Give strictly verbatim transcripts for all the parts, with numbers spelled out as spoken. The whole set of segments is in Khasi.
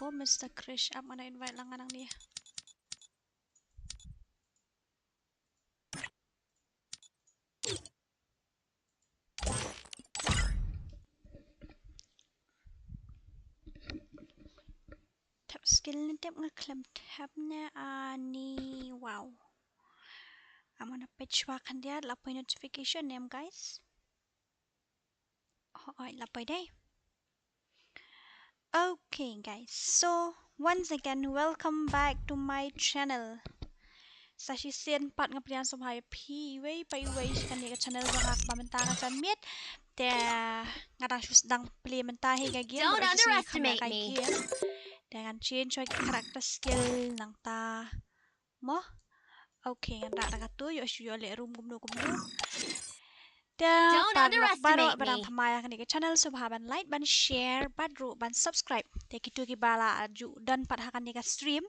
Oh, Mister Krish, ap nga da invite lang nga nangne. Tap skill ne tap nga khlem tap ne ani, wow. Ap nga da peit shuwa khyndiat la poi notification ne em guys. Oh, oh, la poi dei. Okay guys, so once again welcome back to my channel. Sa shisien pat nga pdiang sngewbha ïa phi iwei pa iwei sha kane ka channel jong nga kaba mynta nga jan miet. Te nga dang shu sdang plie mynta hi ka game. Don't underestimate me. Te ngan change shuwa ki character skill nangta mo. Okay, ngan rak da katu, ïoh shu ïoh leh room kumno kumno. Te paralok baroh ba dang thymmai ha kane ka channel sngewbha ban like, ban share bad ruh ban subscribe. Te kito kiba la ju don pat ha kane ka stream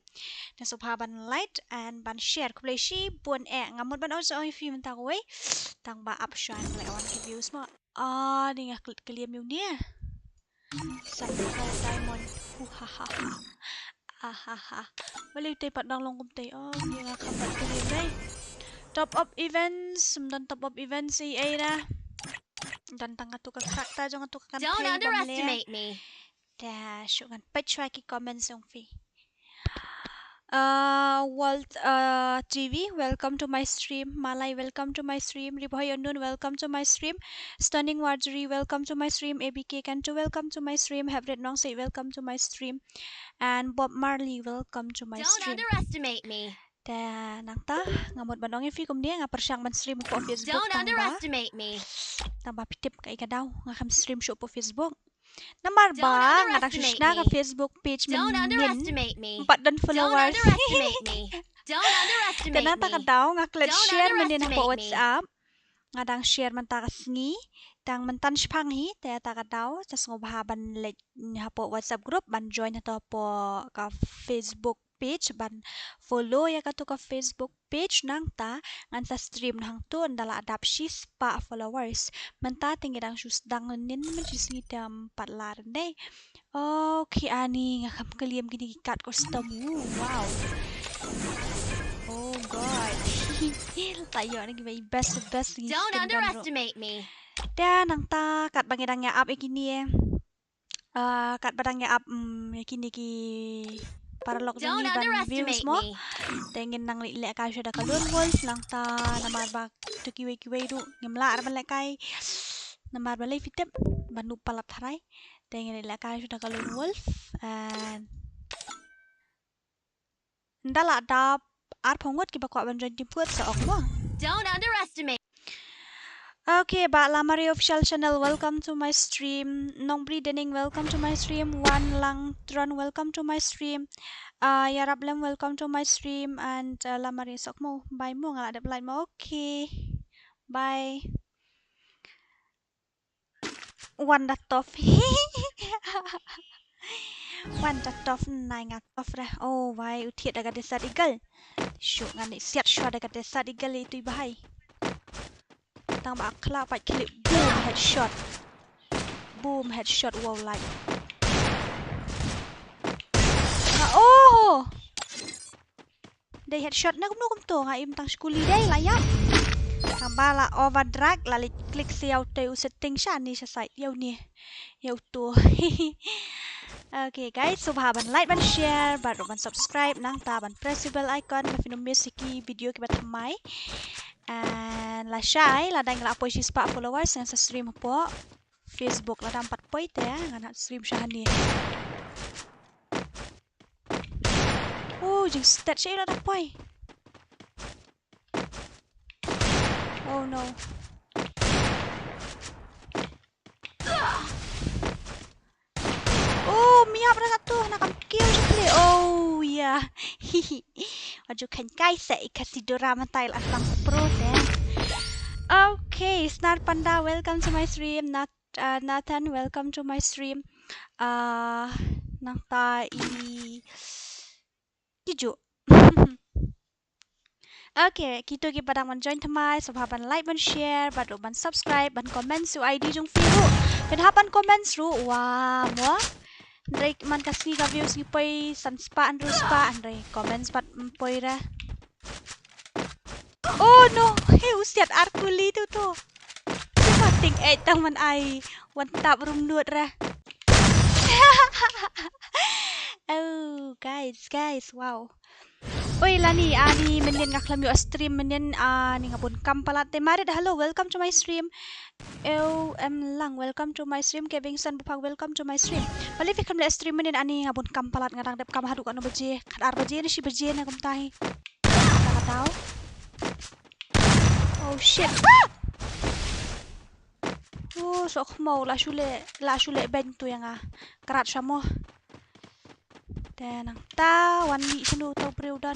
te sngewbha ban like and ban share. Khublei shibun eh, nga mut ban ong sa ong ïa phi mynta kawei. Tang ba ap shuwa ngan leh wan ki views mo. Ah, ni nga klet kylliam ïa une. Sapphire diamond. Hu ha ha ha. Ah ha ha. Balei te pat dang long kumte. Oh, ni nga kham pat kylliam dei. Top up events, ym don top up events ei ei na. Don tang katu ka character jong katu ka kan. Don't underestimate me. Da shu ngan peit shuwa ki comments jong phi. Uh, Walt uh, T V, welcome to my stream. Malai, welcome to my stream. Ribohoi Onun, welcome to my stream. Stunning Warjri, welcome to my stream. A B K Kantu, welcome to my stream. Heprit Nongsei, welcome to my stream. And Bob Marley, welcome to my stream. Don't underestimate me. Te nangta nga mut ban ong ïa phi kumne, nga pyrshang ban stream hapoh Facebook. Don't underestimate me. Tang ba phi tip kaei ka daw nga kham stream shuh hapoh Facebook. Namar ba nga dang shu shna ka Facebook page mynnin, ym pat don followers. Te nangta ka daw nga klet share mynnin hapoh WhatsApp. Nga dang share mynta ka sngi, tang mynta shipang hi, te ta ka daw sa sngewbha ban leit hapoh WhatsApp group, ban join hato hapoh ka Facebook page, ban follow ïa katu ka Facebook page. Nangta ngan sa stream na hangtu ynda la dap shispah followers. Mynta te ngi dang shu sdang mynnin, mynta shi sngi te ym pat lar dei. Okay, ani nga kham kylliam kine ki kat custom. Ooh, wow. Oh god. Ta ïoh na ki ba i best best ngi. Don't underestimate me. Te nangta kat ba ngi dang ïa ap ïa kine. Ah, kat ba dang ïa ap, mm, ïa kine ki paralok jong ngi ban views mo. Te ngin nang leh kai shuwa da ka lone wolf nangta namar ba tu kiwei kiwei ruh ngim lah ban leh kai. Namar ba lei fitep ban u palat harai. Te ngin leh kai shuwa da ka lone wolf and Nda la dap arphew ngut kiba kwah ban join team put sa ong mo. Don't underestimate. Okay, ba Lamari official channel, welcome to my stream. Nongbri Dening, welcome to my stream. Wan Lang Tron, welcome to my stream. Uh, Yarap Lem, welcome to my stream. And uh, Lamari Sokmo, bye mo, nga la dep light mo. Okay. Bye. Wan da tough. Wan da tough, nai nga tough re. Oh wai, u thied da ka Desert Eagle. Shu ngan ïa siat shuwa da ka Desert Eagle itu i bahai. Tang ba khla pat klik boom headshot. Boom headshot, wow, like. Ah, oh. Dei headshot na kumno kumto, nga im tang skuli dei la ïap. Tang ba la over drag la leit click sa ïa uto u setting shane sha side ïa une. Ïa uto. Okay guys, sngewbha ban like, ban share, bad ruh ban subscribe, nangta ban press ïa u bell icon ba phin ym miss ïa ki video kiba thymmai. And lashai lada ngi la poi shispah followers ngan sa stream hapoh Facebook, lada ym pat poi te ngan hap stream shane. Oh, jingstet sha ïa lada poi. Oh no. Oh, miap ra katu, na kam kill sha pli. Oh, yeah. Aju khan kai sa i kasi dora matai la sang pro te. Okay, Snar Panda, welcome to my stream. Nat uh, Nathan, welcome to my stream. Uh, nangta i kiju. Okay, kito kiba dang ban join thymmai, sngewbha ban like, ban share, bad ruh ban subscribe, ban comment sha u I D jong phi ruh. Phin hap ban comment ruh, wa mo. Hynrei man ka sngi ka views ngi poi san spah hynriew spah, hynrei comments pat ym poi re. Oh no, he u siat ar kuli tu tu. Cuma ting eh tang man ai wan tap rum lut re. Oh guys, guys, wow. Oi lani ani mynnin nga khlem ïoh stream mynnin ani nga bun kam palat te marit. Hello, welcome to my stream. Eu em lang, welcome to my stream. Kevin San Buphang, welcome to my stream. Pali fi khlem leh stream mynnin ani nga bun kam palat, nga dang dep kam haduh katno baje, khat ar baje ne shi baje ne kumta hi. Kata ka daw. Oh shit. Ah! Oh, sok mo la shu leh, la shu leh beiñ tu ïa nga. Krat sha mo. Te nangta wan mih sha u tau briew don.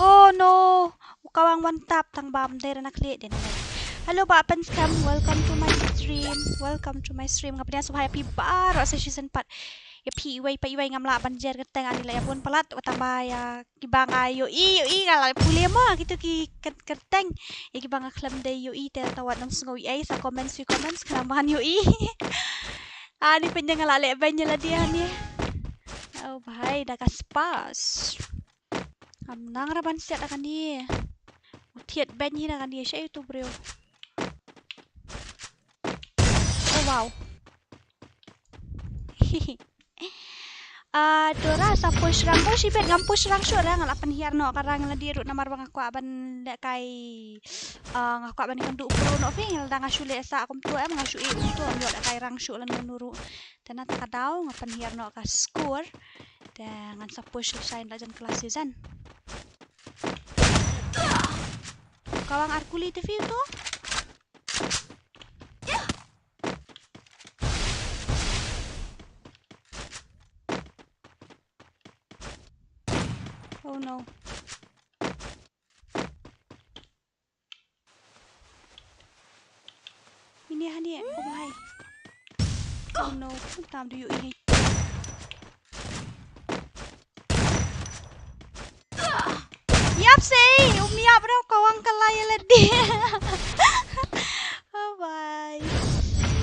Oh no. U kawang wan tap tang bam dei rana khlieh dei na. Hello Bah Pynskhem, welcome to my stream. Welcome to my stream. Nga pdiang sngewbha ïa phi baroh sa shisien pat. Ïa phi iwei pa iwei ngam lah ban jer kyrteng, ani la ïa bun palat, wat tang ba ïa kiba nga ïohi, ïohi nga la pule mo, kito ki kyr-, kyrteng. Ïa kiba nga khlem dei ïohi te tawat nang sngew ïa sa comments, few comments khnang ban ïohi. Ani pynjah nga la leh beiñ ïa lade ani. Oh bhai, da ka spas. Ngam nang ra ban siat da kane. U thied beiñ hi da kane, sha ïa utu briew. Oh wow. Ah, Dora sa push rang ko shibit, ngam push rang shuh re, nga la pynhiar noh ka rang lade ruh namar ba nga kwah ban lehkai, ah, nga kwah ban ïakynduh pro noh phi, lada nga shu leh sah kumto em, nga shu ïeh kumto, ngam ïoh lehkai rang shuh lano lano ruh. Te na kata ka daw nga pynhiar noh ka score. Te ngan sa push lashai la jan class season. Kawang ar kuli te phi to. Oh no. Ini hani, oh bhai. Oh no, tam du ïohi. Ïap sei, um ïap re u kawang ka la ïa lade. Oh bhai.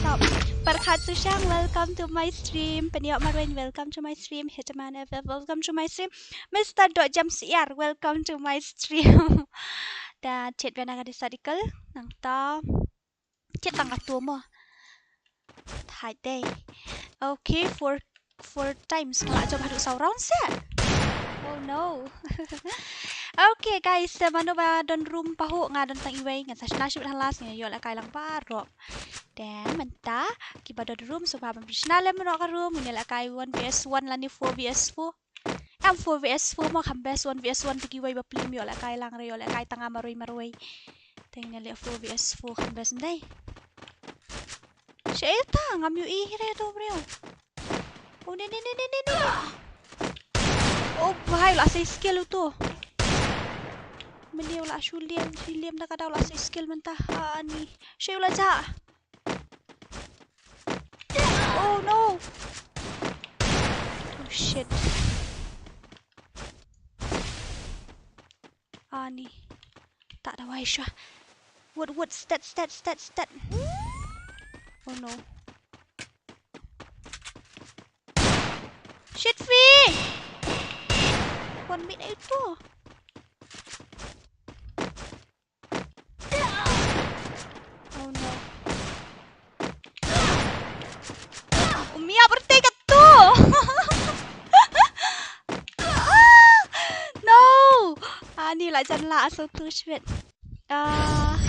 Stop. Perkhat Sushang, welcome to my stream. Pynïap Marwin, welcome to my stream. Hitman F F, welcome to my stream. Mister Dot James Yar, welcome to my stream. Da chet bena ka disadical. Nangta. Chet tang katu mo. Thait dei. Okay, four, four times. Nga la jop haduh saw round se. Oh no. Okay guys, eh, mano ba don room pahuh, nga don tang iwei, ngan sa shna shibit ha last, ngan ïoh lehkai lang baroh. Te mynta kiba don room sngewbha ban pynshna lem noh ka room, ngin ïa lehkai one V S one lane four V S four. Em four V S four mo kham best, one V S one te kiwei ba plim ïoh lehkai lang re, ïoh lehkai tang marwei marwei. Te ngin ïa leh four V S four kham best ndai. Sha ita ngam ïohi hi re to briew. Oh ne ne ne ne ne ne. Oh bhai, la sei skill uto. Mane u la shu liam, shu liam da ka daw la sei skill mynta. Ha ni. Sha u la ja. Oh no. Oh shit. Ani. Tak da wai sha. Wut wut stat stat stat stat. Oh no. Shit fi. One minute itu. Oh no. Um ïa berhenti katu. No. Ani la jan la asal tu shwet. Ah,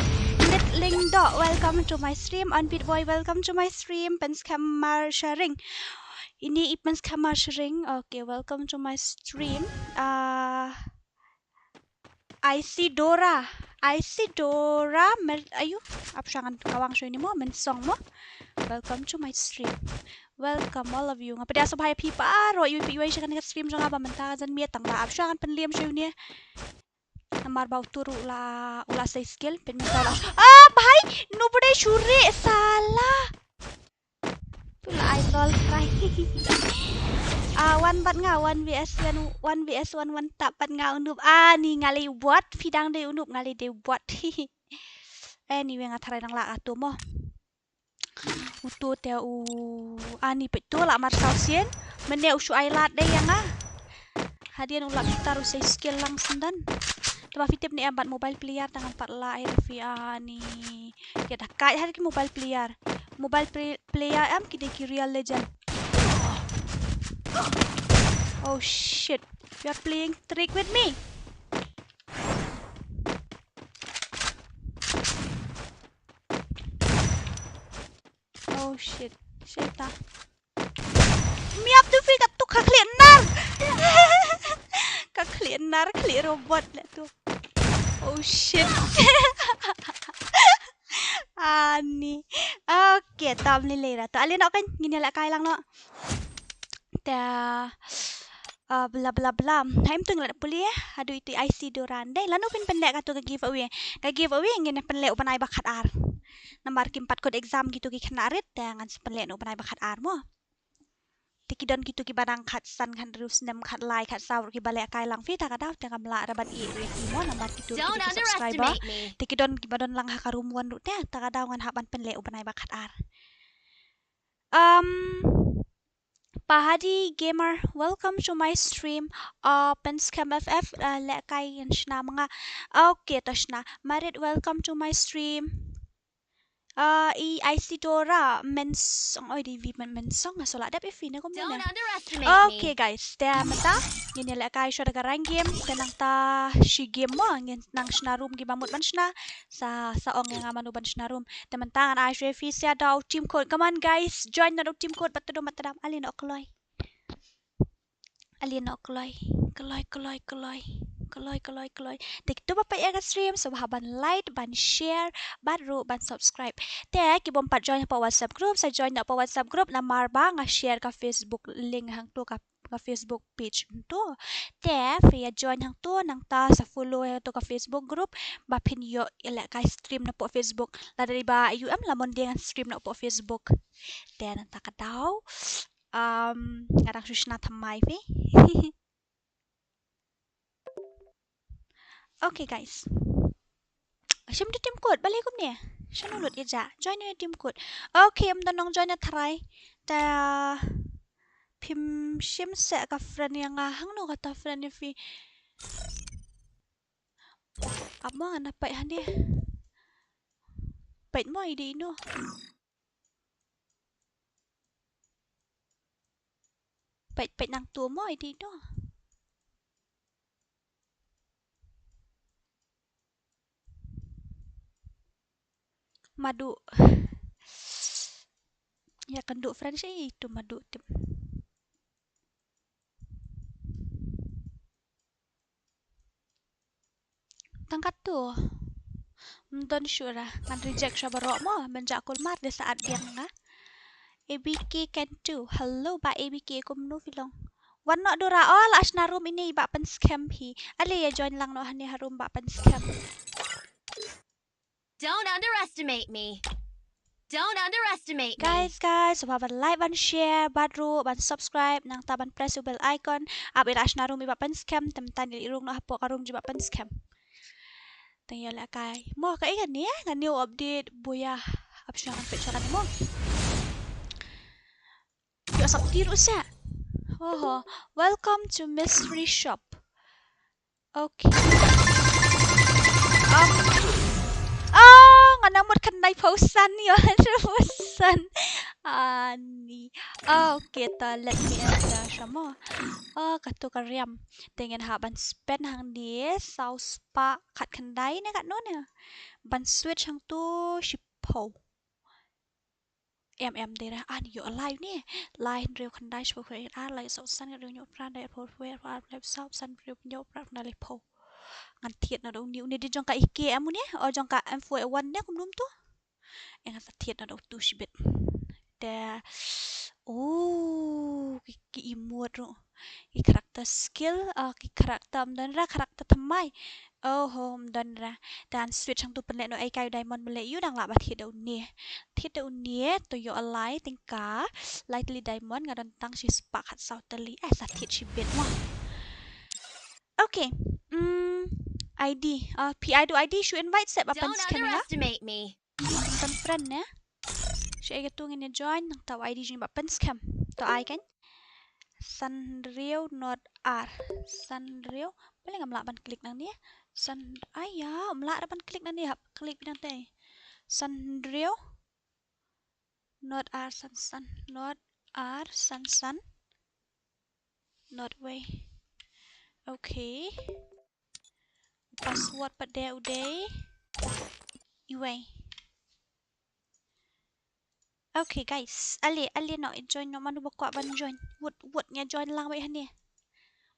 Lit Ling Dok, welcome to my stream. Onbeat Boy, welcome to my stream. Pens Khamar Sharing. Ini i Pens Khamar Sharing. Okay, welcome to my stream. Ah, Isidora. Isidora, mer ayu. Ap shangan kawang show ini mo, men song mo. Welcome to my stream. Welcome all of you. Nga pdiang sngewbha ïa phi baroh, ïa phi ïa sha kane ka stream jong nga ba mynta ka janmiet tang ba ap shangan pynliem show ini. Namar ba utu ruh u la, u la sei skill, pynmynta u la. Ah, bhai, nobody shu re, sala. Tu la ai tol try. Ah, wan bad nga, one V S one, one V S one, wan tap bad nga u noob. Ah, ni nga lei u bot, phi dang dei u noob, nga lei dei u bot. Anyway, nga tharai nang lah katu mo. Uto te u ani peit to la marsaw sien. Mynne u shu ai lad dei ïa nga. Hadien u la kitar u sei skill lang sendon. Te ba phi tip ne em bad mobile player tang pat la ai phi ani. Ïa da kai ha ki mobile player. Mobile play- player em ki dei ki Real Legend. Oh shit. You are playing trick with me. Oh shit. Shit ta. Miap tu phi ka tu ka khlieh nar. Ka khlieh nar khlieh robot le tu. Oh shit. Ani. Okay, tam ni lera. To ale no kan ngin ïa lehkai lang no. Ta ah, bla bla bla. Haim tu ngin leh pule haduh itu I C Doran. Dei lano phin pynleh katu ka giveaway. Ka giveaway ngin pynleh u bnai ba khatar. Namar kim pat kut exam kitu ki khynnah rit te ngan sa pynleh u bnai ba khatar mo. Te ki don kitu kiba dang khatsan khathynriew snem khatlai khatsaw kiba lehkai lang phi ta ka daw te ngam lah ra ban ïeh ïa ki mo namar kitu kitu ki subscriber. Te ki don kiba don lang ha ka room one ruh te ta ka daw ngan hap ban pynleh u bnai ba khatar. Um, Pahadi Gamer, welcome to my stream. Uh, Penskem F F, uh, lehkai ngin shna ma nga. Okay, to shna. Marit, welcome to my stream. Uh, i Isidora Mensong, oi di vi men Mensong nga sola dep ifi ne kum ne. Okay guys, te mynta ngin ïa lehkai shuwa da ka rank game, te nangta shi game mo ngin nang shna room kiba mut ban shna. Sa sa ong ïa nga mano ban shna room. Te mynta ngan ai shuwa phi sa da u team code. Come on guys, join na u team code bat tadom bat tadam ali na kloi. Ali na kloi. Kloi kloi kloi. Kloi kloi kloi. Te kitu ba peit ïa ka stream sngewbha ban like, ban share, bad ruh ban subscribe. Te ki bym pat join hapoh WhatsApp group sa join hapoh WhatsApp group namar ba nga share ka Facebook link hangto ka ka Facebook page nto. Te phi ïa join hangto nangta sa follow hangto ka Facebook group ba phin ïoh ïa lehkai stream napoh Facebook. Lada dei ba ïoh em la mon dei ngan stream napoh Facebook. Te nangta ka daw. Um, nga dang shu shna thymmai phi. Okay guys. Shim tu team code balei kumne. Shano lut ïa ja. Join ïa team code. Okay, ym don nong join ïa tharai. Ta phim shim seh ka friend ïa nga hangno kata friend ïa phi. Amo nga na peit hangne. Peit mo i dei no. Peit peit nang tu mo i dei no. Madu. Ïa kan du friend shi tu madu tip. Tang katu. Ym don shuh ra ngan reject sha baroh mo mynta kulmar de sa at biang nga. A B K can too. Hello ba A B K kumno phi long. Wan noh dura o la shna room ine ba pynskhem hi. Ale ïa join lang noh hangne ha room ba pynskhem. Don't underestimate me. Don't underestimate me. Guys, guys, sngewbha ban like, ban share, bad ruh ban subscribe, nangta ban press u bell icon. Ap ïa la shna room iba pynskhem, te mynta ngi leit rung noh hapoh ka room jiba pynskhem. Tang ïa lehkai. Mo ka ïa kane, kane u update, boya. Ap shuwa ngan peit shuwa kane mo. Ïoh sap tir u seh. Oho. Welcome to Mystery Shop. Okay. Um. Oh, nga nang mut khyndai phew san ïa hynriew phew san. Ani. Okay, ta let me enter shamo. Oh, katu ka riam. Te ngin hap ban spend hangne saw spah khatkhyndai ne katno ne. Ban switch hangtu shiphew. Em em dei re, ani ïoh lai ne. Lai hynriew khyndai shiphew khyndai ar lai saw san hynriew hynñiew phra khyndai arphew arphew ar lai saw san hynriew hynñiew phra khyndai laiphew. Ngan thied na da uni, uni dei jong ka E K M uni, o jong ka M four A one ne kumno to. Ngan sa thied na da utu shibit. Te, oh, ki, ki emote ruh. Ki character skill, ah, ki character ym don ra, character thymmai. Oh, ym don ra. Te ngan switch hangtu pynleh noh ei kai diamond, pynleh ïa u dang lah ba thied da une. Thied da une, to ïoh lai tyngka. Lai tylli diamond nga don tang shi spah khatsaw tylli. Eh, sa thied shibit mo. Okay. Mm, I D. Ah, phi ai du I D shu invite seh ba pynskhem ïa nga. Don't underestimate me. Pyn friend ne. Sha ïa katu ngin ïa join, nangta u I D jong ngi ba pynskhem. To ai kan. San hynriew nod ar. San hynriew. Balei ngam lah ban click nangne? San, ai ya, ngam lah ban click nangne, hap click nangta. San hynriew nod ar san san. Nod ar san san. Nod wei. Okay. Password pat de u dei iwei. Okay guys, ale, ale noh, join noh, mano ba kwah ban join. Wut, wut, ngi ïa join lang beit hangne.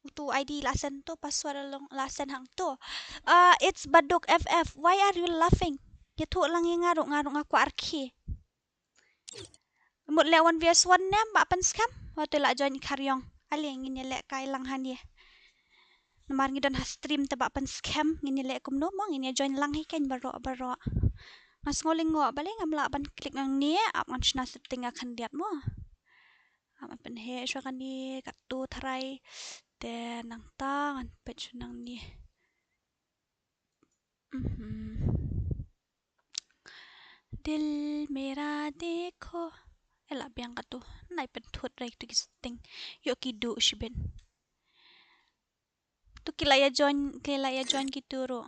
Utu I D la send to, password la long la send hangto. Uh, it's Baduk F F. Why are you laughing? Ïathuh lang ïa nga ruh, nga ruh nga kwah rkhie. Mut leh one versus one ne em, ba pynskhem. Wat la join i Khariong. Ale ngin ïa lehkai lang hangne. Namar ngi don ha stream te ba pynskhem, ngin ïa leh kumno mo, ngin ïa join lang hi kan baroh baroh. Nga sngew lyngngoh, balei ngam lah ban click nangne, ap ngan shna setting ha khyndiat mo. Ap ngan pynheh shuwa kane katto tharai. Te nangta ngan peit shuwa nangne. Mhm. Dil mera dekho. Ela biang katu. Nai pynthut rai tu ki setting. Ïoh ki duh shibit. Tu ki la ïa join, ki la ïa join kitu ruh.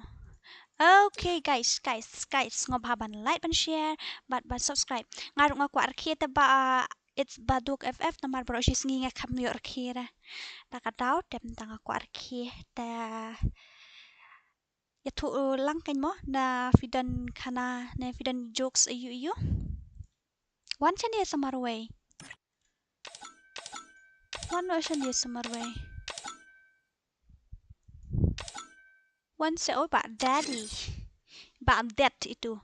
Okay guys, guys, guys, sngewbha ban like, ban share, bad ban subscribe. Nga ruh nga kwah rkhie te ba, ah, it's Baduk F F, namar baroh shi sngi nga kham ïoh rkhie re. Ta ka daw, te mynta nga kwah rkhie te. Ïathuh lang kan mo, na phi don khana, na phi don jokes aiu aiu. Wan shane sa marwei. Wan noh shane sa marwei. Wan sha, oh, ba daddy. Ba dad itu.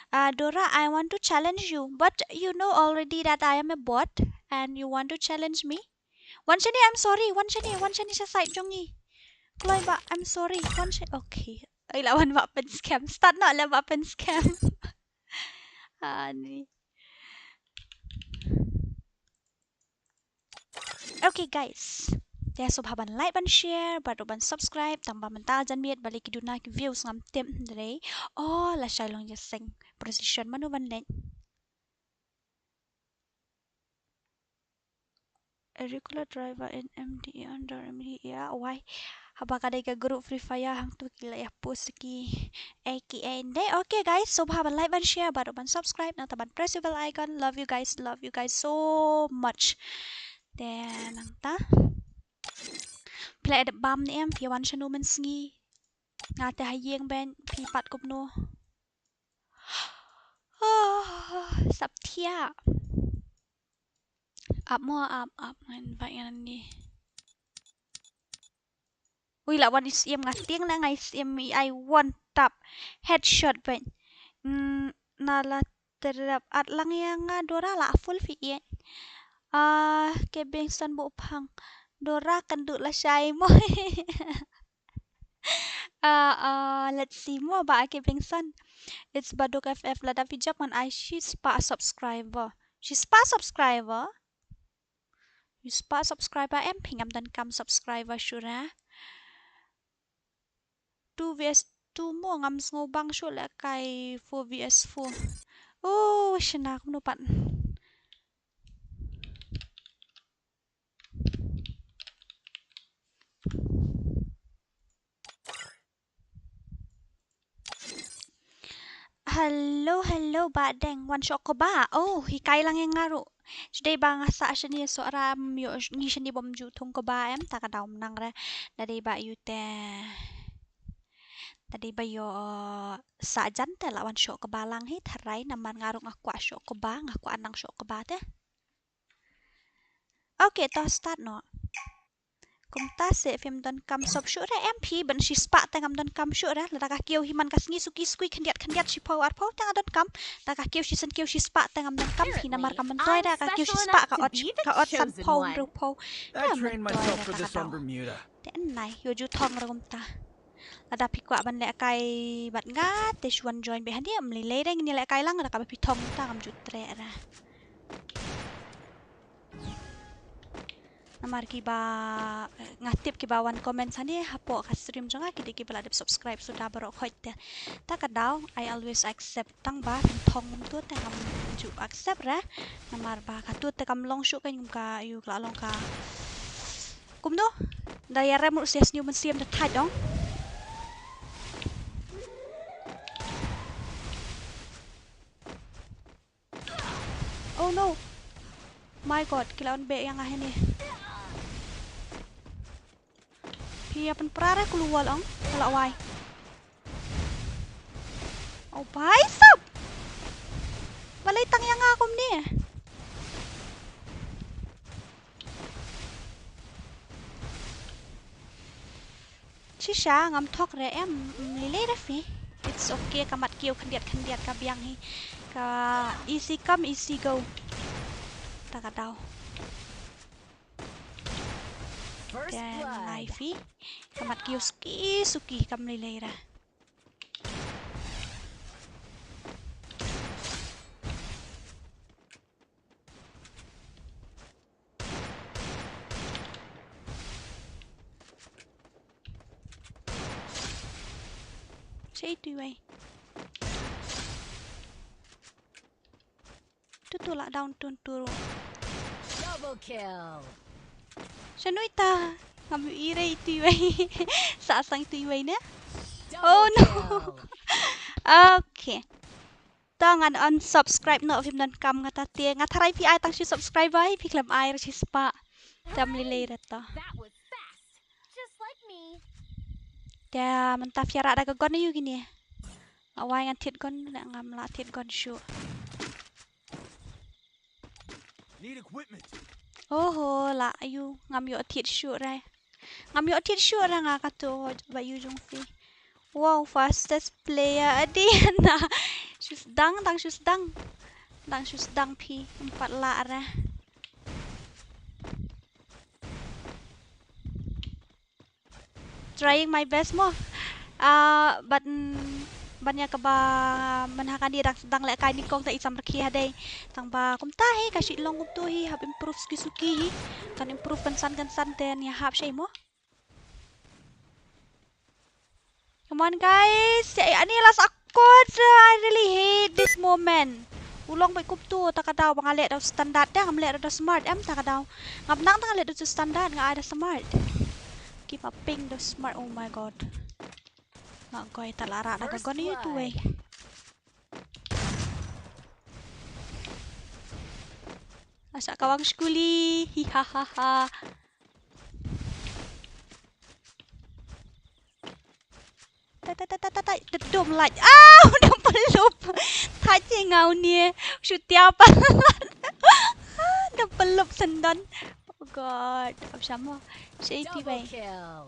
Uh, Dora, I want to challenge you, but you know already that I am a bot and you want to challenge me. Wan shane, I'm sorry. Wan shane, wan shane sha side jong ngi. Kloi ba, I'm sorry. Wan shane, okay. Ai la wan ba pynskhem. Start noh la ba pynskhem. Ani. Okay guys. Te sngewbha ban like, ban share, bad ruh ban subscribe, tang ba mynta jan miet balei ki duna ki views ngam tip hynrei. Oh, lashai long ïaseng. Precision mano ban leh. A regular driver in M D A under M D A, why? Haba ka dei ka group Free Fire hangtu ki la ïa post ki A K A nde. Okay guys, sngewbha ban like, ban share, bad ruh ban subscribe, nangta ban press the bell icon. Love you guys, love you guys so much. Te nangta phi la dep bam ne em, phi wan shano mynsngi? Nga te ha ïing bad phi pat kumno? Oh, sap thiah. Ap mo, ap, ap, ngan invite ngan ni. Ui, la wan i Siem, nga tieng na nga i Siem i ai one tap. Headshot bad. Mm, na la terap at lang ïa nga Dora la full fi ïa. Ah, ke beng san bu phang. Dora kan du lashai mo. Ah, ah, let's see mo ba ake beng san. It's Baduk F F, lada phi jop ngan ai shi spah subscriber. Shi spah subscriber. Shi spah subscriber em, phi ngam donkam subscriber shuh re. Two V S two mo, ngam sngewbang shuh lehkai four V S four. Oh, shna kumno pat. Hello, hello, Bah Deng. Wan shoh kba. Oh, hikai lang ïa nga ruh. Sdei ba nga sah shane Sohra, ym ïoh ngi shane bym ju thung kba em, ta ka daw mynta re. Da dei ba ïoh te. Da dei ba ïoh sah jan te la wan shoh kba lang hi, tharai namar nga ruh nga kwah shoh kba, nga kwah nang shoh kba te. Okay, to start noh. Kumta seh phim donkam sop shuh re em phi, ban shi spah te ngam donkam shuh re, lada ka kiew hi man ka sngi suki suki khyndiat khyndiat shiphew arphew te nga donkam, lada ka kiew shisien kiew shi spah te ngam donkam phi, namar ka myntoi re, ka kiew shi spah ka ot, ka ot sanphew hynriewphew. Ka myntoi re, ta ka daw. Te nai, ïoh ju thong re kumta. Lada phi kwah ban lehkai bad nga, te shu wan join beit hangne, ym lei lei re ngin ïa lehkai lang, lada kaba phi thong te ngam ju treh re. Namar kiba, eh, nga tip kiba wan comment hangne hapoh ka stream jong nga ki dei kiba la dep subscribe suda baroh khoit te. Ta ka daw, I always accept tang ba phin thong kumtu te ngam ju accept re. Namar ba katu te kam long shuh ka kum ka ïoh ka la long ka. Kumno? Da ïa rem ruh sia sniew mynsiem da thait dong. Oh no. My God, ki la wan beh ïa nga hangne. Phi ïa pynpra re kulu wall ong, ka la wai. Oh, bhai sab. Balei tang ïa nga kumne? Shisha, ngam thok re em, mm, lei lei re phi. It's okay, ka mat kiew khyndiat khyndiat ka biang hi. Ka easy come, easy go. Ta ka daw. First Kan blood. Ai phi. Ka mat kiew suki suki kam lei lei re. Shaei tu iwei. Tu tu lah down tu tu. Double kill. Shano ita? Ngam ïohi re itu iwei. Sah sang itu iwei ne? Oh no. Double kill. Okay. To ngan unsubscribe noh, phim donkam nga ta te. Nga tharai phi ai tang shi subscriber hi, phi khlem ai re shi spah. Te ym lei lei re to. That was fast. Just like me. Te mynta phi ïa rah da ka gun aïu kine? Nga wai ngan thied gun, leh ngam lah thied gun shuh. Need equipment. Oho, lah aïu, ngam ïoh thied shuh re. Ngam ïoh thied shuh re nga katu, ba ïu jong phi. Wow, fastest player Adiana. Shu sdang, dang shu sdang. Dang shu sdang phi, ym pat lah re. Trying my best mo. Ah, ban, ban ïa kaba mynta kane dang, dang lehkai nyngkong te i samrkhie hadei. Tang ba kumta hi ka shu long kumtu hi, hap improve suki suki hi. Kan improve kynsan kynsan te ïa hap shei mo. Come on guys, ani la sakut. I really hate this moment. U long bad kumtu, ta ka daw ba nga leh da u standard, te ngam leh da u smart em, ta ka daw. Ngam nang ta nga leh da u standard, nga ai da smart. Ki ma ping da u smart, oh my god. Nga koi ta la rah da ka gun ïa tu wei. Asa kawang skuli, hi ha ha ha. Ta ta ta ta ta ta, dum lait. Au, dum pelup. Thait ïa nga une. Shu tiap. Dum pelup syndon. Oh god, ap shamo. Shaei ti bai. Double kill.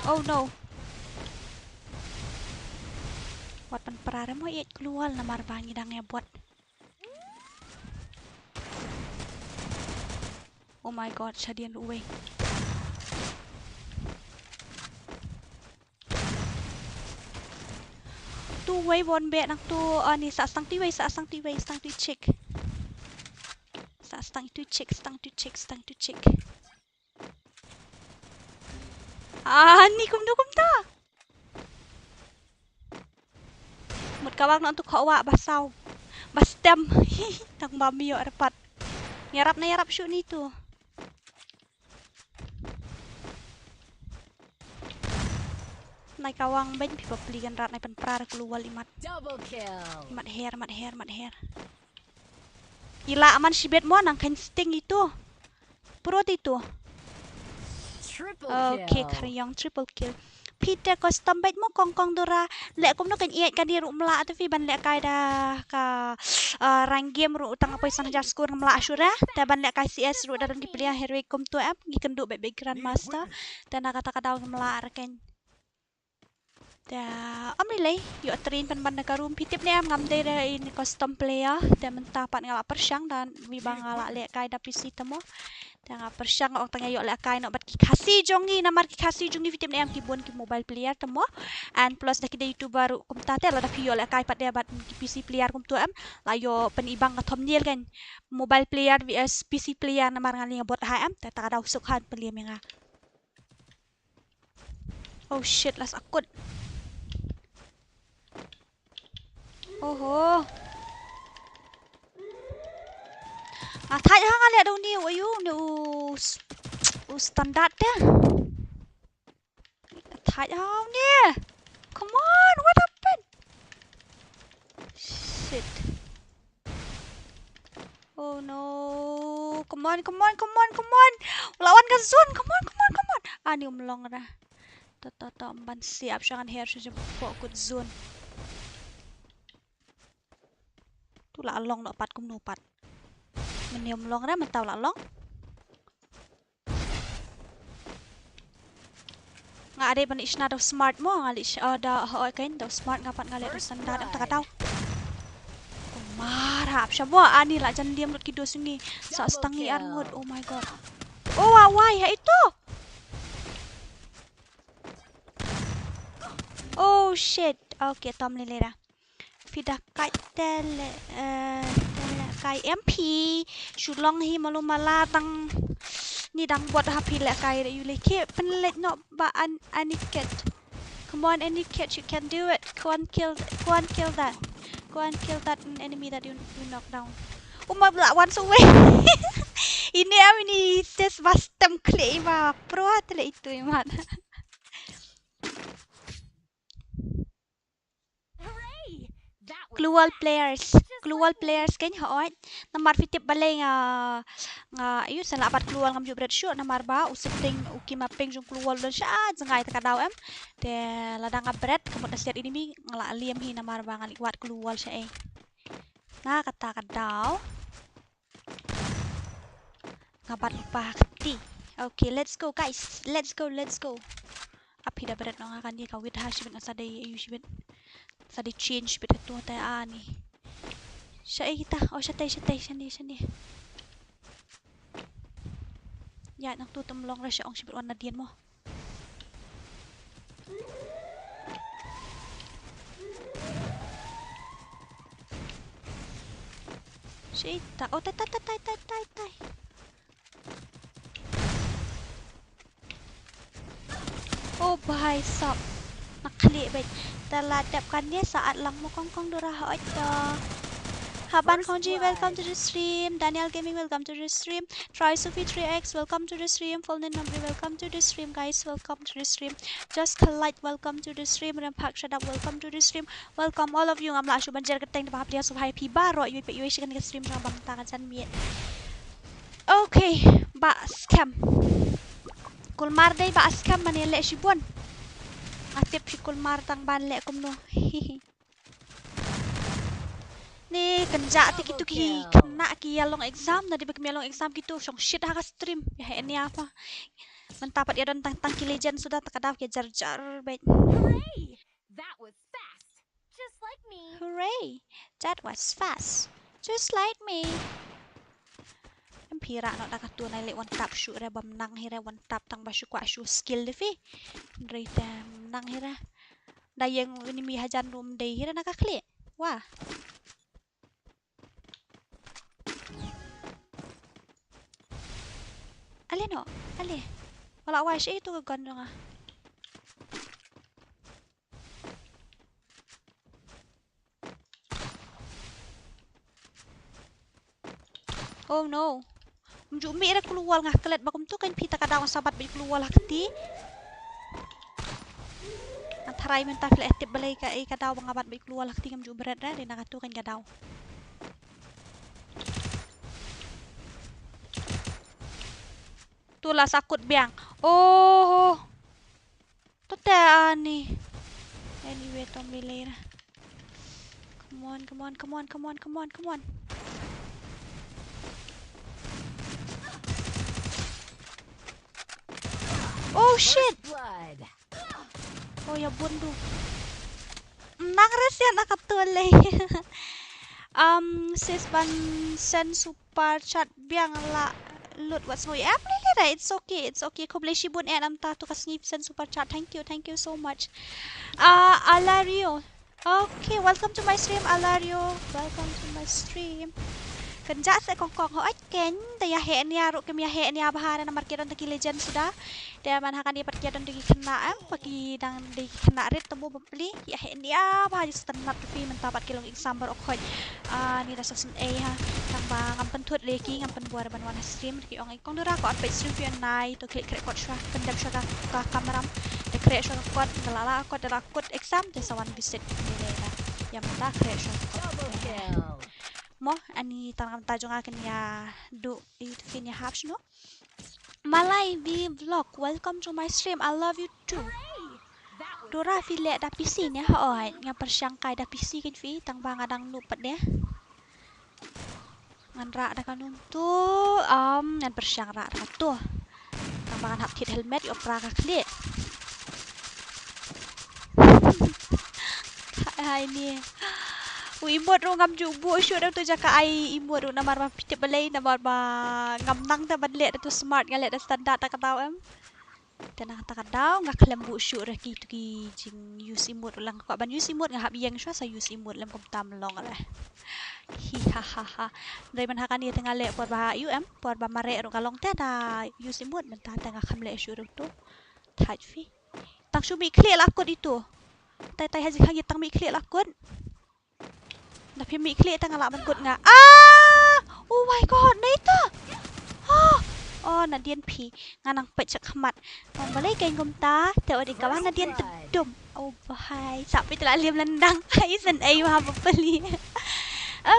Oh no. Wat pynpra re mo, ïeit kloi namar ba ngi dang ïa bot. Oh my god, shadien ruh uwei. Tu uwei bon beh nang tu, ani sa stang tu uwei, sa stang tu uwei, stang tu check. Sa stang tu check, stang tu check, stang tu check. Ani kumno kumta. Mut kawang nang tu khawa ba saw. Ba stem. Tang ba mio arpat. Ïarap na ïarap shu ni tu. Nai kawang beiñ phi ba pli kan rat nai pynpra re kulu wal imat. Double kill. Imat her, mat her, mat her. Ila man shibet mo nang khan sting itu. Pro itu. Triple kill. Okay, Khariong triple kill. Phi te custom bad mo kong kong dura. Leh kumno kan ïeit kan ïa ruh mlah te phi ban lehkai da ka, ah, rank game ruh tang poi san hajar skur mlah shuh re. Te ban lehkai C S ruh da don ki player heroic kumtu em. Ngi kynduh bad bad grandmaster. Te na kata ka daw mlah re kan. Te ym lei lei, ïoh train pynban na ka room. Phi tip ne em, ngam dei re in custom player. Te mynta pat nga la pyrshang da, wi ba nga la lehkai da P C te mo. Te nga pyrshang, ong tang ïa ïoh lehkai noh bad ki Khasi jong ngi, namar ki Khasi jong ngi phi tip ne em ki bun ki mobile player te mo. And plus da ki dei YouTuber ruh kumta, te lada phi ïoh lehkai pat de bad ki P C player kumto em, la ïoh pynibang ka thumbnail kan. Mobile player V S P C player, namar nga lei nga bot ha em, te ta ka daw suk han pynliem ïa nga. Oh shit, la sah kut. Oho. Nga thait ha nga leh da une u, ayu, une u s-, u standard te. Nga thait ha une. Come on, what happened? Shit. Oh no. Come on, come on, come on, come on. U la wan ka zone. Come on, come on, come on. Ani um long ra. To, to, to, ym ban siap sha ngan her sha jingpok kut zone. Tu la long noh pat kumno pat. Mynne um long ra, mynta u la long. Nga dei ban leit shna da u smart mo, nga leit sh-, oh, da, oh, oh, kein, da u smart, nga pat nga leit da u standard, em, ta ka daw. Kumar, hap sha mo, ani la jan liam lut ki dos ngi. Sa stang ngi ar ngut, oh my god. Oh, wa, wai, ha ito. Oh shit. Okay, tom lei lei ra. Phi da kai te le, eh, te le kai em phi. Shu long hi malu mala tang ni dang bot ha phi le kai re yu le ki pynleit noh ba an, Aniket. Come on, Aniket, you can do it. Go and kill, go and kill that. Go and kill that enemy that you, you knock down. Uma bla wan suwe. Ini am ini tes bastem kle iwa pro atle itu iman. Hooray! That was Global fast. Players. Just Global like me. Players kein hooid. Namar phi tip balei nga, nga, ayu, sa lah bat global ngam ju bret shuh namar ba u setting u ki mapping jong global don sha jngai ta ka daw em. Te lada nga bret ka mut na siat ini mi nga la liam hi namar ba nga leh wat global sha ei. Na kata ka daw. Nga bat u pa kti. Okay, let's go, guys. Let's go, let's go. Ap hi da bret noh nga kan ïa ka wit ha shibit nga sa dei ayu shibit. Sa dei change shibit ha tu te ani. Sha ei kita. Oh, sha tei, sha tei, sha ni, sha ni. Ïa, nang tu tem long ra sha ong shibit wan na dien mo. Shita. Oh, tai, tai, tai. Oh, bhai sab. Na khlieh beit. Te la dep kane sa at lang mo kong kong dura ha oi to. Haban Kongji, welcome to the stream. Daniel Gaming, welcome to the stream. Try Sophie three X, welcome to the stream. Full Name Namri, welcome to the stream, guys. Welcome to the stream. Just Collide, welcome to the stream. Rempak Shadap, welcome to the stream. Welcome all of you. Ngam lah shu ban jer kyrteng te ba hap dia shu hai phi baroh yu pe yu shi kan ka stream jong bam ta ka jan miet. Okay, ba scam. Kulmar dei ba scam mane leh shibun. Nga tip shi kulmar tang ban leh kumno. Ni kynjah te kitu ki khynnah ki ïa long exam, na dei ba kim ïa long exam kitu shong shit ha ka stream. Ïa he nia pa. Mynta pat ïa don tang tang ki legend suda ta ka daw ki jar jar beit. Hooray! That was fast. Just like me. Hooray! That was fast. Just like me. Em phi rah noh da katu nai leh one tap shu re bam nang hi re one tap tang ba shu kwah shu skill de phi. Hynrei te nang hi re. Da ïeng enemy hajan rum dei hi re na ka khlieh. Wah. Ale noh, ale. Wala wai shi tu ka gun jong nga. Oh no. Ym ju mih re klur wall nga klet ba kumtu kan phi ta ka daw nga sabat bad klur wall ha kti. Nga tharai mynta phi la tip balei ka, eh, ka daw ba nga bat bad klur wall ha kti ngam ju bret re, dei na katu kan ka daw. Tu la sakut biang. Oh. To te ani. Anyway, to mi lei ra. Come on, come on, come on, come on, come on, come on. Oh shit. First blood. Oh, ïa bun tu. Nang resian na ka tole. Um, sis ban send super chat biang la lut wat sngew. Em, lele da, it's okay, it's okay. Khublei shibun eh namta tu ka sngi send super chat. Thank you, thank you so much. Uh, Alario. Okay, welcome to my stream, Alario. Welcome to my stream. Kynjah se kong kong ho ai ken da ya he nia ru kem ya he nia bahar na market on da ki legend suda. Te man ha kane pat ki don da ki khynnah em, ba ki dang da ki khynnah rit, te mo bapli ki heh nia ba ha ji stan nat phi mynta pat ki long exam baroh khoit. Ah, ni da sa syn ei ha. Tang ba ngam pynthut re ki, ngam pynbor ban wan ha stream, ki ong ei kong Dora ko ap stream phi nai, to klik khreh kot shwa, kyndep shwa ka, ka kamram. Te khreh shwa ka kot, ka la la kot, da la kot exam, te sa wan visit ni le da. Ya mynta khreh shwa ka kot. Mo, ani tang ngam ta jong a ken ya du, i tu ken ya hap shno. Malai V Vlog, welcome to my stream. I love you too. Dora phi leh da P C ne ha oi, nga pyrshang kai da P C ken phi, tang ba nga dang noob pat ne. Ngan rah da ka num tu, um, ngan pyrshang rah da ka tu. Tang ba ngan hap thied helmet, ïoh pra ka khlieh. Hai ni. U emote ruh ngam ju buh shuh da utu jaka ai emote ruh namar ba phi tip balei, namar ba ngam nang te ban leh da tu smart, nga leh da standard ta ka daw em. Te na ta ka daw nga khlem buh shuh re ki tu ki jing use emote ruh lang, kwah ban use emote nga hap ïeng shuwa sa use emote lem kumta ym long re. Hi ha ha ha. Dei man ha kane te nga leh por ba ïoh em, por ba mareh ruh ka long te da use emote, mynta te nga khlem leh shuh re utu. Thait phi. Tang shu mih khlieh la kut itu. Tai tai ha jingkhang ïa tang mih khlieh la kut. Da phi mih khlieh tang nga lah ban kut nga. Ah! Oh my god, na ita. Ah! Oh, na dien phi. Nga nang peit sha khmat. Ong balei kein kumta, te odi ka ba na dien tdum. Oh bahai. Sa phi te la liam lyndang. Ai san ai wa ba pali.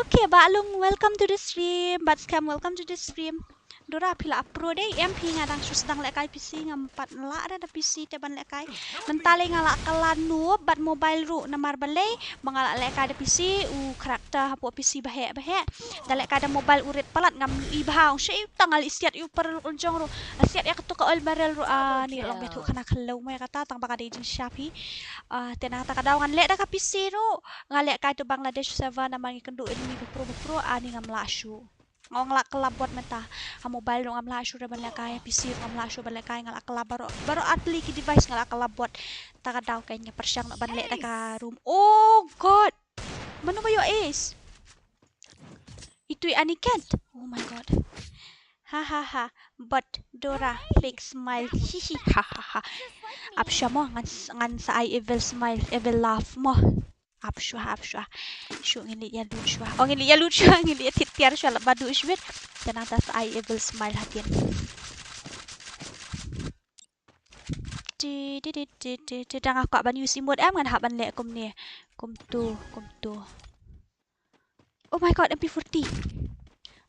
Okay, Ba Lung, welcome to the stream. Bat Scam, welcome to the stream. Dora phi la pro dei em, phi nga dang shu sdang lehkai P C, ngam pat lah da da P C te ban lehkai. Mynta lei nga la kylla noob bad mobile ruh namar balei ba nga la lehkai da P C, u character hapoh P C ba heh ba heh. Da lehkai da mobile u rit palat ngam ïohi bha, ong shei tang nga leh siat ïa u barrel u jong ruh. Siat ïa katu ka oil barrel ruh, ah, ni long beit hu khana khlem mai kata tang ba ka dei jingshisha phi. Ah, te na kata ka daw ngan leh da ka P C ruh. Nga lehkai tu Bangladesh server namar ngi kynduh enemy ba pro ba pro, ah, ni ngam lah shuh. Nga ong la kylla bot mynta. Ha mobile ruh ngam lah shuh re ban lehkai, P C ruh ngam lah shuh ban lehkai, nga la kylla baroh, baroh artylli ki device nga la kylla bot. Ta ka daw kein nga pyrshang noh ban leh da ka room. Oh god. Mano ba ïoh ace? Itu i Aniket. Oh my god. Ha ha ha. But Dora fake smile. Hi hi ha ha ha. Ap sha mo ngan s-, ngan sa ai evil smile, evil laugh mo. Ap shuwa, ap shuwa. Shu ngin leit ïa lut shuwa. Oh, ngin leit ïa lut shuwa, ngin leit ïa tiar tiar shuwa la ba duh shuwa. Te nangta sa ai evil smile hadien. Ti, ti, ti. Te nga kwah ban use emote em, ngan hap ban leh kumne. Kumtu, kumtu. Oh my god, M P forty.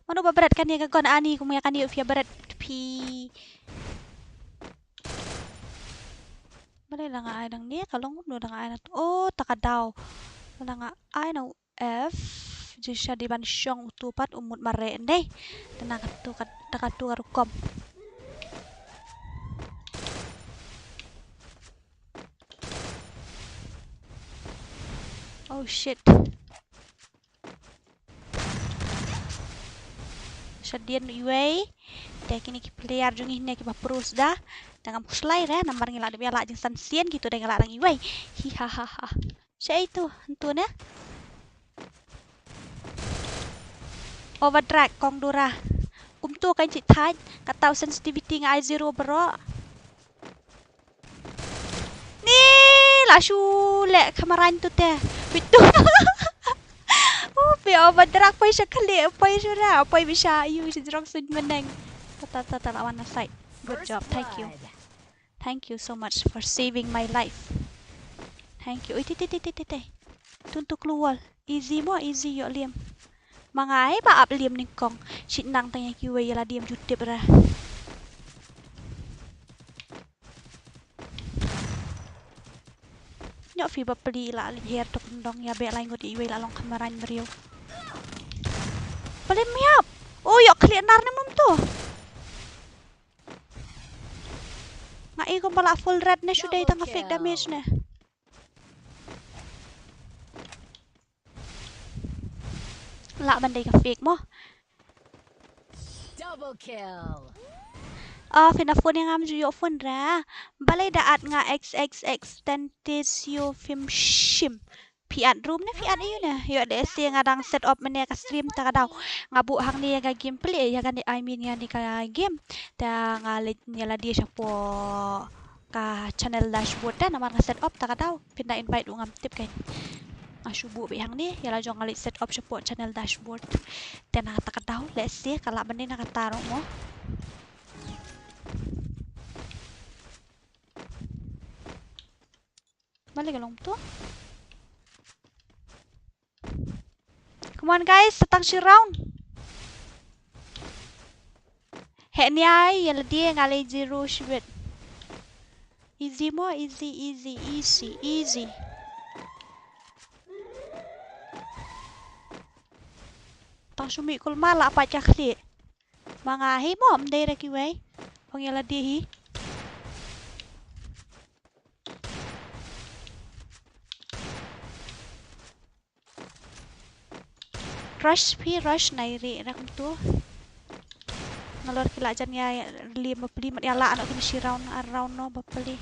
Mano ba bret kane ka gun ani, kum ïa kane u phi bret phi. Balei la nga ai nangne, ka long kumno la nga ai nangto. Oh, ta ka daw. La nga ai na u F. Jingshisha dei ban shong utu pat u mut mareh ne. Te na katu ka, ta katu ka rukom. Oh shit. Shadien iwei. Te kine ki player jong ngi ne kiba pro suda. Te ngam khuslai re namar ngi la dep ïa la jingsan sien, kito dei ngi la dang iwei. Hi ha ha ha. Shei tu, ntu ne. Overdrag kong Dora. Kumtu kan cit thait, kata u sensitivity nga ai zero bro. Ni la shu leh khamaran tu te. Bitu. Oh, pe overdrag poi sha khali, poi shu ra, poi bisha, yu shi jrong suj meneng. Ta ta ta la wan na side. Good job, thank you. Thank you so much for saving my life. Thank you. Oi, te te te te te te. Tun tu kluwal. Easy mo, easy ïoh liam. Ma nga ai ba ap liam nyngkong. Shit nang tang ïa kiwei ïa la diem jutip ra. Ñiuh phi ba pli la lynher tok ndong ïa beh lai ngut iwei la long kham marang briew. Plim ïap. Oh, ïoh khlieh nar ne mum tu. Nga i kumba la full red ne shu dei tang ka fake damage ne. Lah ban dei ka fake mo. Double kill. Ah, phi na phone ïa nga, ngam ju ïoh phone re. Balei da add nga X X X Tentacion, phim shim. Phi add room ne phi add ïa u ne? Ïoh, lehse nga dang set up mynne ka stream ta ka daw. Nga buh hangne ïa ka game plie, ïa kane, I mean ïa kane ka game. Te nga leit ïa lade shapoh ka channel dashboard te namar nga set up ta ka daw. Phin da invite u, ngam tip kein. Nga shu buh beit hangne, ïa la jong nga leit set up shapoh channel dashboard. Te na kata ka daw, lehse ka lah ban dei na kata ruh mo. Balei ka long to? Come on guys, sa tang shi round. Heh, nia ïa lade, nga leh zero shibit. Easy mo, easy, easy, easy, easy. Tang shu mih kulmar la pat ka khlieh. Ma nga hi mo, ym dei re kiwei. Ong ïa lade hi. Rush phi, rush, nai ri ra kumtu. Nalor ki la jan ïa li ma pli mat ïa la ano kini shi round, ar round no ba pli.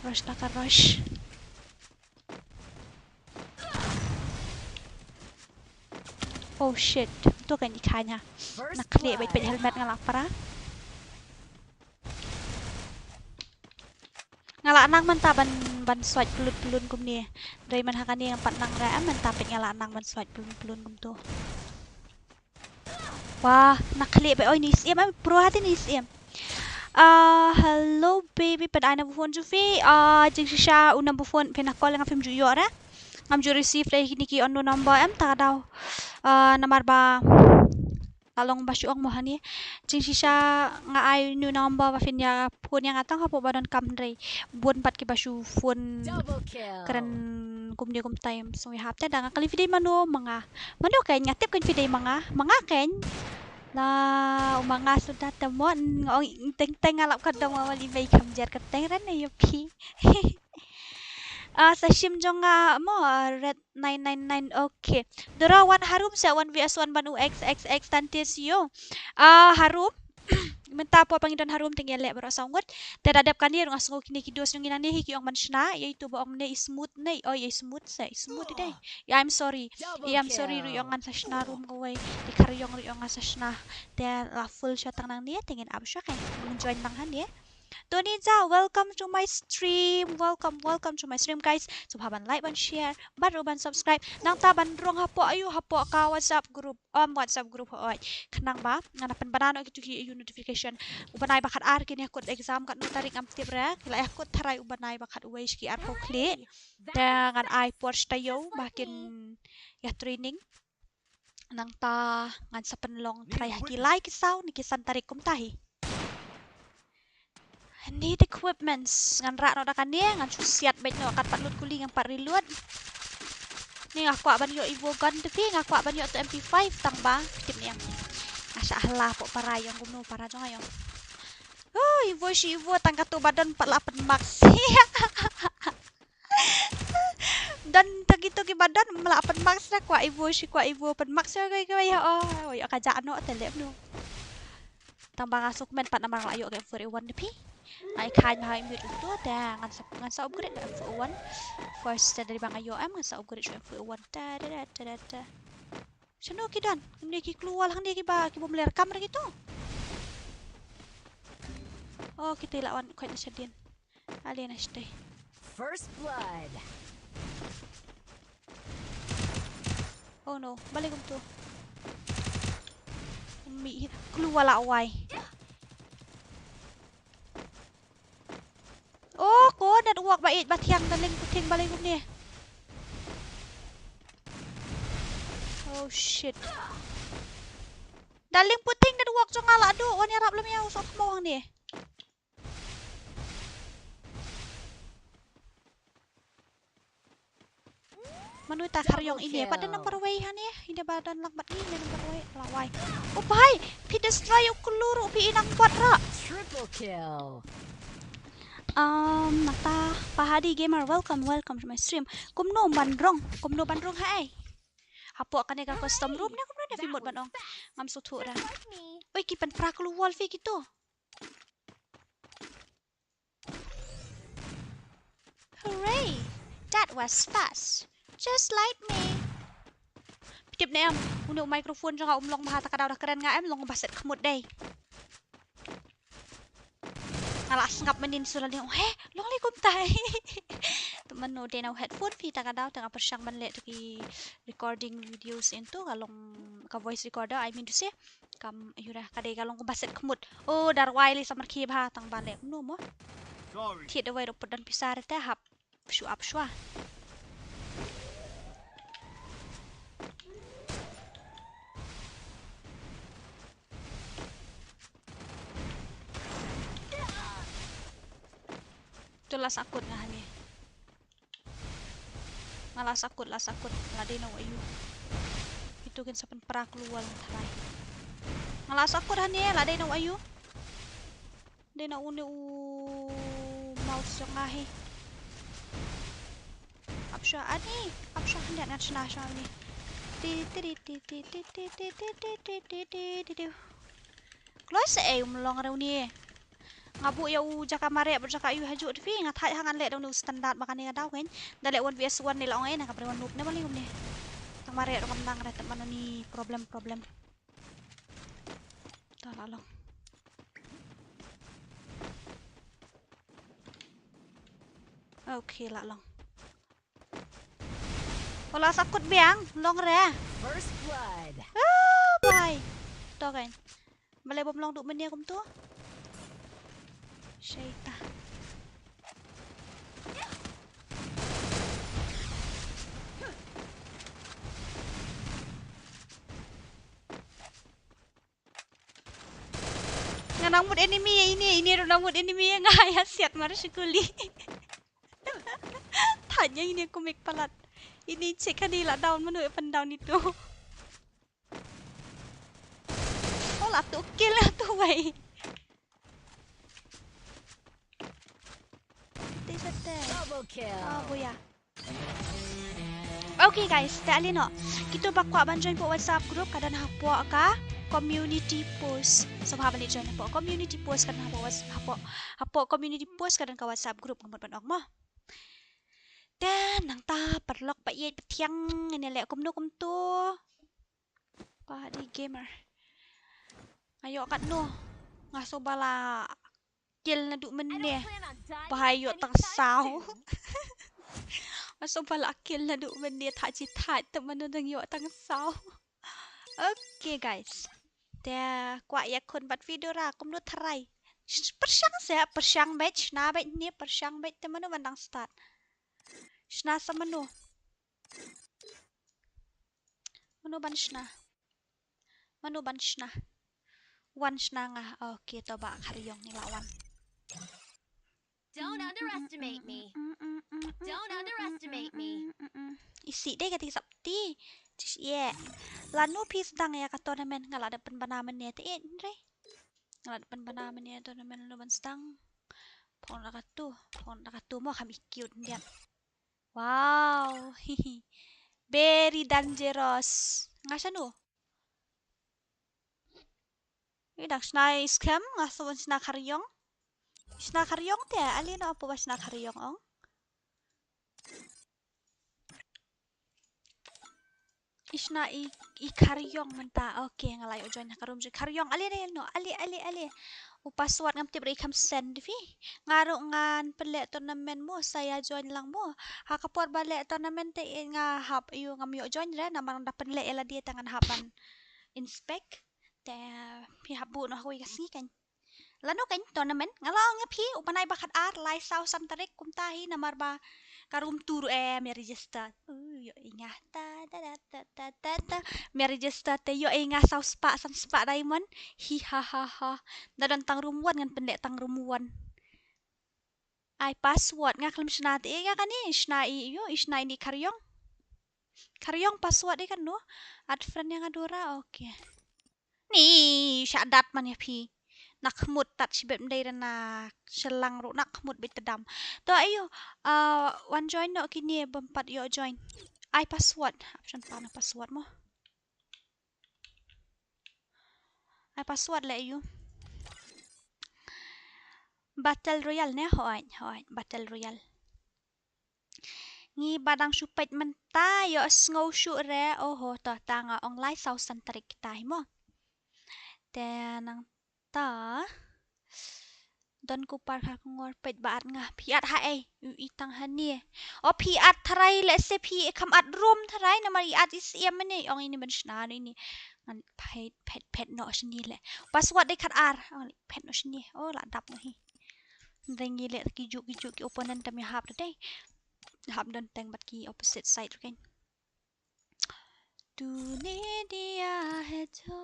Rush na ka rush. Oh shit, to kan i khanya. Na khlieh beit peit helmet nga la para. Nga la nang mynta ban, ban swat plut plun kumne. Dei man ha kane ngam pat nang re em, mynta peit nga la nang ban swat plun plun kumto. Wah, na khlieh beit, oi ni siem em, pro hati ni siem. Ah, hello baby, peit ai number phone ju phi. Ah, jingshisha u number phone phi na call nga phim ju ïoh re. Ngam ju receive re kini ki unknown number em ta ka daw. Ah, namar ba Ka long ba shu ong mo hani. Jingshisha nga ai u number ba phin ïa phone ïa nga tang hapoh ba donkam hynrei bun pat kiba shu phone kren kumne kumta, ym sngewbha te da nga kylli phi dei mano ma nga. Mano kein, nga tip kein phi dei ma nga. Ma nga kein. La, ma nga suda te mo, nga ong teng teng nga lap ka dong ma wali bai kham jer ka teng ran ne ïa phi. Ah, sa shim jong nga mo, ah, red nine nine nine, okay. Dura wan harum sa one V S one ban u X X X Tentacion. Ah, harum. Mynta hapoh ba ngi don harum te ngi leh baroh saw ngut. Te da dep kane ruh nga sngew kine ki dos jong ngi nangne hi ki ong ban shna, ïa itu ba ong ne i smooth ne, oh ïa i smooth sa, i smooth i dei. Ïa I'm sorry. Ïa I'm sorry ruh ong ngan sa shna rum kawei. Te khar ïong ruh ong ngan sa shna. Te la full shot tang nangne te ngin ap shwa kan. Ngin join tang hangne. Tony Zhao, welcome to my stream. Welcome, welcome to my stream, guys. Sngewbha ban like, ban share, bad ruh ban subscribe. Nangta ban rung hapoh ayu, hapoh ka WhatsApp group. Em, WhatsApp group hoi. Khnang ba ngan pynbna noh kito ki ayu notification. U bnai ba khatar kin ïakut exam katno tarik ngam tip re. Ki la ïakut tharai u bnai ba khatwei, shi ki arphew khlieh. Te ngan ai por shi taïew ba kin ïa training. Nangta ngan sa pynlong try ha ki lai ki saw ne ki san tarik kumta hi. Need equipments. Ngan rah noh da kane, ngan shu siat beit noh, kat pat lut kuli ngan pat reload. Ne nga kwah ban ïoh Evo gun te phi, nga kwah ban ïoh tu M P five tang ba tip ne em. Nga shah hala poh para ïong, kumno para jong nga ïong. Oh, Evo shi Evo tang katu ba don pat la pynmax. Don tang kito kiba don ym lah pynmax, da kwah Evo shi kwah Evo pynmax ïa kawei kawei ha. Oh, ïa ka ja noh te leh mano. Tang ba nga sngewkmen pat namar nga la ïoh ka M four A one te phi. Nga i khain ha i mute uto te ngan sa, ngan sa upgrade ka M four A one. First te dei ba nga ïoh em ngan sa upgrade sha M four A one. Ta da da ta da ta. Shano ki don? Kine ki klur wal hangne kiba, ki bym leh kam re kito. Oh, kita la wan khat na shadien. Ale na shatei. First blood. Oh no, balei kumto. Mi klur wal la wai. Oh, ko network ba ïeit ba thiang, da ling puting balei kumne. Oh shit. Da ling puting network jong nga la duh, wan ïarap lem ïa u sohkhmaw hangne. Mano ita khar ïong ine, pat da number wei hangne, ine ba don lang bad ngi, ine number wei, la wai. Oh bhai, phi destroy u klur ruh phi i nang pat ra. Triple kill. Um, nangta, Pahadi Gamer, welcome, welcome to my stream. Kumno ban rung, kumno ban rung ha ei. Hapoh kane ka custom room ne kumno ne phi mut ban ong. Ngam sngewthuh ra. Oi, ki pynpra klur wall phi kito. Hooray! That was fast. Just like me. Phi tip ne em, une u microphone jong nga um long bha, ta ka daw da kren nga em long ba set khmut dei. Nga la sngap mynnin shu la dei, he, long lei kumta. Te mano dei na u headphone phi ta ka daw, te nga pyrshang ban leh tu ki recording videos into ka long ka voice recorder, I mean to say. Kam, ïura, ka dei ka long kumba set khmut. O, da rwai lei samar khie bha tang ba leh kumno mo. Sorry. Thied da wai ruh put don pisa re te hap. Shu ap shwa. Tu la sakut nga hani. Nga la sakut, la sakut, la dei na u aïu. Itu kin sa pynpra klur wall tharai. Nga la sakut hani, la dei na u aïu. Dei na une u mouse jong nga hi. Ap shwa ani, ap shwa hyndiat ngan shna shwa ni. Ti, ti, ti, ti. Kloi se ei um long rew ni. Nga buh ïa u jaka mareh bad jaka ïu hajuh te phi, nga thait ha ngan leh da une u standard ba kane ka daw kein. Da leh one versus one ne la ong ei na ka pre wan noob ne ba lei kumne. Tang mareh ruh kam nang re te mano ni problem problem. Ta la long. Okay, la long. Ola sakut biang, long re. First blood. Ah, bai. To kein. Balei bym long duh mynne kumto? Shaita. Nga nang mut enemy ïa ine, ine ruh nang mut enemy ïa nga, ïa siat mar shukuli. Tanya ine kumik palat. Ine check kane la down mano e pan down itu. Oh, la tu kill la tu wei. Ti sate. Double kill. Oh, boya. Okay guys, te ale noh. Kito ba kwah ban join hapoh WhatsApp group ka don hapoh ka community post. So ba ban join hapoh community post ka don hapoh Whats-, hapoh, hapoh community post ka don ka WhatsApp group, nga mut ban ong mo. Te nangta paralok ba ïeit ba thiang, ngin ïa leh kumno kumto. Ba dei gamer. Nga ïoh katno. Nga sngewbha la kill naduh mynne. Ba ïoh tang saw. Nga sngewbha la kill naduh mynne, thait shi thait te mano dang ïoh tang saw. Okay guys. Te kwah ïakhun bad video ra kumno tharai. Sh-, pyrshang se, pyrshang beit, shna beit ne, pyrshang beit te mano ban dang start. Shna sa mano. Mano ban shna. Mano ban shna. Wan shna nga. Okay, to ba khariong ni la wan. Don't underestimate me. Don't underestimate me. Isi dei kati sap ti. Tis ye. Lano phi sdang ïa ka tournament, nga la dep pynbna mynne te, eh, hynrei. Nga la dep pynbna mynne tournament, lano ban sdang. Phong na katu, phong na katu mo kham i cute ndiat. Wow. Very dangerous. Nga shano? Ïa dang shna i skhem, nga sngewbha shna khariong. Shna khariong te, ale noh apo ba shna khariong ong. I shna i, i khariong mynta. Okay, nga la ïoh join ha ka room jong i khariong. Ale, ale, no, ale, ale, ale. U password ngam tip re i kham send phi. Nga ruh ngan pynleh tournament mo, sa ïa join lang mo. Ha ka por ba leh tournament te, eh, nga hap ïoh, ngam ïoh join re, namar da pynleh ïa lade te ngan hap ban inspect. Te phi hap buh noh ha kawei ka sngi kan. Lano kan tournament, nga la ong ïa phi, u bnai ba khatar, lai saw san tarik kumta hi, namar ba ka room tour em, ïa register. Uh, ïoh i nga ta ta ta ta ta ta ta. Ym ïa register te ïoh i nga saw spah san spah diamond. Hi ha ha ha. Da don tang room one, ngan pynleh tang room one. Ai password, nga khlem shna te, eh, ïa kane, shna i, ïoh i shna i ni khariong. Khariong password i kano? Add friend ïa nga Dora, okay. Ni, sha dat man ïa phi. Na khmut tat shibet, ym dei re na shlang ruh, na khmut beit tdam. To ayo, ah, wan join noh kine bym pat ïoh join. Ai password. Option pa na password mo. Ai password le yu. Battle Royale ne? Hooid, hooid, Battle Royale. Ngi ba dang shu peit mynta, ïohsngew shuh re, oho, to tang ong lai saw san tarik kita hi mo. Te nangta don ku par kha ku ngor peit ba at nga phi at ha ei, u i tang ha nie. O phi at tharai le se phi kham at room tharai namar i at i siem ne ong ini ban shna no ini. Ngan phet phet phet no shni le. Password dei khat ar. Ong phet no shni. O la dap no hi. Dei ngi leh ki juk ki juk ki opponent tam ïa hap dei. Hap don teng bad ki opposite side ruh kein. Tune diya hai jo.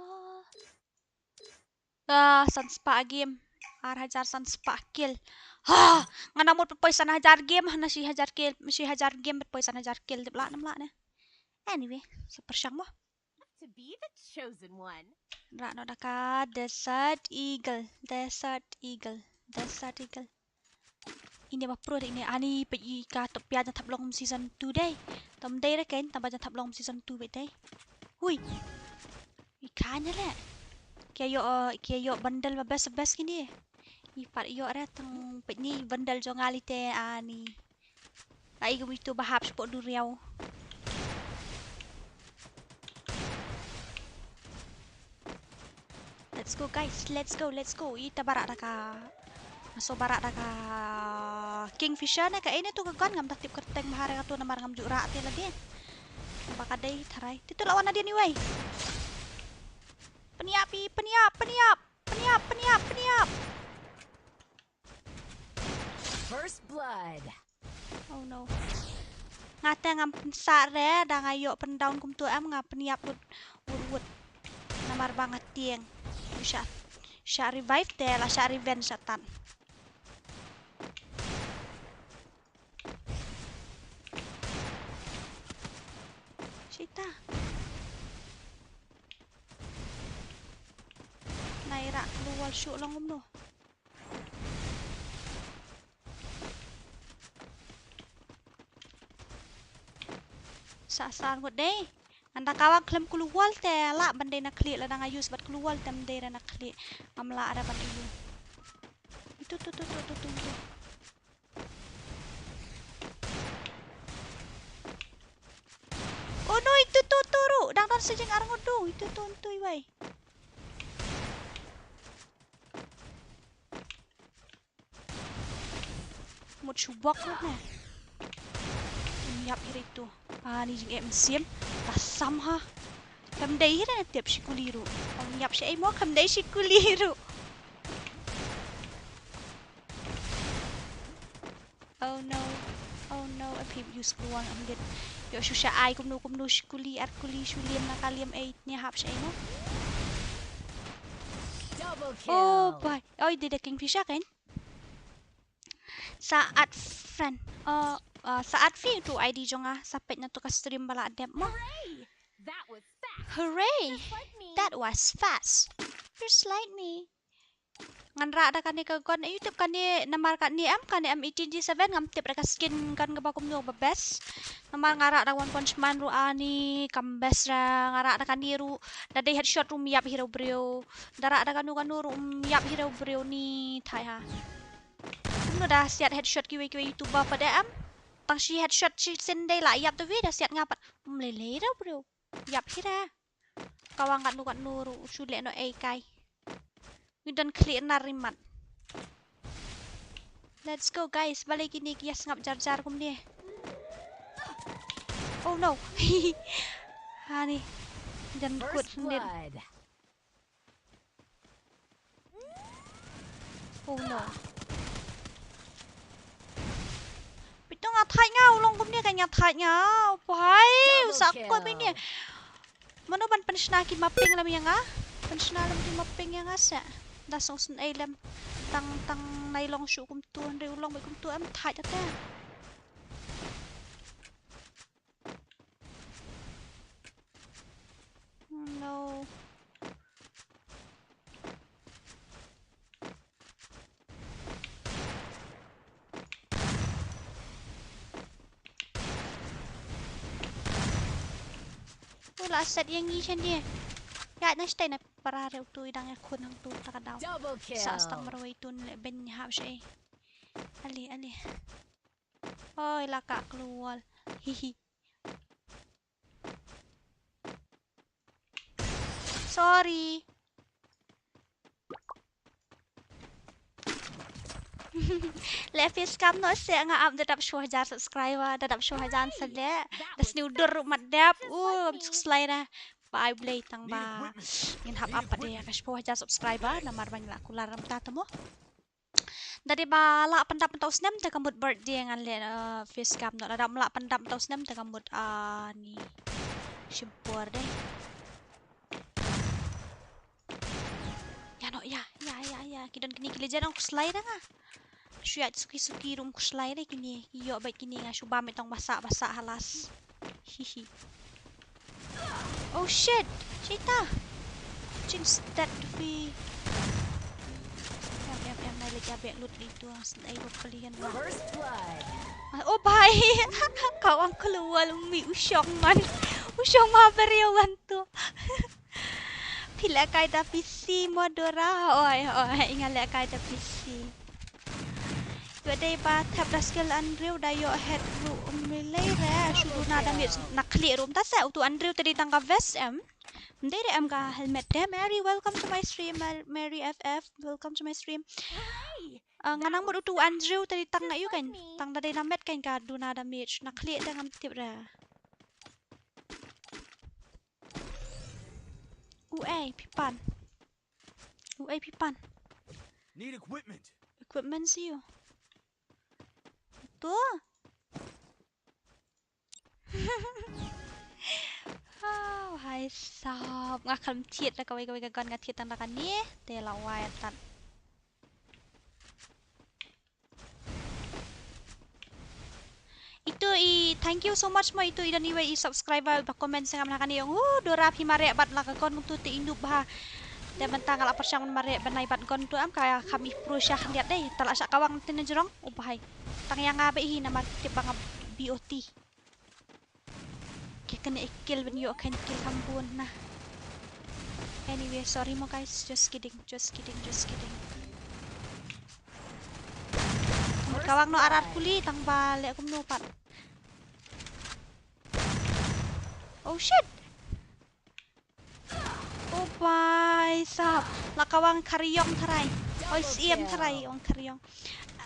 Ah, san spah game. Ar hajar san spah kill. Ha, nga na mut poi san hajar game, na shi hajar kill, shi hajar game poi san hajar kill dep la nam la ne. Anyway, sa pyrshang mo. To be the chosen one. Ra no da ka Desert Eagle, Desert Eagle, Desert Eagle. Ini ba pro ini ani pe i ka to pia ja thap long season two dei. Tom dei re ken tamba ja thap long season two be dei. Hui. I ka nya le. Ke yo ke yo bundle ba best best kini. I par yo re tang pe ni bundle jong ali te ani. Ai kum itu ba hap spot duriau. Let's go guys, let's go, let's go. Ita barak da ka. Maso barak da ka. Kingfisher ne ka ini tu ka gun ngam tak tip kerteng mahar ka tu namar ngam juk rak ti lagi. Ba ka dei tharai. Ti tu lawan dia ni wei. Peniap i, peniap, peniap. Peniap, peniap, peniap. First blood. Oh no. Nga te ngam pynsah re da nga ïoh pyndown kumtu em nga pynïap wut wut wut. Namar ba nga tieng. Sha sha revive te la sha revenge sha tan. Shita. Nai rak luwal shu long kumno. Sa san ngut dei. Anda kawa khlem kulu wal te la ban dei na khlieh la dang ayus bat kulu wal te mdei na khlieh. Amla ada ban ilu. Itu tu tu tu tu tu. Oh no, itu tu tu ru. Dang dang sejeng arang udu. Itu tu tu iwai. Mut shubok lut ne. Yap hiri tu. Ah, ni jing em sim. Tasam ha. Kam dei hira na tiap shikuli ru. Ong yap shi ai mo kam dei shikuli ru. Oh no. Oh no, a phim use kluang am dit. Yo shu sha ai kumno kumno shikuli ar kuli shuliam na kaliam ai nya hap sha ai mo. Double kill. Oh boy. Oi, dei da kingfisher kan? Saat friend. Oh, uh, saat fi tu I D jong nga sa page na tu ka stream bala dep mo. Hooray! That was fast. Hooray! Just like me. That was fast. Just like me. Ngan rak da kane ka gun YouTube kane namar kane em kane em eighteen G seven ngam tip da ka skin gun kaba kumno ba best. Namar nga rak da One Punch Man ru ani kam best ra nga rak da kane ru da dei headshot ru miap hero brio. Da rak da kanu kanu ru miap hero brio ni thai ha. Kumno da siat headshot kiwei kiwei YouTuber pat em. Tang shi headshot shi sin dei la yap tu wi da siat nga pat. Mlele ra brio. Yap hira. Kawang kat nu kat nu ru shu leh no ei kai. Ngi don khlieh nar rimat. Let's go guys. Balei kine ki ïa sngap jar jar kumne. Oh no. Hani. Jan kut sendiri. Oh no. Pito nga thait nga u long kumne ka nga thait nga. Pai u sa ko bini. Mano ban pynshna ki mapping lam ïa nga. Pynshna lam ki mapping ïa nga sa. Da song sun ei lam. Tang tang nai long shu kumtu hynrei u long bai kumtu em thait ate. Oh no. La set ïa ngi shen die. Ïa na stay na para re utu i dang ïakhun hangtu ta ka daw. Double kill. Sa stang marwei tu ne leh ben hap sha ei. Ale, ale. Oi, la ka klur wall. Hihi. Sorry. Leh face cam noh seh, nga ap da dap shu hajar subscriber, da dap shu hajar sa leh. Da sniew dur mat dap. Uh, ym suk slai na. Ba ai blei tang ba ngin hap ap pat de ka shu hajar subscriber namar ba ngi la kular ram ta tamo. Da dei ba lah pyndap mynta u snem te ka mut birthday ngan leh, eh, face cam noh. Lada ym lah pyndap mynta u snem te ka mut, ah, ni shim por dei. Ïa noh, ïa, ïa, ïa, ïa. Ki don kine ki legend, ong khuslai da nga. Shu ïa suki suki ruh ym khuslai da kine. Ki ïoh bad kine, nga shu bam ïa tang ba sah ba sah ha last. Hihi. Oh shit! Shita! Jing stat phi. Em, em, em, nai leh ïa beh lut ïa itu, ah, snai ba pelian ba. First blood. Ah, oh bhai! Ka wan klur wall, umi u shong man. U shong ma beriaw wan tu. Phi leh kai da P C mo Dora? Oi, oi, nga leh kai da P C. Ïoh dei ba thep da skill Andrew da ïoh head ruh ym lei re, shu duna damage na khlieh ruh. Mynta seh utu Andrew te dei tang ka vest em. Ym dei re em ka helmet te. Mary, welcome to my stream. Mar-, Mary F F, welcome to my stream. Ah, nga nang mut utu Andrew te dei tang nga ïoh kan. Tang da dei na met kan ka duna damage. Na khlieh te ngam tip re. Uei phi pan. Uei phi pan. Need equipment. Equipment sha u. Tu. Oh, hai sap. Nga khlem thied da kawei kawei ka gun, nga thied tang da kane. Te la wai tat. Itu i, thank you so much mo, itu i don iwei i subscriber ba comment sngam na kane ong, "Uh, Dora phi mareh bad la ka gun tu te i noob bha." Te mynta nga la pyrshang ban mareh ban nai bad gun tu em ka kham i pro sha khyndiat dei. Ta la shah kawang te na jrong. Oh bhai. Tang ïa nga ba i namar tip ba nga B O T. Ki kane i kill ban ïoh kan kill kham bun na. Anyway, sorry mo guys, just kidding, just kidding, just kidding. Kawang noh ar ar kuli tang ba leh kumno pat. Oh shit. Oh bhai sab. La kawang khariong tharai. Oi siem tharai ong khariong.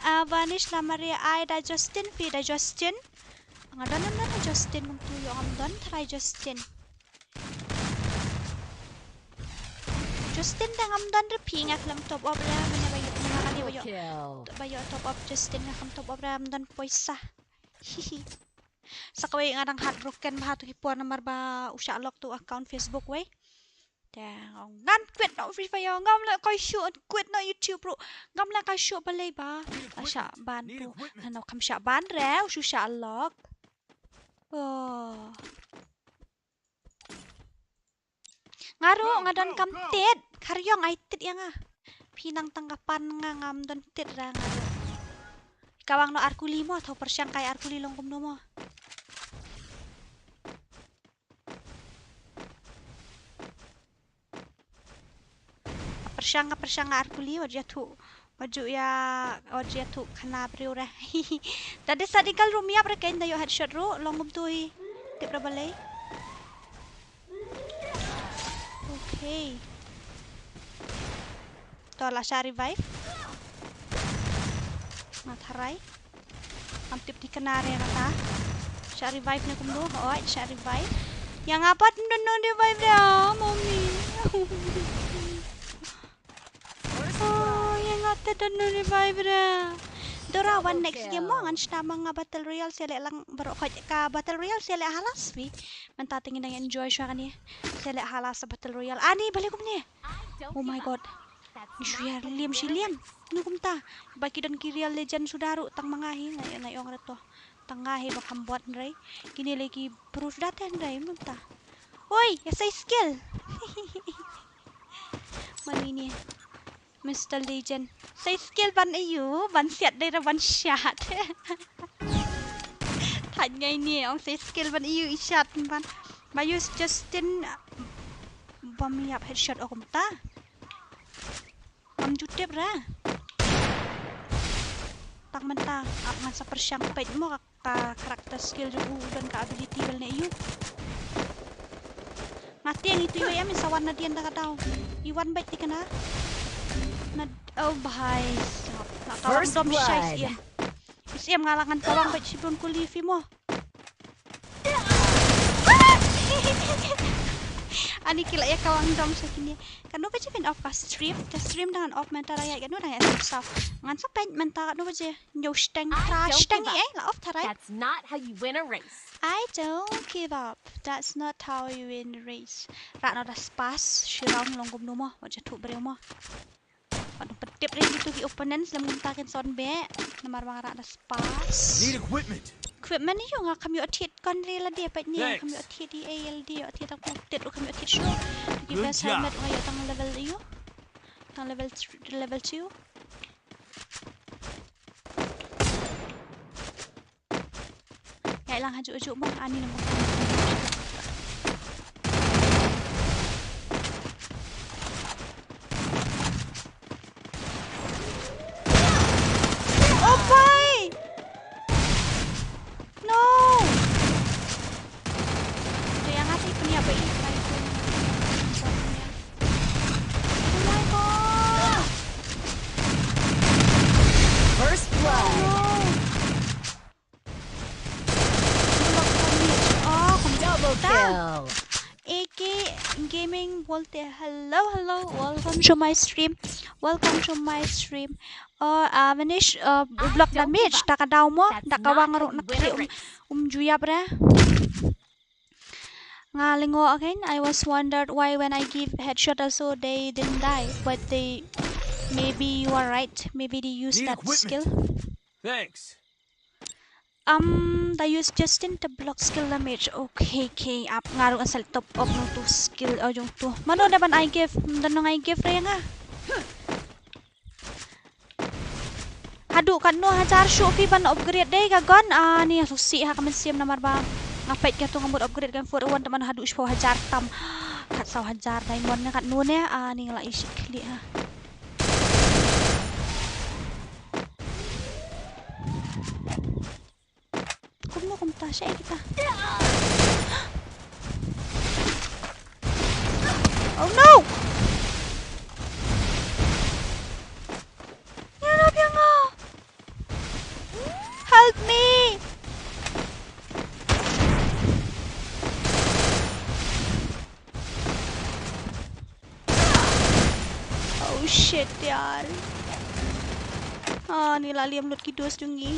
Ah, Vanish la Maria ai da Justin phi da Justin. Nga don don da Justin kumtu ïoh ngam don tharai Justin. Justin da ngam don re phi nga khlem top up re mane ba ïoh, mane ba ïoh. Ba ïoh top up Justin nga khlem top up re ngam don poisa. Hihi. Sa kawei nga dang heartbroken bha tu ki por namar ba u shah lock tu account Facebook wei. Te ong ngan quit noh Free Fire, ngam leh kai shuh, quit noh YouTube ruh ngam leh kai shuh balei ba la shah ban tu. Nano kham shah ban re, u shu shah lock. Oh. Nga ruh nga don kam tit. Khariong ai tit ïa nga. Phi nang tang ka pan nga ngam don tit ra nga ruh. Kawang noh ar kuli mo, thaw pyrshang kai ar kuli long kumno mo. Pyrshang, pyrshang ar kuli wat ïathuh. Wat ju ïa, wat ju ïathuh khana briew re. Ta dei sa dei kal ruh miap re kein da ïoh headshot ruh long kumtu hi. Tip ra balei. Okay. To la shah revive. Nga tharai. Ngam tip thikna re kata. Shah revive ne kumno? Hooid, shah revive. Ïa nga pat ym don revive re, ah, mommy. Oh, ïa nga te don revive re. Dora wan next game mo ngan shna ma nga battle royale, sa leh lang baroh khoit ka battle royale, sa leh ha last week. Mynta te ngin dang enjoy shuwa kane. Sa leh ha last battle royale. Ani balei kumne. Oh my god. Ngi shu ïa liam shi liam. Nu kumta. Ba ki don ki real legend suda ruh tang ma nga hi nga ïa, nga ïa ong re to. Tang nga hi ba kham bot hynrei. Kine le ki pro suda te hynrei mynta. Oi, ïa sai skill. Manu ini. Mister Legend. Sai skill ban ayu, ban siat dei ra ban shot. Thait ngai ni ong sai skill ban ayu i shot ban. Mayus Justin, bom ïap headshot o kumta. Ngam ju tip ra. Tang mynta, ap ngan sa pyrshang peit mo ka, ka character skill jong u, u don ka ability bel ne ïu. Nga tieng itu ïu em, i sa wan na dien da ka daw. I wan beit ti kana. Na, oh bhai sahab. Na ka wan dom shai siem. Siem nga la ngan ka wan beit shibun kuli fi mo. Ani ki la ïa kawang dong sha kine. Katno baje phin off ka stream? Ka stream dang off mynta, da ïa katno dang ïa sep sa. Ngan sa peit mynta katno baje. Ñiew shteng, tra shteng i ei, la off tharai. That's not how you win a race. I don't give up. That's not how you win a race. Rat no da spas, shirong long gum no mo, wat ja thuk briew mo. Wat dang pyntip ri itu ki opponents lem kumta kin son beh. Namar ba nga rak da spas. Need equipment. Equipment ïu nga kam ïoh thied kon ri la dei peit ni, nga kam ïoh thied i A L D, ïoh thied tang pyntip ruh kam ïoh thied shuh. Ki best helmet nga ïoh tang level ïu. Tang level thr-, level two. Ïa lang hajuh hajuh mo, ani nang. Oh boy! No! Ito yang ati punya apa ini? Oh my god! First blood. No! Double kill. A K Gaming World, hello, hello, welcome to my stream, welcome to my stream. Oh, uh, Manish, uh, block damage, ta ka daw mo, ta ka wang ruh na kri um, um ju ïap re. Nga lingo again, I was wondered why when I give headshot also they didn't die, but they, maybe you are right, maybe they use that skill. Thanks. Um, they use Justin to block skill damage. Okay, okay. Ap nga ruh ngan sa leh top up nangtu skill, oh, jong tu. Mano da ban ai gift, da nang ai gift re nga. Haduh katno hajar shuh phi ban upgrade dei ka gun. Ah, ni suk si ha ka mynsiem namar ba nga peit ka tu nga mut upgrade ka M four A one, te mano haduh shiphew hajar tam. Kat saw hajar diamond ne katno ne. Ah, ni nga la i shit khlieh ha. Kumno kumta, shaei kita? Oh no! Ïarap ïa nga! Help me! Oh shit, yaar. Ah, ni la liam lut ki dos jong ngi.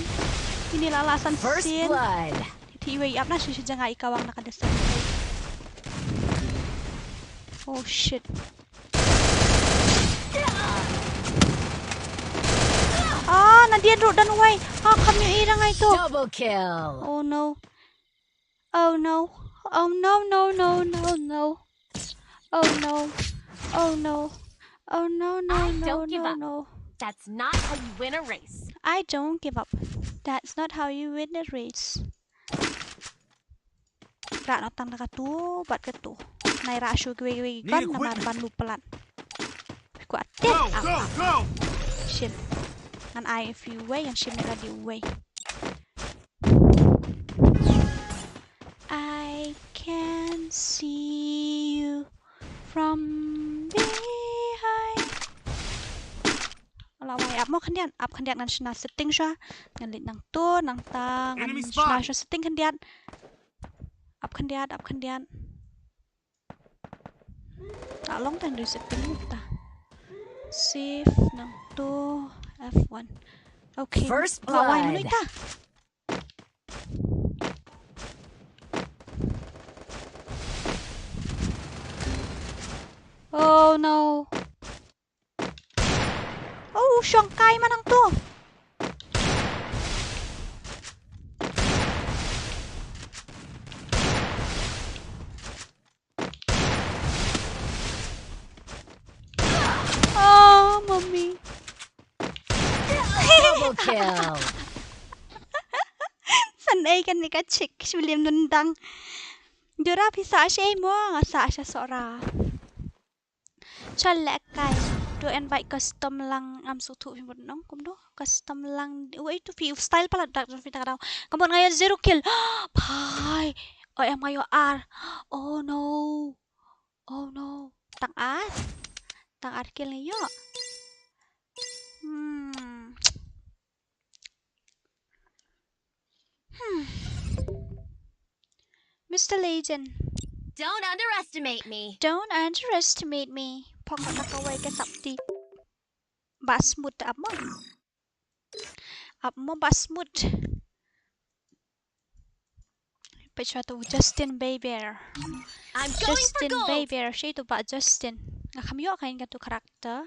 Ni la la san sien. First blood. Ti wei ap na shi shi janga i kawang na ka desa. Oh shit. Ah, na dia duk dan wai. Ah, kami irang ai tu. Double kill. Oh no. Oh no. Oh no, no, no, no, no. Oh no. Oh no. Oh no, no, I no, don't give no, up. No. That's not how you win a race. I don't give up. That's not how you win a race. Rah noh tang da katu bad katu. Nai rah shuh kiwei kiwei ki gun namar ban lu palat. Kwah tip. Go, go, go. Shim. Ngan ai few wei, ngan shim ïa lade uwei. I can see you from behind. Ala wai ap mo khyndiat, ap khyndiat ngan shna setting shuwa. Ngan leit nangtu, nangta, ngan shna shuwa setting khyndiat. Ap khyndiat, ap khyndiat. Ah, long time dei setting ta. Save nangtu F one. Okay. First blood. Ala wai mano ita. Oh no. Oh, shong kai ma nangtu. Oh, mommy. Double kill. San ei kane ka chick, shu lem nundang. Dura phi sah sha ei mo, nga sah sha Sohra. Chal leh kai. To invite custom lang, ngam sngewthuh phi mut nong kumno. Custom lang. Wei to phi style palat dak phi ta ka daw. Ka mut nga ïoh zero kill. Bhai. Oi em nga ïoh ar. Oh no. Oh no. Tang ar. Tang ar kill nga ïoh. Hmm. Hmm. Mister Legend. Don't underestimate me. Don't underestimate me. Phong ka kawai ka sapti. Ba smooth ap mo. Ap mo ba smooth. Peit shuwa tu Justin Bieber. I'm going for Justin gold. Bieber, shi tu ba Justin. Nga kham ïoh kain ka tu character.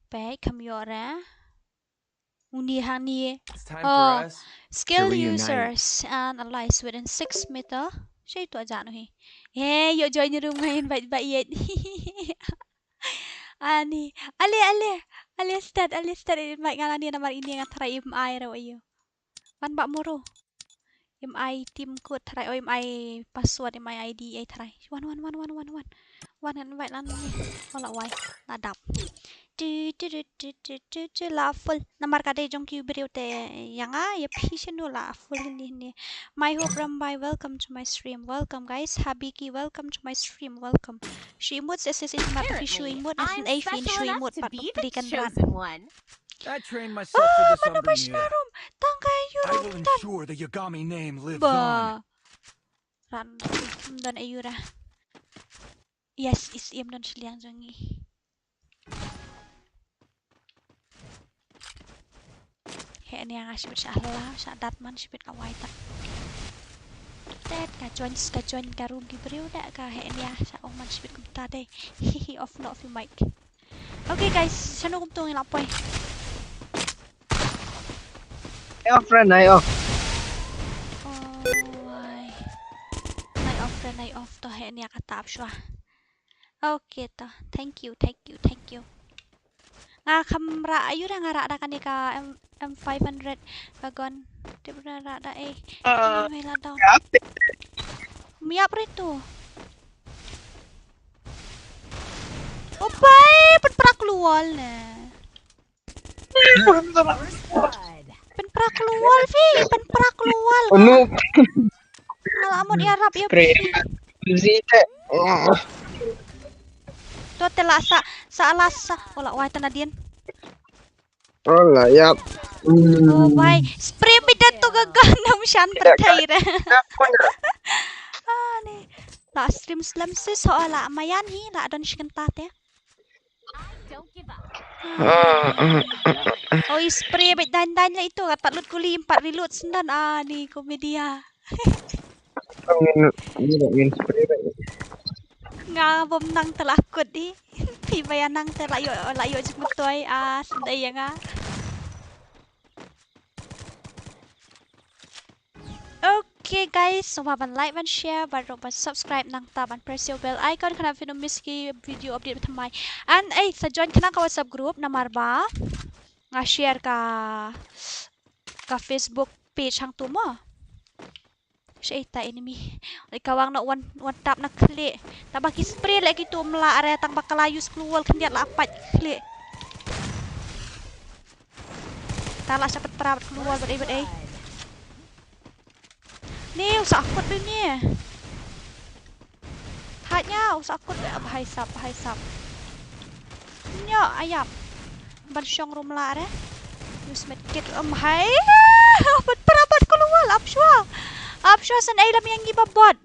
Peit kham ïoh ra. Uni hang ni. It's time for Oh, us to skill reunite. Users and allies within six meter. Shi tu aja nu hi. He, ïoh join room nga invite ba yet. Ani, ale ale. Ale start, ale start invite nga lani namar ini nga try im ai ro ayo. Wan ba moro. Im ai team code try, oh, im ai password, im ai I D ai try. Wan wan wan wan wan wan. Wan invite lan ni. Oh la wai. La dap. Tu tu tu tu tu tu tu la full. Namar ka dei jong ki briew te ïa nga ïa phi shen nu la full ni ni. My hope Rambai, welcome to my stream. Welcome guys. Habiki, welcome to my stream. Welcome. Shu imut se se se mat phi shu imut as an A fin shu imut pat pli kan rat. I trained myself for this, Umbrella. Tang ka yu I will ensure the Yagami name lives on. Ba. Ran, mm, don ayura. Yes, is im don shiliang jong ngi. He ni nga shibit sha hla, sha dat man shibit ka wai tak. Tet ka join, ka join ka room ki briew da ka he ni sha ong man shibit kumta dei. Hihi, off no off mic. Okay guys, shano kumtu ngi la poi. Ai off friend, ai off. Oh, wai. Ai off friend, ai off to he ni ka tap shwa. Okay to. Thank you, thank you, thank you. Nga kham ra ayu da nga ra da kane ka M, M five hundred ka gun. Tip ra ra da eh. Ah, me la down. Miap ri tu. Opai, pynprak lual ne. Pynprak lual, Fi, pynprak lual. Unu. Ala amot ïarap ïa Fi. Zi te. To te la sa, sa la sa. Ola wai tana dien. Ola, yap. Oh, bai. Spray bit da tu ga gan nam shan pyrthei re. Ah, ni. La stream slem sis ho la mayan hi, la don shikenta te. Oi, spray bad dan dan la itu, kata lut kuli empat reload sendan. Ah, ni komedia. Ngin, ngin, ngin spray bad. Nga bom nang telakut di. Pi baya nang tela yo, la yo jik mutoi. Ah, sendai ya nga. Okay guys, sngewbha ban like, ban share, bad ruh ban subscribe, nangta ban press ïa u bell icon khnang phin ym miss ki video update ba thymmai. And ei, sa join khnang ka WhatsApp group namar ba nga share ka, ka Facebook page hangtu mo. Shei ta enemy. Ka wang na wan, wan tap na khlieh. Tang ba ki spray leh kitu mla are tang ba ka la use klur wall khyndiat la pat khlieh. Ta la sa pat pra bad klur wall bad ei bad ei. Ni u sa kut bad ni. Thait nia u sa kut bad, bhai sap, bhai sap. Nia ayap. Ban shong rum la re. Use med kit, um, hai. Pat pra bad klur wall, ap shwa. Ap shwa, san ei lam ïa ngi babot.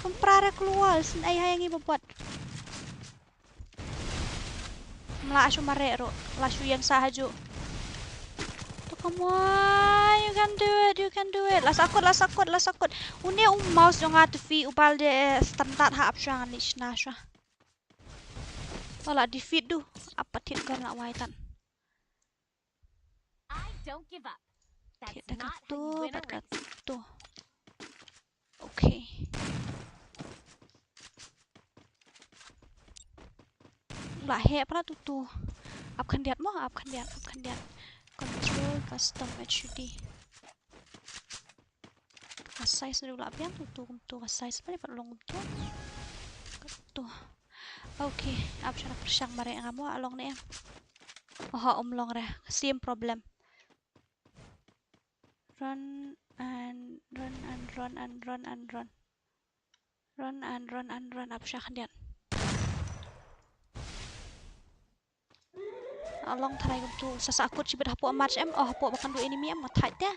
Kum pra re klur wall, san ei ha ïa ngi babot. Mla shu mareh ruh, la shu ïeng sa ha ju. To, come on, you can do it, you can do it. La sa kut, la sa kut, la sa kut. Une u mouse jong nga tu Fi u bal de, eh, standard ha ap shwa ngan leit shna shwa. Wala defeat du, ap patit gun la wai tan. I don't give up. That's not how you win a race. Thied da katu, bad katu. Okay. La heh pra tu tu. Ap khyndiat mo, ap khyndiat, ap khyndiat. Control, custom, H U D. Ka size ruh la biang tu, tu kumtu, ka size pale pat long kumtu. Kumtu. Okay, ap sha pyrshang mareh nga mo, a long ne em. Oho, um long re, same problem. Run and run and run and run and run. Run and run and run, ap sha khyndiat. A long tharai kumtu, sa sah kut shibit hapoh match em, oh hapoh ba kynduh enemy em, nga thait te.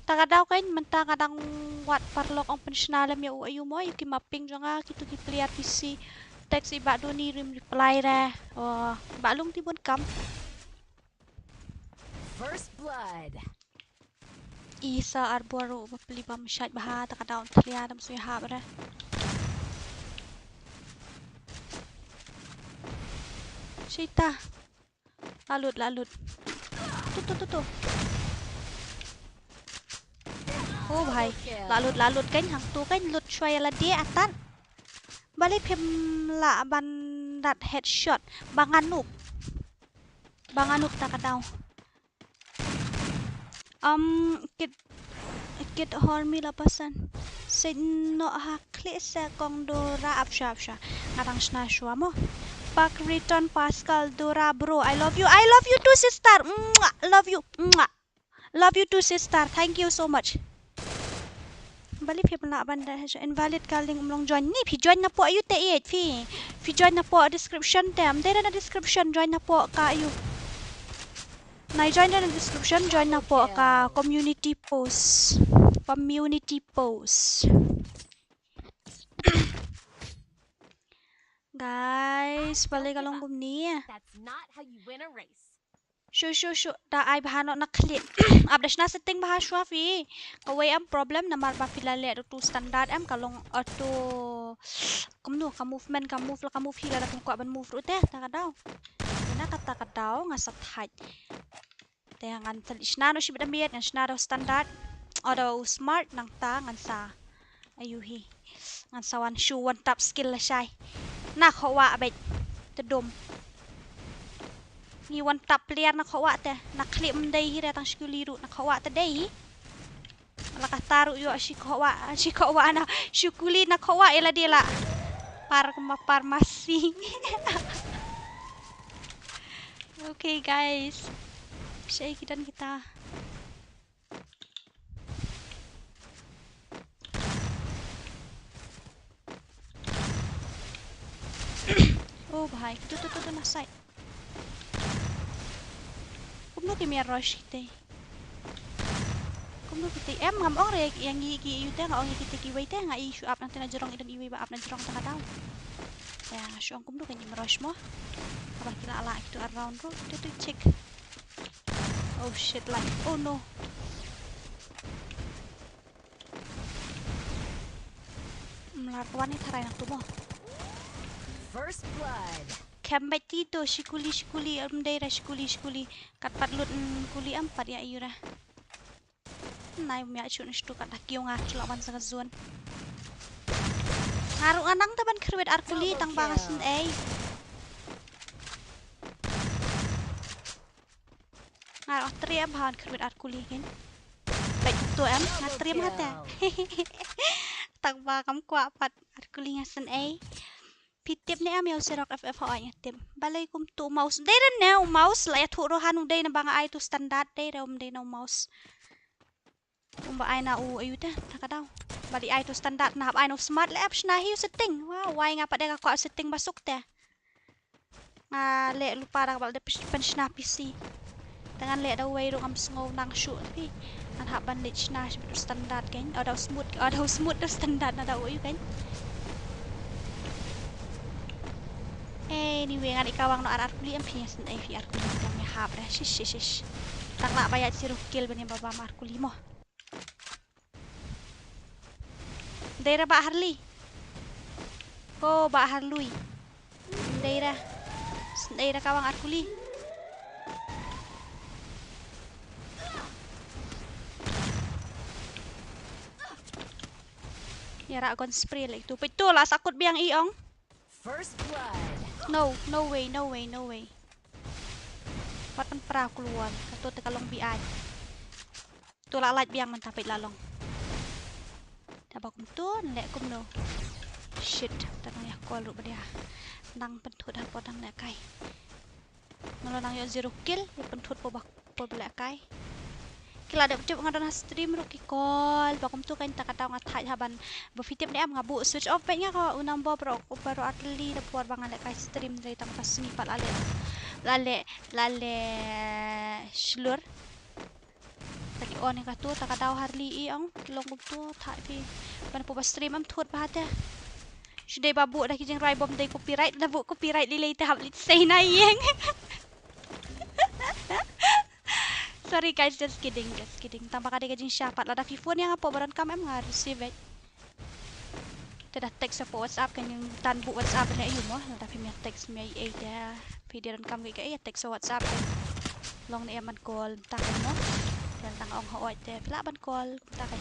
Ta ka daw kein, mynta nga dang wad paralok ong pynshna lem ïa u aïu mo, ïa ki mapping jong nga, kitu ki player P C. Text i Bah Doni ym reply re. Oh, Bah Lungti bun kam. First blood. I sa arbor ruh bapli bam shait bha, ta ka daw thlia dam sui hap re. Shita. La lut, la lut. Tu, tu, tu, tu. Oh bhai. La lut, la lut kein, hangtu kein lut shuwa ïa lade atan. Balei phim lah ban rat headshot. Ba nga noob. Ba nga noob ta ka daw. Um, kit, kit hormi la pasan. Seit noh ha khlieh se kong Dora, ap sha, ap sha. Nga dang shna shuwa mo. Pak Riton Pascal Dora bro, I love you. I love you too, sister. Mwah. Love you. Mwah. Love you too, sister. Thank you so much. Balei phim lah ban da invalid ka link, ym long join. Ni phi join napoh aïu te, ïeit phi. Phi join napoh description te. Ym dei re na description, join napoh ka aïu. Nai join re na description, join napoh ka community post. Community post. Guys, balei ka long kumne. That's not how you win a race. Shu, shu, shu, da ai bha noh na khlieh. Ap da shna setting bha shuwa phi. Kawei em problem namar ba phi la leh ruh tu standard em, ka long auto. Kumno ka movement, ka move la ka move hi lada phim kwah ban move ruh te, ta ka daw. Ina kata ka daw nga sa thait. Te ngan sa leit shna noh shibit da miet, ngan shna da u standard. O da u smart, nangta ngan sa. Aïu hi. Ngan sa wan shu one tap skill lashai. Na khohwah beit. Te dum. Ngi one tap player na khohwah te. Na khlieh ym dei hi re, tang shi kuli ruh na khohwah te dei hi. La kata ruh ïoh shi khohwah, shi khohwah na, shi kuli na khohwah ïa lade la. Par ma par masi. Okay guys. Shaei ki don kita. Oh bhai, tu, tu, tu, tu na side. Kumno kim ïa rush kita. Kumno kita. Em, ngam ong re ïa ngi ki ïu te, nga ong ïa kita kiwei te, nga i shu ap nangta na jrong, i don iwei ba ap na jrong ta ka daw. Te nga shu ong kumno kim rush mo. Haba ki la lah kitu around ruh, tu tu check. Oh shit, like, oh no. Mlar ka wan ni tharai nangtu mo. First blood. Khem beit ti tu, shi kuli, shi kuli, ym dei re, shi kuli, shi kuli. Kat pat lut, mm, kuli em pat ïa ïu re. Nai ym ïa shu na shtu kat da kiew nga shu la wan sa ka zone. Nga ruh nga nang ta ban khrwit ar kuli tang ba nga sngewsih. Nga ruh nga triem bha ban khrwit ar kuli kein. Bad tu em nga triem ha te. Tang ba kam kwah pat ar kuli nga sngewsih. Phi tip ne em ïa u Xerox F F, hooid nga tip. Balei kumtu u mouse? Dei re ne u mouse la ïathuh ruh han u dei naba nga ai tu standard, dei re um dei na u mouse. Um ba ai na u aïu te, ta ka daw. Balei ai tu standard, na hap ai na u smart, leh ap shna hi u setting. Wa wai nga pat de ka kwah u setting ba suk te. Nga leh lypa da kaba la dep pynshna P C. Te ngan leh da uwei ruh ngam sngew nang shuh phi. Ngan hap ban leit shna shibit u standard kein. O da u smooth, o da u smooth da u standard na da u aïu kein. Anyway, ngan ïa kawang noh ar ar kuli em phi, nga sngewsih phi ar kuli te ym ïahap re. Shish, shish, shish. Tang lah ba ïa siruk kill ban ïa ba bam ar kuli mo. Dei re Bah Harley. Ko Bah Harlui. Dei re. Dei re kawang ar kuli. Ïa ra gun spray leh itu. Peit tu la sakut biang i ong. First blood. No, no way, no way, no way. Pat pynpra kulwan. Kato te ka long B I. Tu la lait biang mynta peit la long. Te ba kumtu, leh kumno. Shit, ta nang ïa call ruh ba dia. Nang pynthut ha por nang lehkai. Nga la nang ïoh zero kill, ïa pynthut por ba, por ba lehkai. Ki la dep tip nga don ha stream ruh ki call, ba kumtu kan ta ka daw nga thait ha ban. Ba phi tip ne em nga buh switch off peit nga ko u number baroh, baroh artylli da por ba nga lehkai stream dei tang ta sngi pat la leh. La leh, la leh shlur. Tadi on ïa katu, ta ka daw harli i ong, long kumtu, thait phi. Ban pu ba stream am thut ba te. Shu dei ba buh da ki jingrwai bym dei copyright, da buh copyright lei lei te hap leit sei na ïing. Sorry guys, just kidding, just kidding. Tang ba ka dei ka jingshisha pat lada phi phone ïa nga hapoh ba donkam em nga receive it. Te da text hapoh WhatsApp kan ïa tan buh WhatsApp ne ayu mo. Lada phim ïa text, phim ïa ei te phi dei donkam kaei kaei, ïa text WhatsApp kan. Long ne em ban call mynta kan mo. Te tang ong hooid te phi lah ban call mynta kan.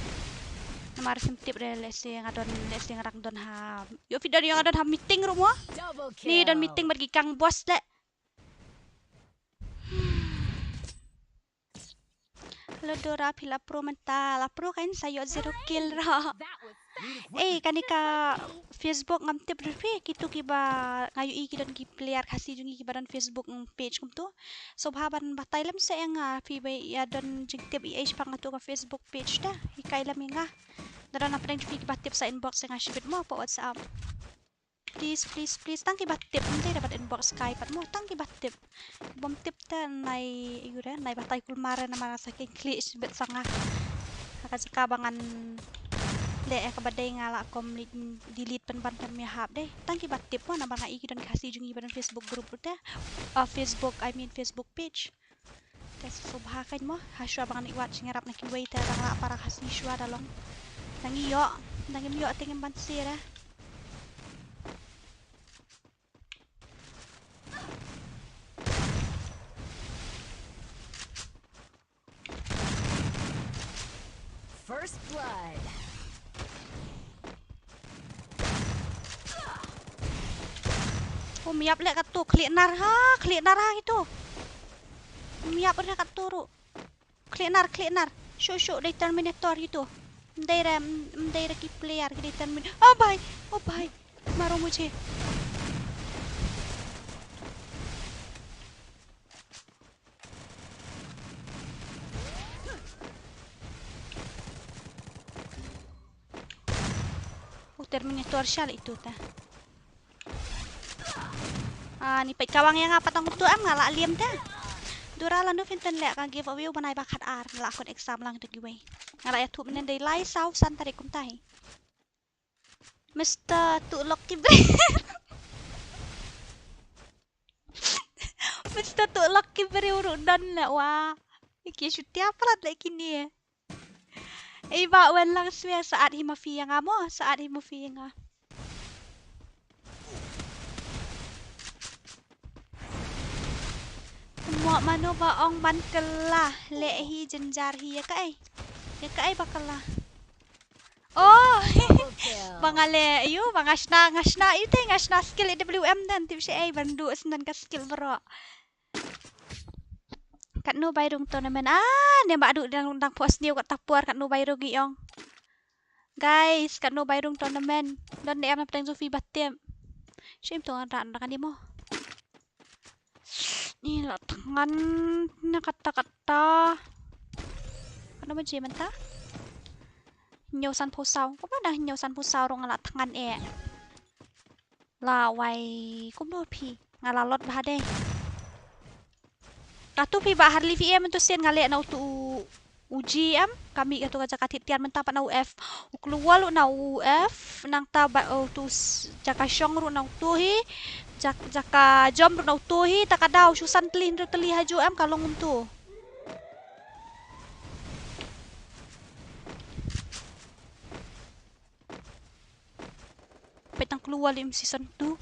Namar phim tip re lehse nga don, lehse nga dang don ha. Ïoh phi don, ïoh nga don ha meeting ruh mo. Ni don meeting bad ki kang boss leh. Hello Dora, phi la pro mynta? La pro kan, sa ïoh zero kill ruh. Eh, kane ka Facebook ngam tip ruh phi, kitu kiba nga ïohi ki don ki player Khasi jong ngi kiba don Facebook, mm, page kumtu. So bha ban batai lem sa ïa nga, phi ba ïa don jingtip ei ei shaphang katu ka Facebook page te, hikai lem ïa nga. Lada don hapdeng jong phi kiba tip sa inbox ïa nga shibit mo hapoh WhatsApp. Please, please, please. Tang kiba tip. Ym dei da ban inbox kai pat mo. Tang kiba tip. Bym tip te nai, ïu re, nai batai kulmar re namar sa kynkhlieh shibit sa nga. Ha ka jaka ba ngan leh ïa kaba dei nga la kum delete pynban te ym ïahap dei. Tang kiba tip mo namar nga i ki don Khasi jong ngi ba don Facebook group te. Ah, Facebook, I mean Facebook page. Te sngewbha kein mo, ha shuwa ba ngan ïa wad jingïarap na kiwei te dang lah para Khasi shuwa da long. Dang ïoh, dang im ïoh te ngim ban sir eh. First blood. Kum ïap leh katto, khlieh nar ha, khlieh nar ha kito. Kum ïap leh katto ruh. Khlieh nar, khlieh nar. Shuh, shuh, dei Terminator kito. Ym dei re, ym dei re ki player, ki dei Termin-, oh bhai, oh bhai. Maro mujhe. Oh, Terminator sha la itu ta. Ah, ni peit ka wang ïa nga pat tang utu em nga la liam ta. Dura lano phin pynleh ka giveaway u bnai ba khatar, nga la khot exam lang da kiwei. Nga la ïathuh mynne dei lai saw san tarik kumta hi. Mister Tulok ki briew. Mister Tulok ki briew ruh don leh wa. Ki shu tiap palat leh kine. Ei ba wen lang swe, sa at hi ma phi ïa nga mo, sa at hi ma phi ïa nga. Mo mano ba ong ban kylla, leh hi jynjar hi ïa kaei. Ïa kaei ba kylla. Oh! Ba nga leh, ayu, ba nga shna, nga shna, ayu te, nga shna skill A W M dan, tip shi ei, ban duh shen dan ka skill baroh. Katno bai rung tournament, ah, ne ba duh dang, dang post new kat tapor, katno bai rung i ong. Guys, katno bai rung tournament, don ne em na pdeng Sophie ba tip. Shim to ngan ran dang ani mo. Ni la thngan na kata kata. Kano ba je mynta? Hynñiew sanphew saw. Kumno da hynñiew sanphew saw ruh nga la thngan eh. La wai kumno phi. Nga la lot bha dei. Katu phi ba harli phi em tu sien nga leh na utu u G M, ka mih katu ka jaka thied tiar mynta pat na u F. U klewal u na u F, nangta ba, uh, utu s-, jaka shong ruh na utu hi, jak-, jaka jump ruh na utu hi, ta ka daw, shu san tylli hynriew tylli ha ju em ka long kumtu. Peit tang klewal im season two.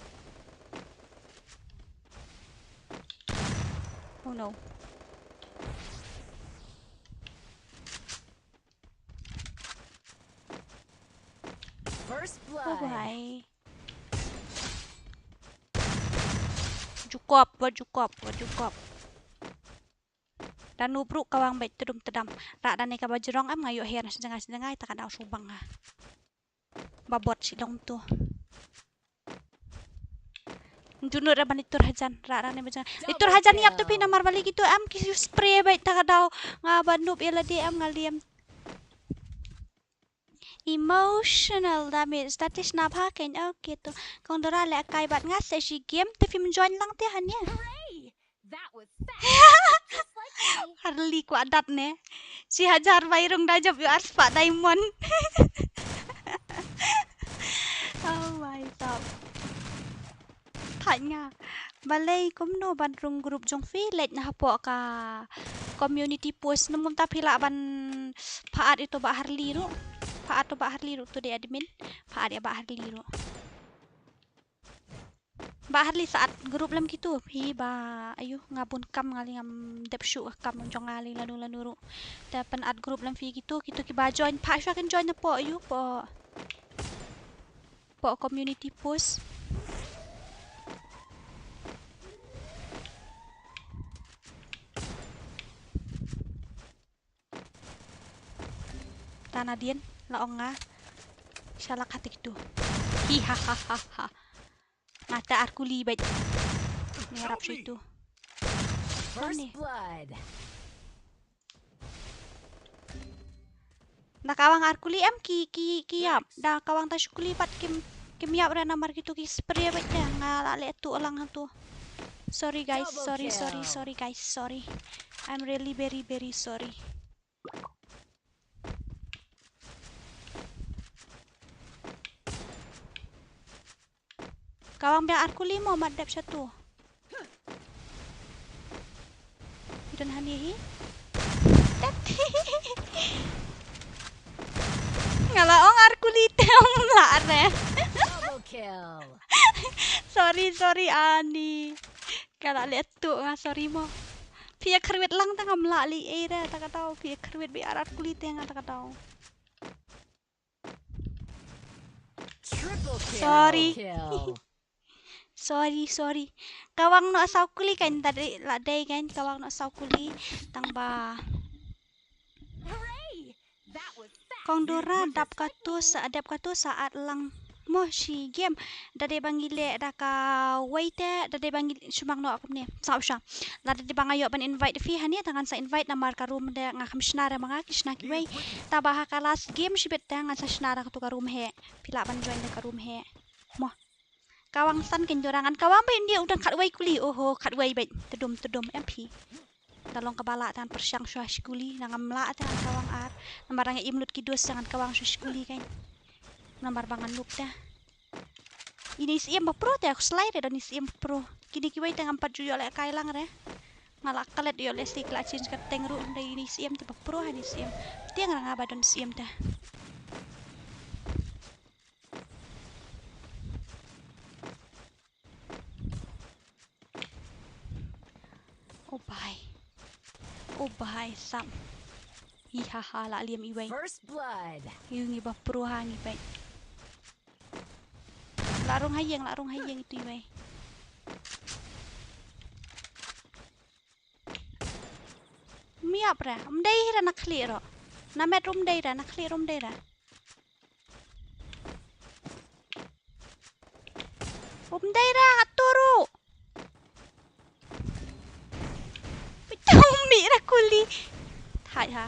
Oh no. First blood. Oh boy. Jukop, wa jukop, wa jukop. Da noob ruh ka wang beit tdum tdam. Rah da ne kaba jrong em nga ïoh her sha jngai sha jngai ta ka daw shu bang ha. Ba bot shi long tu. Junur da ban itur hajan rah da ne ba jngai. Itur hajan ïap tu phi namar ba lei kitu em ki spray beit ta ka daw. Nga ba noob ïa lade em nga liam. Emotional damage. That is na bha kein. Okay to. Kong Dora leh kai bad nga sa shi game. Te phim join lang te hane. Hooray! That was fast. Just like me. Harli kwah dat ne. Shi hajar bai rung da jop ïoh arspah diamond. Oh my god. Thait nga. Balei kumno ban rung group jong phi leit na hapoh ka community post, num kumta phi lah ban pha-add ïa uto Bah Harli ruh. Pha-add uto Bah Harli ruh, uto dei admin. Pha-add ïa Bah Harli ruh. Bah Harli sa add group lem kitu phi ba ayu nga bun kam nga lei ngam dep shuh ka kam jong nga lei lano lano ruh. Te pyn-add group lem phi kitu, kitu kiba join pha shuwa kin join hapoh ayu poh. Poh community post. Tana dien la ong nga. Shalak hati kitu. Hi ha ha ha ha. Nga ta ar kuli bad. Ngarap situ. First blood. Da kawang ar kuli em ki ki ki ïap. Da kawang ta shu kuli pat kim kim ïap re namar kitu ki spray bad te nga la leh tu lang tu. Sorry guys, sorry sorry sorry guys, sorry. I'm really very very sorry. Kawang biang ar kuli mo mat dep shatu. Hi don hani hi. Dep. Nga la ong ar kuli te ong la re. Sorry sorry ani. Nga la leh tu nga sorry mo. Phi ïa kyrwit lang te ngam lah leh ei re ta ka dau phi ïa kyrwit bi ar ar kuli te nga ta ka dau. Sorry. Sorry, sorry. Kawang noh saw kuli kan tadi la dei kan kawang noh saw kuli tang ba. Kong Dora dap katu sa dap katu sa at lang mo shi game. Da dei ba ngi leh da kawei te da dei ba ngi shumang noh kumne. Sa usha. Lada dei ba nga ïoh ban invite phi hane ta ngan sa invite namar ka room de nga kham shna re ma nga ki shna kiwei. Ta ba ha ka last game shibit te ngan sa shna da katu ka room he. Phi lah ban join da ka room he. Mo. Kawang san kin jora ngan kawang ba India u dang khatwei kuli oho khatwei bad tedum tedum em phi. Da long kaba lah te ngan pyrshang shuwa shi kuli na ngam lah te ngan kawang ar. Namar nga im lut ki dos te ngan kawang shuwa shi kuli kan. Namar ba ngan noob te. Ini siem ba pro te aku slide don siem pro. Kini kiwei te ngam pat ju ïoh leh kai lang re. Nga la klet ïoh leh sik la change ka teng ruh dei ini siem te ba pro ha ini siem. Tieng ra nga ba don siem te. Oh bhai. Oh bhai sam. Hi ha ha la liam iwei. First blood. Yu ngi ba pro ha ngi bai. La rung ha ïeng la rung ha ïeng itu iwei. Miap ra, um dei ra na khlieh ro. Na met rum dei ra, na khlieh rum dei ra. Um dei ra, aturu. Pitung mi ra kuli. Thai ha.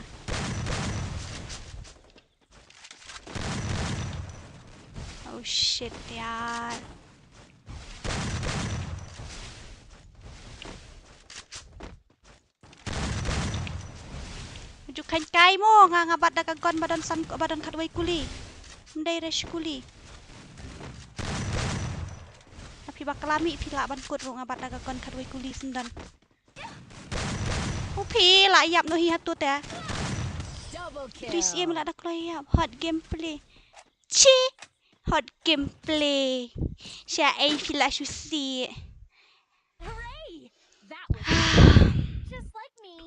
Oh shit, yaar. Ju khan kai mo nga nga bat da ka gun ba don san ba don khatwei kuli. Ndai resh kuli. Tapi ba kalami phi lah ban kut ru nga bat da ka gun khatwei kuli sendon. U phi lah yap no hi hatu te. Please im lah da kloi yap hot gameplay. Chi hot gameplay. Sha ai phi lah shu si.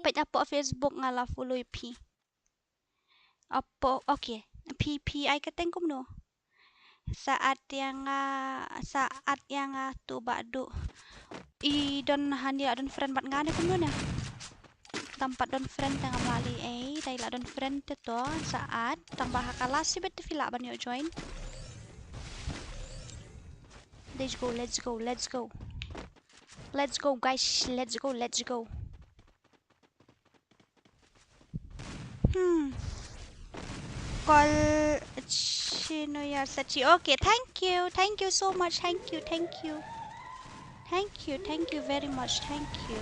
Peit apo Facebook nga la follow ïa phi. Apo, okay. Phi, phi ai ka teng kumno? Sa add ïa nga, sa add ïa nga tu ba du. I don hani la don friend bad nga ne kumno ne? Ngam pat don friend te ngam lah leh ei, dei lah don friend te to sa at, tang ba ha ka last shibit te phi lah ban ïoh join. Let's go, let's go, let's go. Let's go, guys, let's go, let's go. Hmm. Kol Chinoyar Sachi. Okay, thank you. Thank you so much. Thank you, thank you. Thank you, thank you very much. Thank you.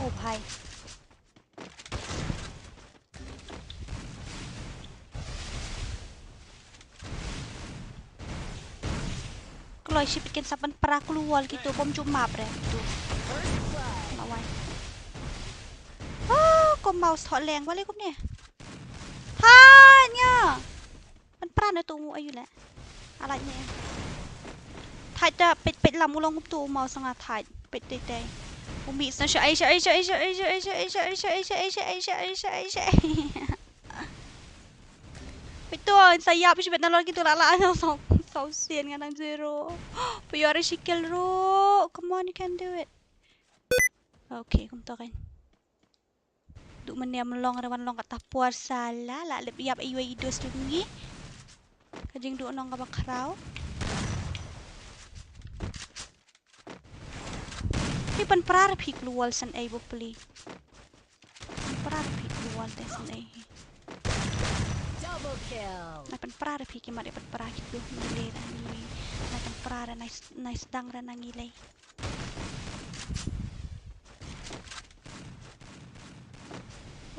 Oh, bhai. Kloi shibit kin sa pynpra kloi wall kito, bym ju map re kito. Lawai. Ah, ko mouse thoh leng wale kumne. Ha nya. Pynpra na tu ngu ayu le. Ala nya. Thait da peit peit lam u long kumtu u mouse nga thait. Peit tei tei. U mih sna sha ai sha ai sha ai sha ai sha ai sha ai sha ai sha ai sha ai sha ai sha ai sha ai sha ai sha. Peit to sa ïap shibit na lor kito la la na so so sien nga nang zero. Peit yor shi kill ro. Come on, you can do it. Okay, kumto kan. Duh mynne ym long re wan long kata por sala la lep ïap aiu aiu dos tu ngi. Ka jingduh nong kaba khraw. Phi pynpra re phi kloi wall san ei bapli. Pynpra re phi kloi wall te san ei. Double kill. Na pynpra re phi ki mat ïa pynpra ki tu ngi le da ngi. Na pynpra re nice nice dang re na ngi le.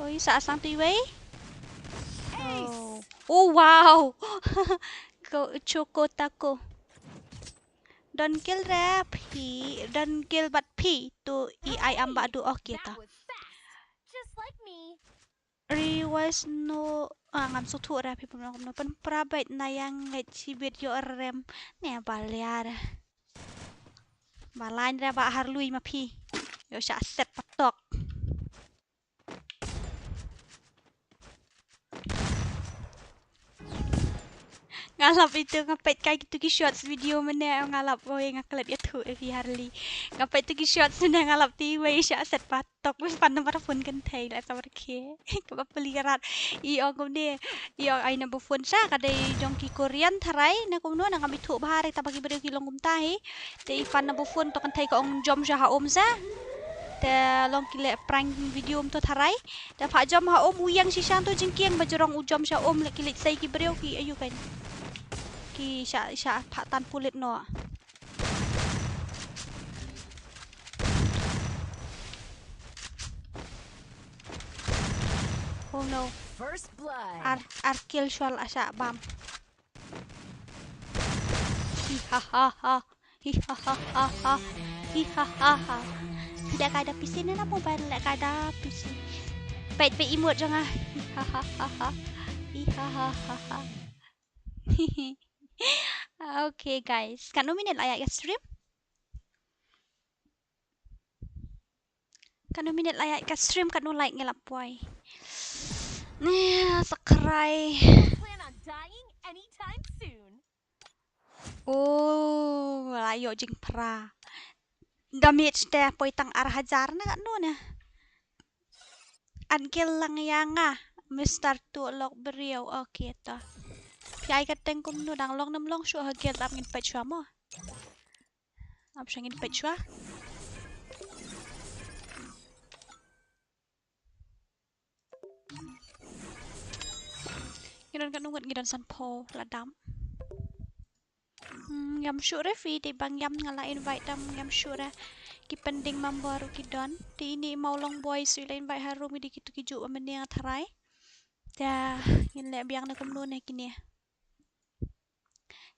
Oi, sa asang tu iwei. Oh. Oh, wow. Ko Choco Taco. Don kill re phi, don kill bat phi tu i ai am ba du, okay ta. Request no, ah, ngam sngewthuh re phi pynlong kumno, pynpra beit na ïa ngeit shibit ïoh rem ne ba liar. Ba lain re ba har lui ma phi. Ïoh sha set patok. Nga lap itu nga peit kai kitu ki shorts video mene nga lap oi nga klet ïathuh ïa phi Harley. Nga peit tu ki shorts mene nga lap ti wei sha set pat. Tok wis pan namar phone kan thei la samar khe. Kaba peli rat. I ong kumne. I ong ai number phone sa ka dei jong ki Korean tharai na kumno na ngam ithuh bha re taba ki briew ki long kumta hi. Te i pan number phone to kan thei ka ong jom sha ha um sa. Te long ki leh prank video um to tharai. Te pha jom ha um u ïeng shisha to jingkieng ba jrong u jom sha um le ki leit sei ki briew ki ayu kan. Ki sha sha pha tan pulit no. Oh no. First blood. Ar ar kill shwal asha bam. Hi ha ha ha. Hi ha ha ha ha. Hi ha ha ha. Leh kai da P C ne na mobile leh kai da P C. Peit peit emote jong nga. Hi ha ha ha ha. Hi ha ha ha ha. Okay guys, katno minit la ïaid ka stream? Katno minit la ïaid ka stream, katno like ngi la poi. Ni sakrai. Plan on dying anytime soon. Oh, la ïoh jingphra. Damage te poi tang ar hajar na katno na. An kill lang ïa nga. Mister Tuh Lok Briew. Okay to. Phi ai ka teng kumno dang long nam long shuh ha kill ap ngin peit shuwa mo. Ap sha ngin peit shuwa. Ngi don katno ngut, ngi don sanphew la dam. Hmm, ngam shuh re phi, te ba ngam nga la invite dam ngam shuh re. Ki pending member ruh ki don. Te ini Mawlong Boys ruh i la invite harum, i dei kitu ki juh ba mynne nga tharai. Te ngin leh biang ne kumno ne kine.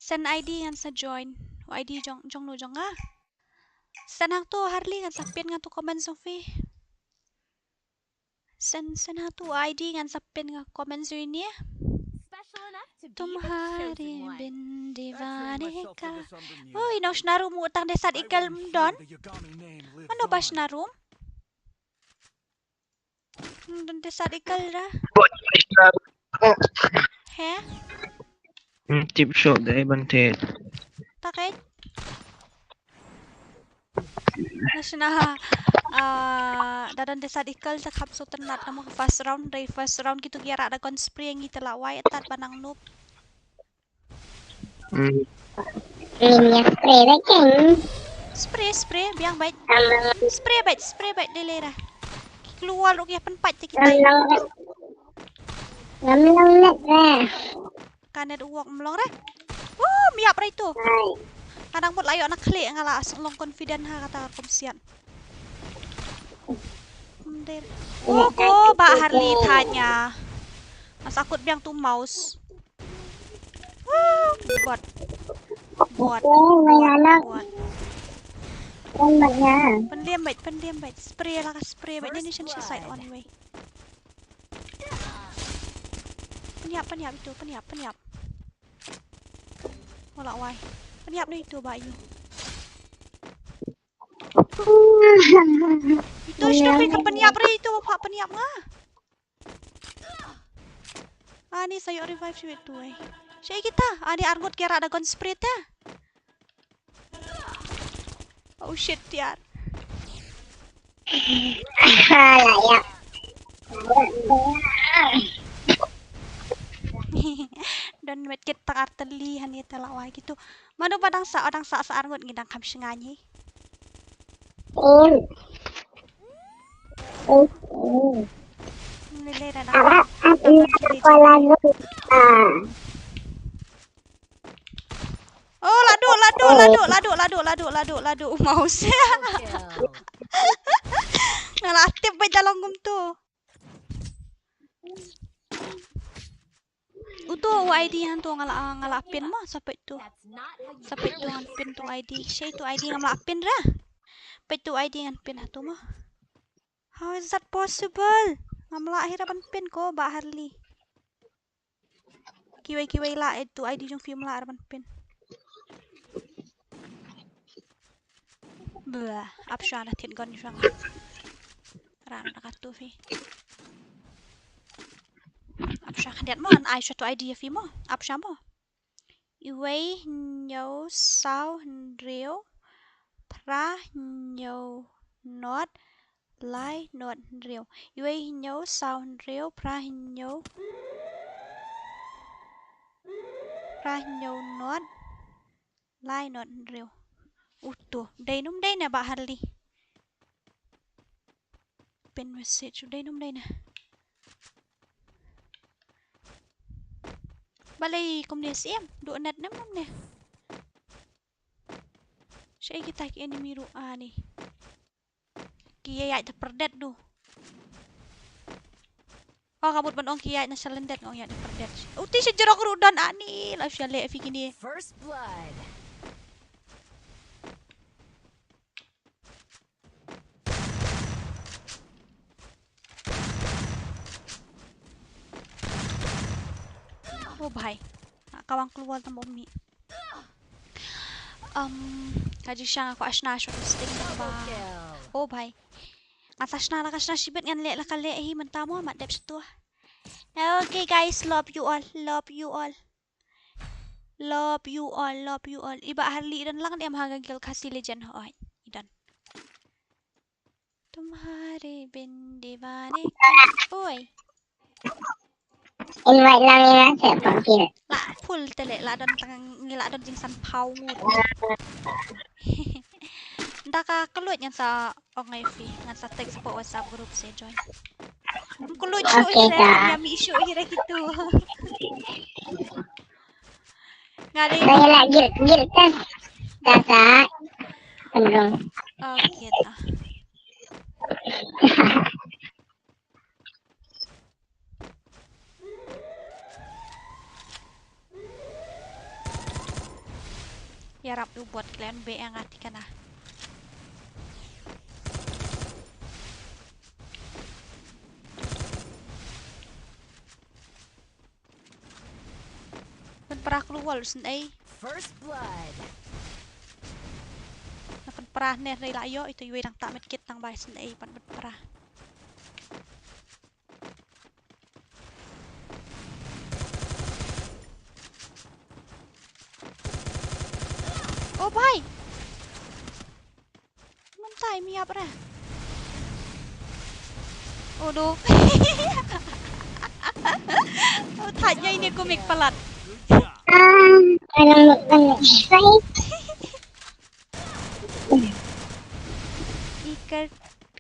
Send I D ngan sa join. U I D jong jong no jong nga. Send hangto Harley ngan sa pin nga tu comment jong phi. Send send hangto I D ngan sa pin nga comment jong ini. Tumhari bin divane ka. Oi, nong shna room u tang de sat ikel mdon. Mano ba shna room? Hmm, don te sat ikel ra. He? Hmm, tip shot dei ban te. Ta kai. Shna, ah, da don da sat ikal sa khap sut tynnat namar first round, dei first round kitu ki ïarap da kon spray ngi te la wai atat ba nang noob. Hmm. Ngin ïa spray beit keng. Spray, spray, biang beit. Spray beit, spray beit, dei lei ra. Ki kloi ruh ïa pynpait te kitai. Ngam long net ra. Ka network mlong re. Oh, miap re itu. Hai. Kadang mut la ïoh na klik nga la long confident ha kata kum siat. Mder. Oh, ko ba Harley tanya. Mas akut biang tu mouse. Wah, bot. Bot. Bot. Pyndiam beit, pyndiam beit. Spray lah ka spray beit. Ini shen side on way. Pynïap, pynïap itu, pynïap, pynïap. Wala wai. Pynïap ni itu ba yu. Itu shu phi ka pynïap ri itu ba pynïap nga. Ani sa ïoh revive shu itu ai. Shu kita. Ani arngut kira ada gun spray ta. Oh shit, tiar. Alah, ya. Don met kit tak arteli hani tela wai gitu. Mano padang sa, odang sa sa arngut ngidang kam shenganyi. Em. Em. Lele da. Alah, alah, alah. Oh, ladu, ladu, ladu, ladu, ladu, ladu, ladu, mouse. Nga la tip beit da long kumtu. Uto u I D hantu nga la, nga la pin mo, sa peit tu. Sa peit tu ngan pin tu I D. Sha itu I D ngam la pin ra. Peit tu I D ngan pin hatu mo. How is that possible? Ngam la hi ra ban pin ko ba Harley. Kiwei kiwei la, eh, tu I D jong phi mla ar ban pin. Blah, ap sha na thin gon jong. Ran na katu phi. Ap sha khandiat mo, an ai sha tu I D phi mo. Ap sha mo. Iwei hynñiew saw hynriew phra hynñiew nod lai nod hynriew. Iwei hynñiew saw hynriew phra hynñiew phra hynñiew nod lai nod hynriew. Uto dei num dei na ba Harley. Pin message u dei num dei na. Balei kumne sim du net nam nam ne. Sha kita ki enemy ruh ani. Ki ïaid da pyrdet du. Oh, ka mut ban ong ki ïaid na shalyndet, nga ong ïaid da pyrdet. Uti sha jrong ruh don ani, la sha leh phi kine. First blood. Oh bhai. Ka wang klur tang ba um mih. Um, ka jingshisha nga kwah shna shot sting ba. Oh bhai. Nga sa shna la ka shna shibit, ngan leh la ka leh hi mynta mo, mat dep sha tu. Okay guys, love you all, love you all. Love you all, love you all. I ba Harley i don lang ne em ha ka guild Khasi Legend hooid. I don. Tumhare bin deewane. Oi. Invite lang ïa nga, sa pang kira. La full te leh, la don tang ngi la don jingsan phaw ngut. Nda ka kylluid ngan sa ong ïa phi, ngan sa text hapoh WhatsApp group sa join. Kylluid shuh hi re, ïa mih shuh hi re kitu. Nga dei. Nga la gil gil kan. Da sa. Tendrong. Oh, gil ah. Ïarap u bot klen be ïa nga ti kana. Pynpra klur wall shen ei. First blood. Na pynpra ne rei la ïoh itu iwei dang ta medkit tang bai shen ei pan pynpra. Oh bai. Mynta Ai mi ap ra. Oh no. Oh, thait ïa ine kumik palat. Iker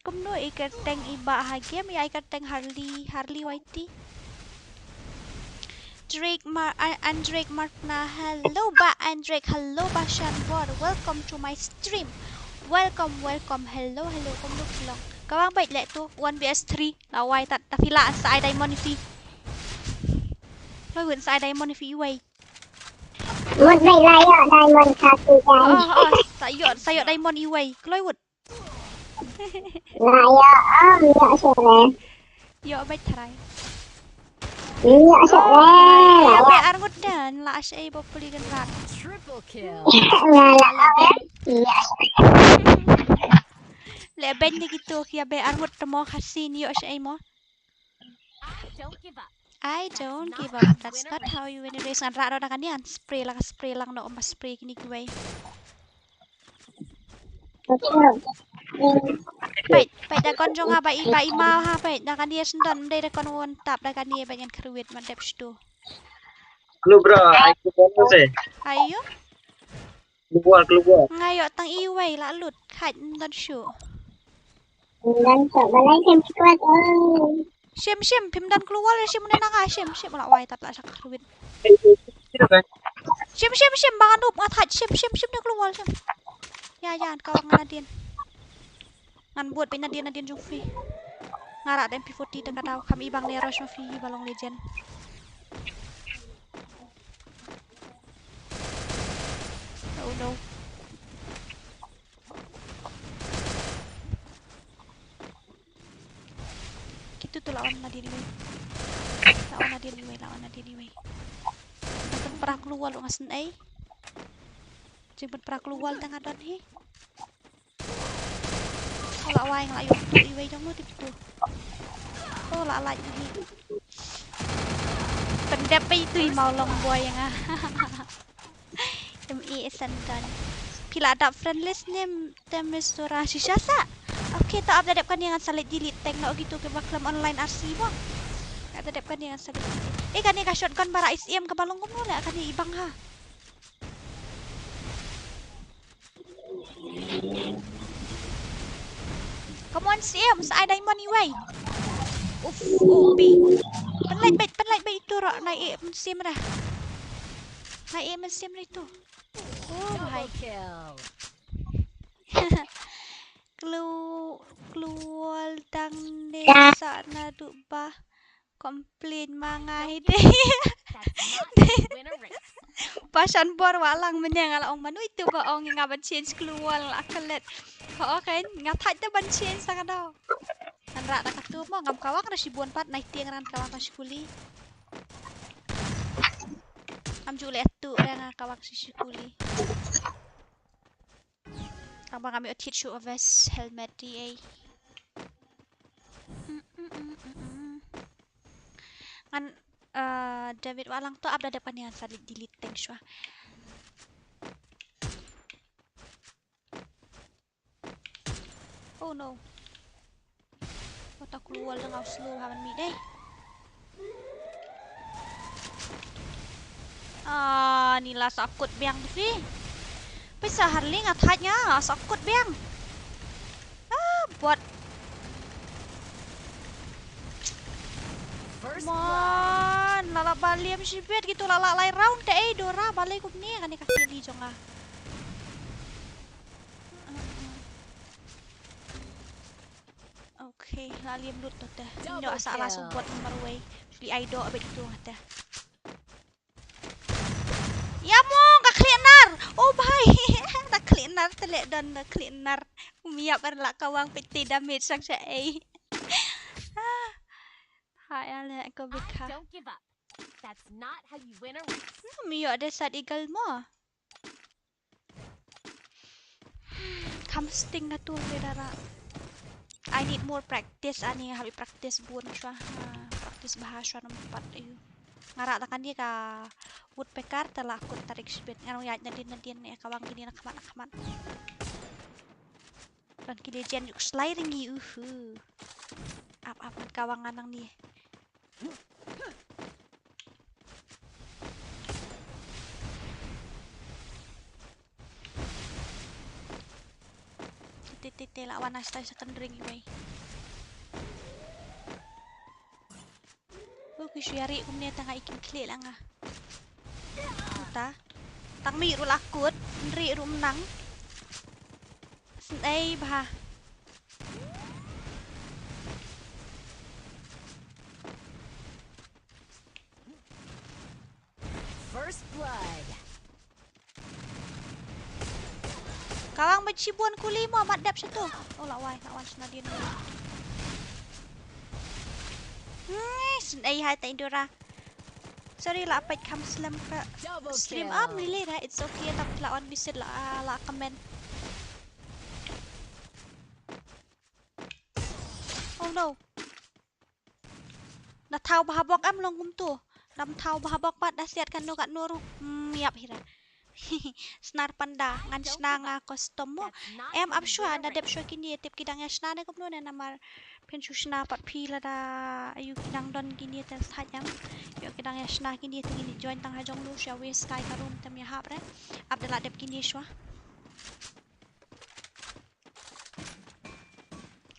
kumno iker teng i ba ha game ya iker teng Harley Harley Y T. Drake Mar an Drake Martna. Hello ba Andrek, hello ba Shanbor. Welcome to my stream. Welcome, welcome. Hello, hello. Kumno phi long? Kawang bait leh tu one V S three. La wai tat ta phi la sa ai diamond phi. Kloi wut sa ai diamond phi wai. Mut bait la ïoh diamond satu kan. Oh, oh, sa ïoh, sa ïoh diamond i wai. Kloi wut. La ïoh am ïoh sore. Ïoh bait tharai. Ïoh sore. Ïoh bait arngut dan la ashe ba puli gan rat. Triple kill. La la am ïoh sore. Le ben ni gitu kia be arngut temo khasin ïoh ashe mo. I don't give up. That's not how you win a race. Ngan rak da kani an spray la ka spray lang no ma spray kini kiwei. Peit, peit da kon jong ha ba i ba i ma ha peit da kani sendon mdei da kon won tap da kani ba ngan kruit ma dep stu. Hello bro, ai ku kon se. Ayo. Keluar, keluar. Nga ïoh tang iwei la lut. Khat don shu. Don shu balai kan squad. Shim shim phim don keluar shim ne nanga shim shim la wai tat la sak ruit. Shim shim shim ba nup nga thait shim shim shim ne keluar shim. Ya ya ka wang nadien. Ngan buat pynadien nadien jong phi. Nga rak da M P forty tang ka daw kham i bang ne rush ma phi i ba long legend. Oh no. Kitu tu lawan nadien iwei. Lawan nadien iwei, lawan nadien iwei. Ngan prak lual nga sen ei. Jing prak lual tang adon hi. Oh la wai nga la ïoh tu iwei jong u tip tu. Oh la la hi. Pendep bai tu i mau long boy nga. M E S and done. Phi la dap friend list ne tem sura shisha sa. Okay ta ap da dep kane ngan sa leit delete teng na ogi tu ke ba khlem online R C ba. Nga da dep kane ngan sa leit delete. Eh kane ka shotgun bara is em ka ba long kumno le kane i bang ha. Come on, Siam, sa ai diamond iwei. Uf, O P. Pynlait bait, pynlait bait itu ro, nai e mynsiem dah. Nai e mynsiem dah itu. Oh, bahai. Klu, kluol dang ne sa na du ba. Complain ma nga hi te. Passion bor wa lang mene nga la ong manu itu ba ong nga ban change kluol la kalet. Ho kan nga thait te ban change sa ka daw. Ngan rak da katu mo ngam kawang da shibun pat nai tiang ran kawang ka shikuli. Am ju le tu da nga kawang shi shikuli. Kaba ngam ïoh thied shuh vest helmet ti ei. Ngan, eh, David wa lang to ap da dep kane ngan sa delete teng shuwa. Oh no. Wata kluol dang au slow ha ban mi dei. Ah, ni la sakut biang tu phi. Pisa harli nga thait nga sakut biang. Ah, bot. Man, la la baliam shibit gitu la la lai round te ei dora balai kumne kane ka kili jong nga. Okay, la liam lut to te. Nyo asa la support number wei. Li ai do abit tu te. Ya mo ka khlinar. Oh bhai. Da khlinar te le don da khlinar. Um ya bar la kawang piti damage sang sa ei. Ha ya le ko bikha. Don't give up. That's not how you win a race. Mi yo de sat igal mo. Kham sting na tu le dara. I need more practice ani habi practice bun chwa. Practice bahasa nam pat ayu. Ngara takan dia ka woodpecker telah kut tarik sibit ngarung ya nadin nadin ne kawang gini na khamat na khamat. Ban ki legend juk slai ring i uhu. Ap ap man ka wang anang ni. Te te te la wan a stai second ring i wei. Ui, ki shu ïa ri kumne tang ai kim khleh la nga. Uta. Tang mi ruh la kut, ri ruh mnang. Snei bha. First blood. Kawang ba chibun kuli mo mat dep situ. Oh, la wai, la wai sna din. Hmm, snei hai ta indura. Sorry la pait kham slem ka stream am lili ra. It's okay, tap la on visit la, la comment. Oh no. Na thaw bha bok em long kumtu. Dam thaw bha bok pat da siat kano kano ruh. Hmm, yap hira. Snar panda ngan sna nga custom mo. Em ap shwa na dep shwa kini tip ki dang ïa sna ne kumno ne namar phin shu sna pat phi lada ayu ki dang don kini te thaj em. Yu ki dang ïa sna kini te kini join tang ha jong lu sha wei sky ka room te ïa hap re. Ap da la dep kini shwa.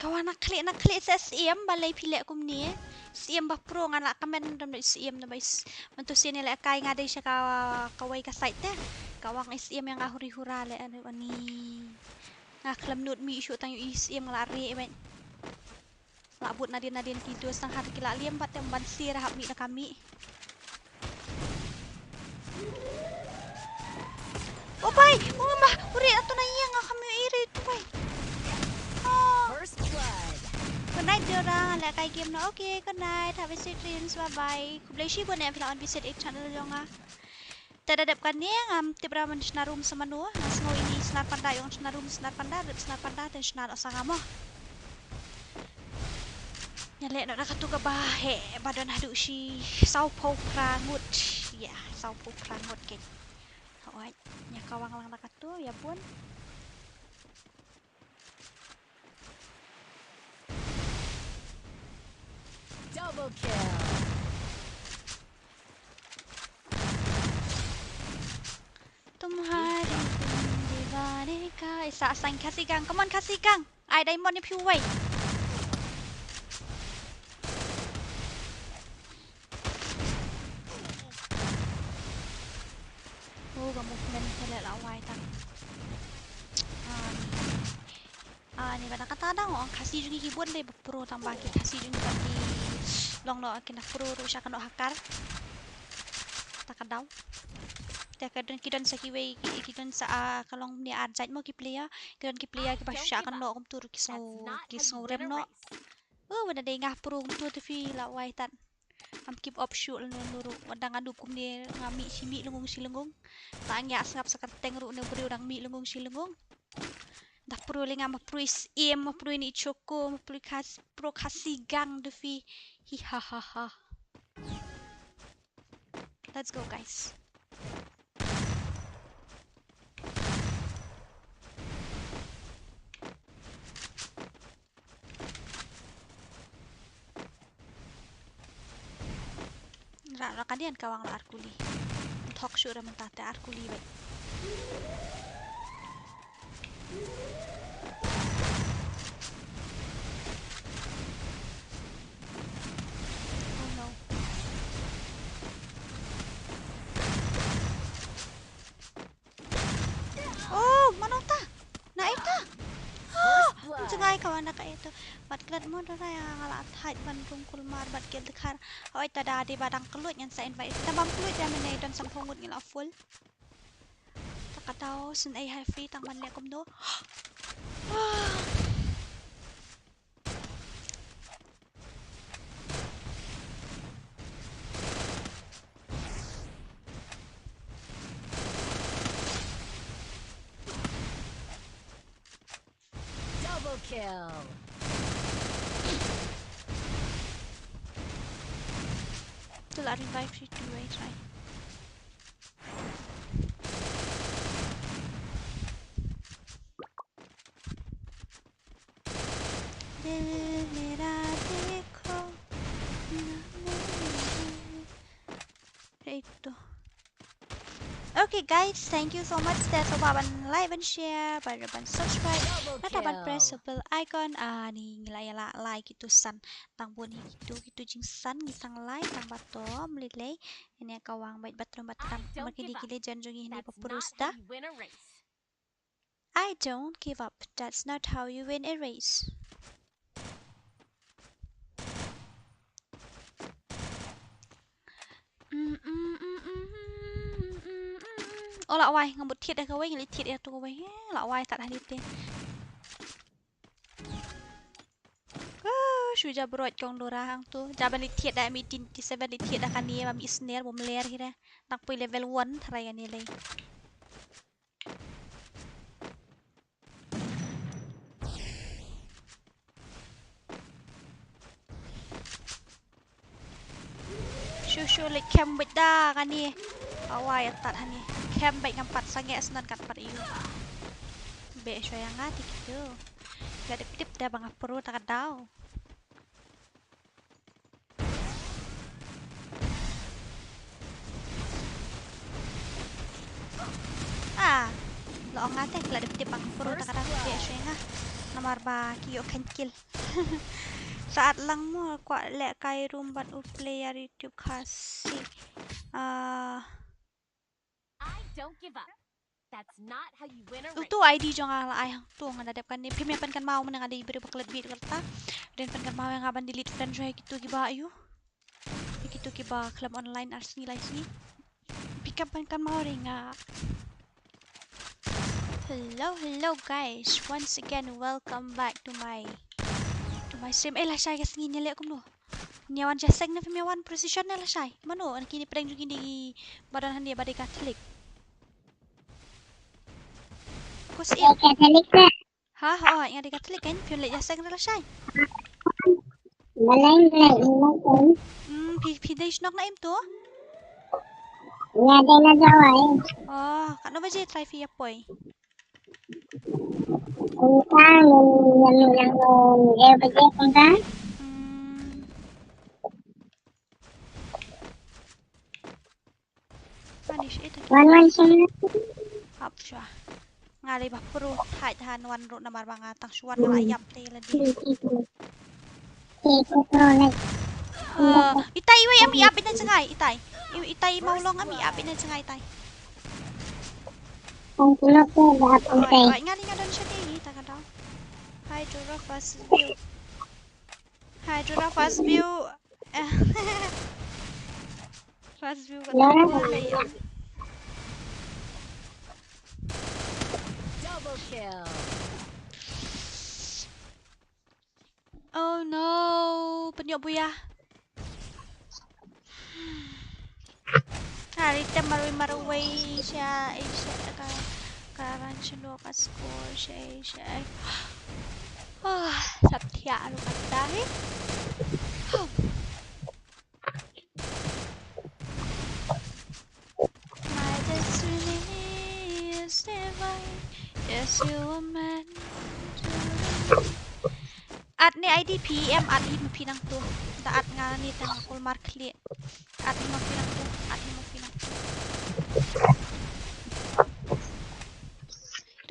Ka wan na khleh na khleh sa siem ba lei phi leh kumne. Siem ba pro ngan la comment dam da siem da ba is. Mantu sien leh kai nga dei sha ka kawei ka site. Ka wang siem ïa nga huri hura leh ani. Nga khlem nud mi shu tang yu siem la re ben. La but nadien nadien ki dos tang har ki la liam bat tem ban sir hap mi na kami. Oh bai, oh ma, uri atu na ïa nga kami iri tu bai. Oh. First blood. Good night Dora, la kai game na. Okay, good night. Have a sweet dreams. Bye bye. Khublei shibun ïa phi la on visit ïa channel jong nga. Te da dep kane ngam tip ra man sna room sa mano. Nga sngew ini sna panda ïong sna room sna panda, rep sna panda, te sna sa nga mo. Ïa leh noh na katu kaba heh ba don haduh shi sawphew phra ngut. Ïa, sawphew phra ngut keiñ. Hooid, ïa kawang lang na katu, ïa bun. Double kill. Tumhari tum deewane ka. Isa asang Khasi Gang. Come on Khasi Gang. Ai diamond ni phi wei. Oh, ka movement ka leh la wai tang. Ah, ni. Ah, ni ba na kata dang ong Khasi jong ngi ki bun dei ba pro tang ba ki Khasi jong ngi ba ki long noh ki na pro ruh sha ka noh hakar. Ta ka daw. Te ka don ki don sa kiwei ki, ki don sa, ah, ka long ni ar jait mo ki player. Ki don ki player ki ba sha ka noh kumtu ruh ki sngew, ki sngew rem noh. Oh, ba na dei nga pro kumtu te phi la wai tan. Am keep up shuh lano lano ruh, wat dang adup kumne nga mih shi mih lungong shi lungong. Tang ïa sngap sa kyrteng ruh ne briew dang mih lungong shi lungong. Da pro lei nga ma pro is im, ma pro ini choko, ma pro Khas, pro Khasi Gang da phi. Hi ha ha ha. Let's go guys. Ra ra ka dian ka wang la arkuli. Thok shu ra mynta te arkuli bai. Oh no. Oh, mano ta? Na ita? Oh, jngai ka wana ka ito. Bat klet mo dora ïa nga la thait ban rung kulmar bat kel dkhar. Oi ta da di badang keluit ngan sa invite. Ta bam keluit ïa mene don sam phongut ngi la full. Ta ka dau sin ai hai free tang ban ne kumno. Double kill. Tu la revive si tu ai try. Okay guys, thank you so much. Te sngewbha ban like, ban share, ban, ban subscribe. Nangta ban press bell icon. Ah, ni ngi la ïa la like kito san. Tang bun hi kito, kito jingsan ngi tang like, tang ba tom lei lei. Ini ka wang bad bathroom bathroom. Mar kine ki legend jong ngi hynne ba purus da. I don't give up. That's not how you win a race. Mm, mm, mm. Oh, la wai, nga mut thied ïa kawei, nga leit thied ïa tu kawei. Eh, la wai tad hangne te. Ah, shu ja brot kong Dora hangtu. Ja ban leit thied da M eighteen eighty-seven, leit thied da kane ba mih snare bym ler hi re. Tang poi level one tharai kane lei. Shu shu leit camp beit da kane. Awa ïa tad hani. Camp beit ngam pat sangeh snan kat pat ïu. Beh shu ïa nga ti kitu. La dip dip da ba nga pro ta ka daw. Ah, la ong nga te, la dep tip ba nga pro ta ka dang pek shuwa nga. Namar ba ki ïoh kheiñ kill. Sa at lang mo, kwah leh kai room bad u player YouTube Khasi. Ah, I don't give up. That's not how you win a race. Utu I D jong nga la ai hangtu, nga da dep kane, phim ïa pynkynmaw mynne nga dei briew ba klet bit kata. Rin pynkynmaw ïa nga ban delete friend jong ïa kitu kiba ïu. Ïa kitu kiba khlem online ar sngi lai sngi. Phi kam pynkynmaw ri nga. Hello, hello guys. Once again, welcome back to my, to my stream. Eh, lashai ka sngi ne leh kumno. Ngi wan jaseng ne phim ïa wan procession ne lashai. Mano, na kine pdeng jong kine kiba don hangne ba dei Catholic. Pus in. Catholic ne? Ha, ha, nga dei Catholic kan, phim leh jaseng ne lashai. Balei, balei, balei. Hmm, phi, phi dei shnong na im tu? Nga dei na Jowai. Oh, katno baje try phi ïa poi? Kumta, ngin ïa mih lang, eh, baje kumta. Hmm. Ani shi ita. Wan wan sha. Hap sha. Nga dei ba pro thait han wan ruh namar ba nga tang shu wan nga la ïap te la dei. Eh, itai iwei am i ap ina jngai itai. I-, itai mau long am i ap ina jngai itai. Oi, oi, nga li nga don sha te ita ka dau. Hi, Dora, first view. Hi, Dora, first view. First view ka ta ko le. Double kill. Oh no, pynïoh buya. Hari te marwei marwei sha, eh, sha ka, ka ran sha ka score sha, eh, sha, eh. Oh, sap thiah ruh kata, eh. Oh. My destiny is divine. Yes, you were meant to be. At ne I D P M, at hi ma phi nang tu. Da at nga ni tang kulmar khlieh. At hi ma phi nang tu, at hi ma phi nang tu.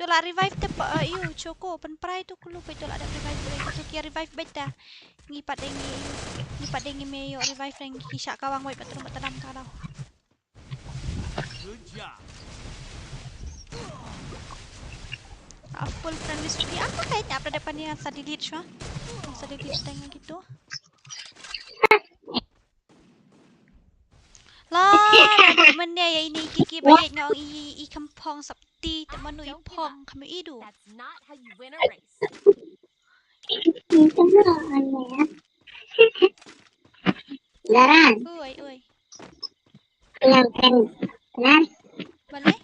Tu la revive te pa, uh, ïu, Choco, pynpra ïa tu kulu, pa tu la da revive, revive, tu ki revive beit ta. Ngi pat dei ngi, ngi pat dei ngi me ïoh revive, ngi ki shah kawang wei pat tu, pat tadam ta daw. Good job. Ah, full friend list ki. Ah, ka kai nyap da depan ni sa delete shuwa. Sa delete tang gitu. La, la, mynne ïa ini ki ki ba ïeit nga ong i, i kham phong sap ti, te mano i phong kham i du. That's not how you win a race. Daran. Oi, oi. Phi nang kren Pnar? Balei?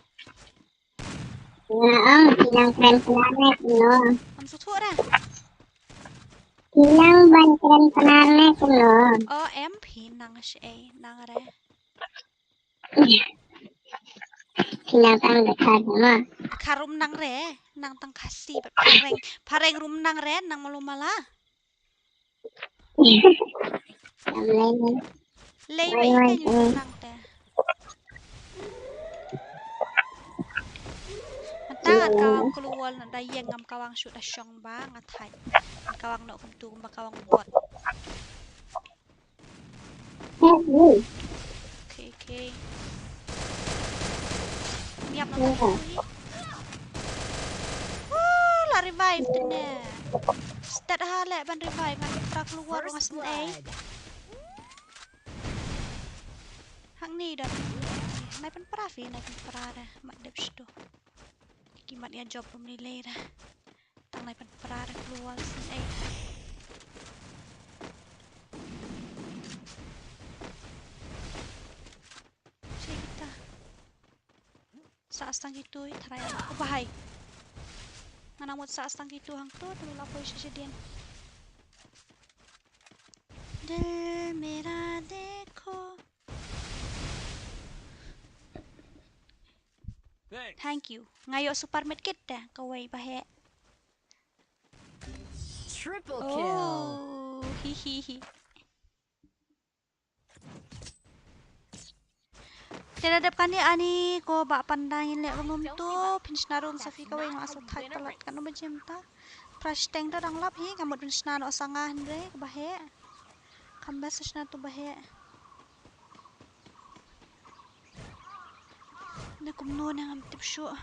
Nga ong phi nang kren Pnar ne kumno? Ngam sngewthuh re. Phi nang ban kren Pnar ne kumno? O, em phi nang shaei, nang re. Phi nang tang Dkhar mo? Dkhar ruh ym nang re, nang tang Khasi bad phareng, phareng ruh ym nang re, nang malu mala. Lei wei ka ïu nang te. Ngan kawang klur wall na da ïeng, ngam kawang shuh da shong ba nga thait. Ngan kawang noh kumtu kumba kawang bot. Okay, okay. Ngiap na tang tui. Woo, la revive tene. Stet ha leh ban revive, ngan pra klur wall nga sngewsih. Hangne da. Nai pynpra phi, nai pynpra da. Mat dep shto. Ki mat ïa job rum ni lei da. Tang nai pynpra da klur wall sngewsih. Sha kita. Sah tang kitu i tharai. Oh, bahai. Nga nang mut sah tang kitu hangtu, te la poi sha shadien. Dil mera dekho. Thank you. Nga ïoh super medkit te, kawei baheh. Triple kill. Oh, hi hi hi. Te da dep kane ani ko ba panda ngin leh ruh kumtu, phin shna ruh sa phi kawei, nga shu thait palat katno baje mynta. Pra shiteng da dang lap hi, nga mut phin shna noh sa nga hynrei kaba heh. Kam best shna tu ba heh. Ne kumno ne ngam tip shuh.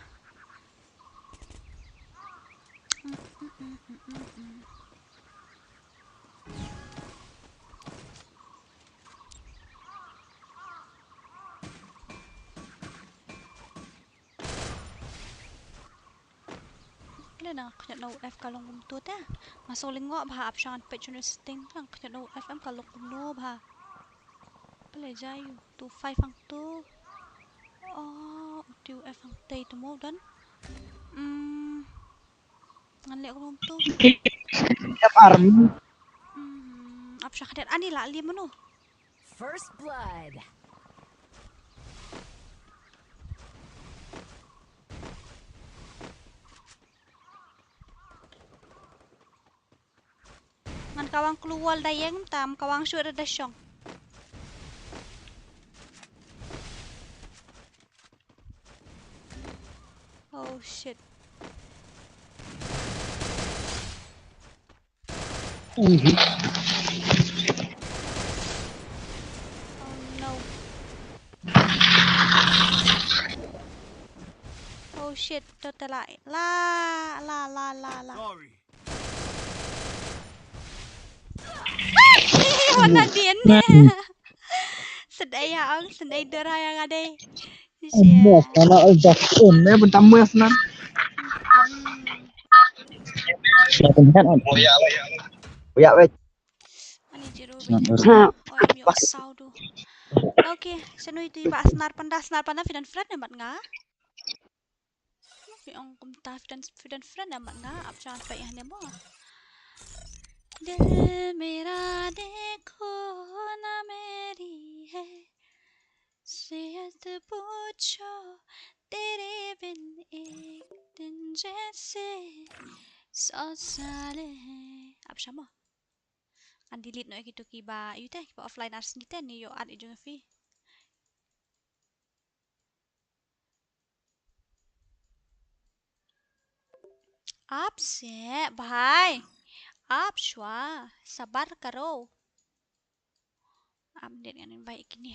Leh na nga khñiot na U F ka long kumtu te. Nga shu lyngngoh bha ap sha ngan peit jong setting, nga khñiot na U F em ka long kumno bha. Balei jia ïa u two five hangtu. Oh, u two F hangtei tu mo don. Hmm. Ngan leh kumtu. F R. Hmm, ap sha khadar ani la leh mano. First blood. Ngan kawang klur wall da ïeng, tam kawang shuh da shong. Oh shit. Mhm. Oh no. Oh shit, total la la la la la. Sorry. Wan na dien. Sedai ha ong, sedai dera yang ada. Amos, kana al dak un ne bentam mas nan. Ya wait. Ani jiru. Oi, mi ok sau du. Okay, sanu itu ba snar panda, snar panda fidan fred ne mat nga. Phi ong kumta fidan, fidan fred ne mat nga, ap jan pa ïa ne mo. Dil mera dekho na meri hai, siyat pucho tere bin ek din jaise sochale. Ap sha mo. Ngan delete noh ïa kitu kiba, ïa te, kiba offline arsngi te, ne ïoh ad ïa jong phi. Ap se, bhai. Ap shwa, sabar karo. Update ngan invite kine.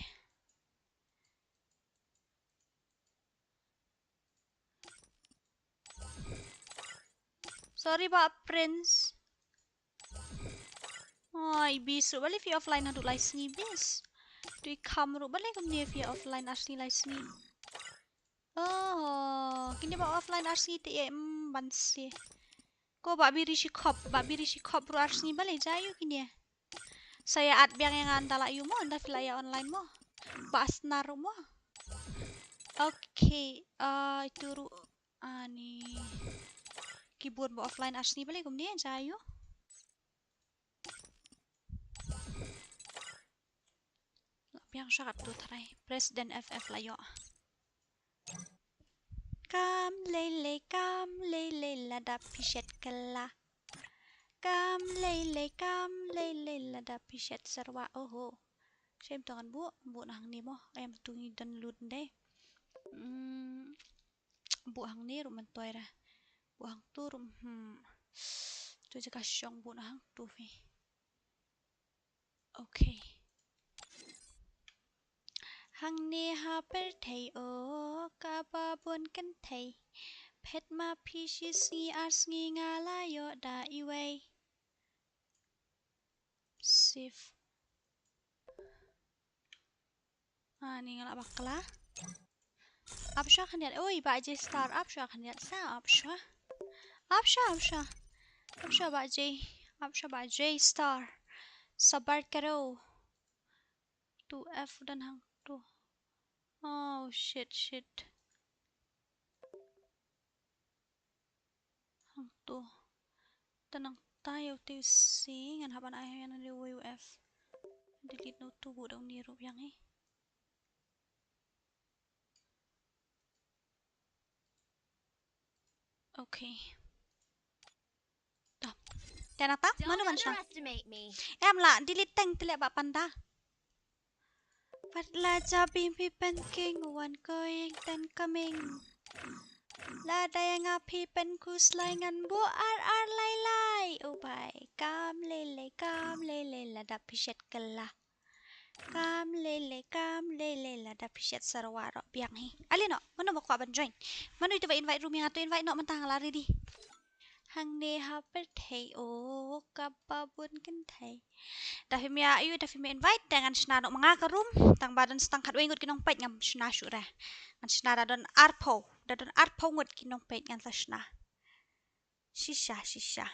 Sorry ba Prince. Oi, bis ruh balei phi offline haduh lai sngi bis. Tu i kham ruh balei kumne phi offline arsngi lai sngi. Oh, kine ba offline arsngi te em ban si. Ko ba biri shi khop, ba biri shi khop ruh arsngi balei jia ïu kine. Sa ïa ad biang ïa nga ynda la ïu mo, ynda phi la ïa online mo. Ba snar ruh mo. Okay, ah, itu ruh ani keyboard ba offline arsngi balei kumne jia ïu. Biang sha katu tharai. Press den F F la ïoh. Kam lei lei, kam lei lei lada phi shet kylla. Kam lei lei, kam lei lei lada phi shet syrwa. Oho. Shem to ngan buh, buh na hangne mo. Em tu ngi download dei. Hmm. Buh hangne ruh mynta ra. Buh hangtu ruh, hmm. Tu jaka shong buh na hangtu phi. Okay. Hangne ha pyrthei o kaba bun kynthei. Phet ma phi shi sngi ar sngi nga la ïoh da iwei. Save. Ah, ni nga la bakla. Ap shuwa khyndiat. Oi, Bah J Star. Ap shuwa khyndiat. Sa ap shuwa. Ap shuwa, ap shuwa. Ap shuwa Bah J. Ap shuwa Bah J Star. Sabar karo. Two F don hangtu. Oh, shit, shit. Hangtu. Te nangta ïa utu u C ngan hap ban ai ïa uwei u F. Delete noh utu, buh da une ruh biang hi. Okay. To. Te nangta mano ban shna? Em lah, delete teng te leh Bah Panda. Wat la jabieng phi pynkhih, wan ko ïing ten ka mieng. Lada ïa nga phi pynkhuslai, ngan buh ar ar lai lai. U bai, kam lei lei, kam lei lei, lada phi shet kylla. Kam lei lei, kam lei lei, lada phi shet syrwa ruh biang hi. Ale noh, mano ba kwah ban join? Mano ito ba invite room ïa nga, to invite noh mynta, nga la ready. Hangne ha pyrthei o kaba bun kynthei. Da phim ïa, ayu, da phim ïa invite, te ngan shna noh ma nga ka room. Tang ba don tang khatwei ngut ki nongpeit, ngam shna shuh re. Ngan shna da don arphew, da don arphew ngut ki nongpeit ngan sa shna. Shisha, shisha.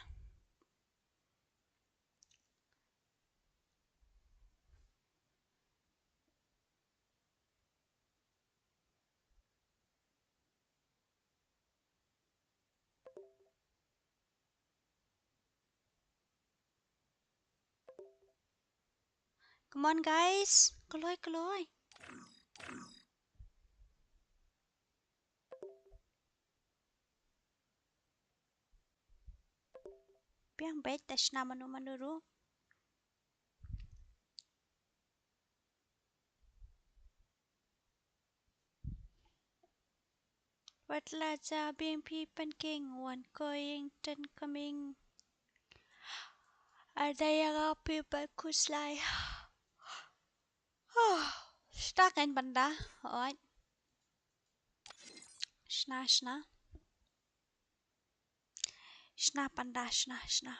Come on, guys. Kloi, kloi. Biang beit, te shna mano mano ruh. Wat la jabieng phi pynkhih, wan ko ïing ten ka mieng. Lada ïa nga phi pynkhuslai. Shna kein Panda. Oi. Shna, shna. Shna Panda, shna, shna.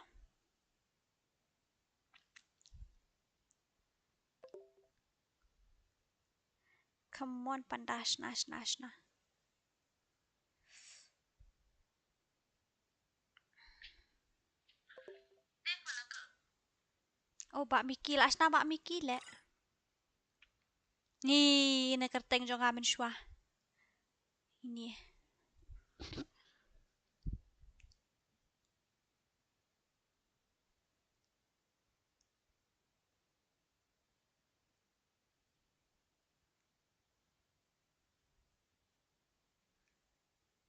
Come on Panda, shna, shna, shna. Oh, Bah Miki, la shna Bah Miki leh. Ni, ine kyrteng jong nga mynshuwa. Ini.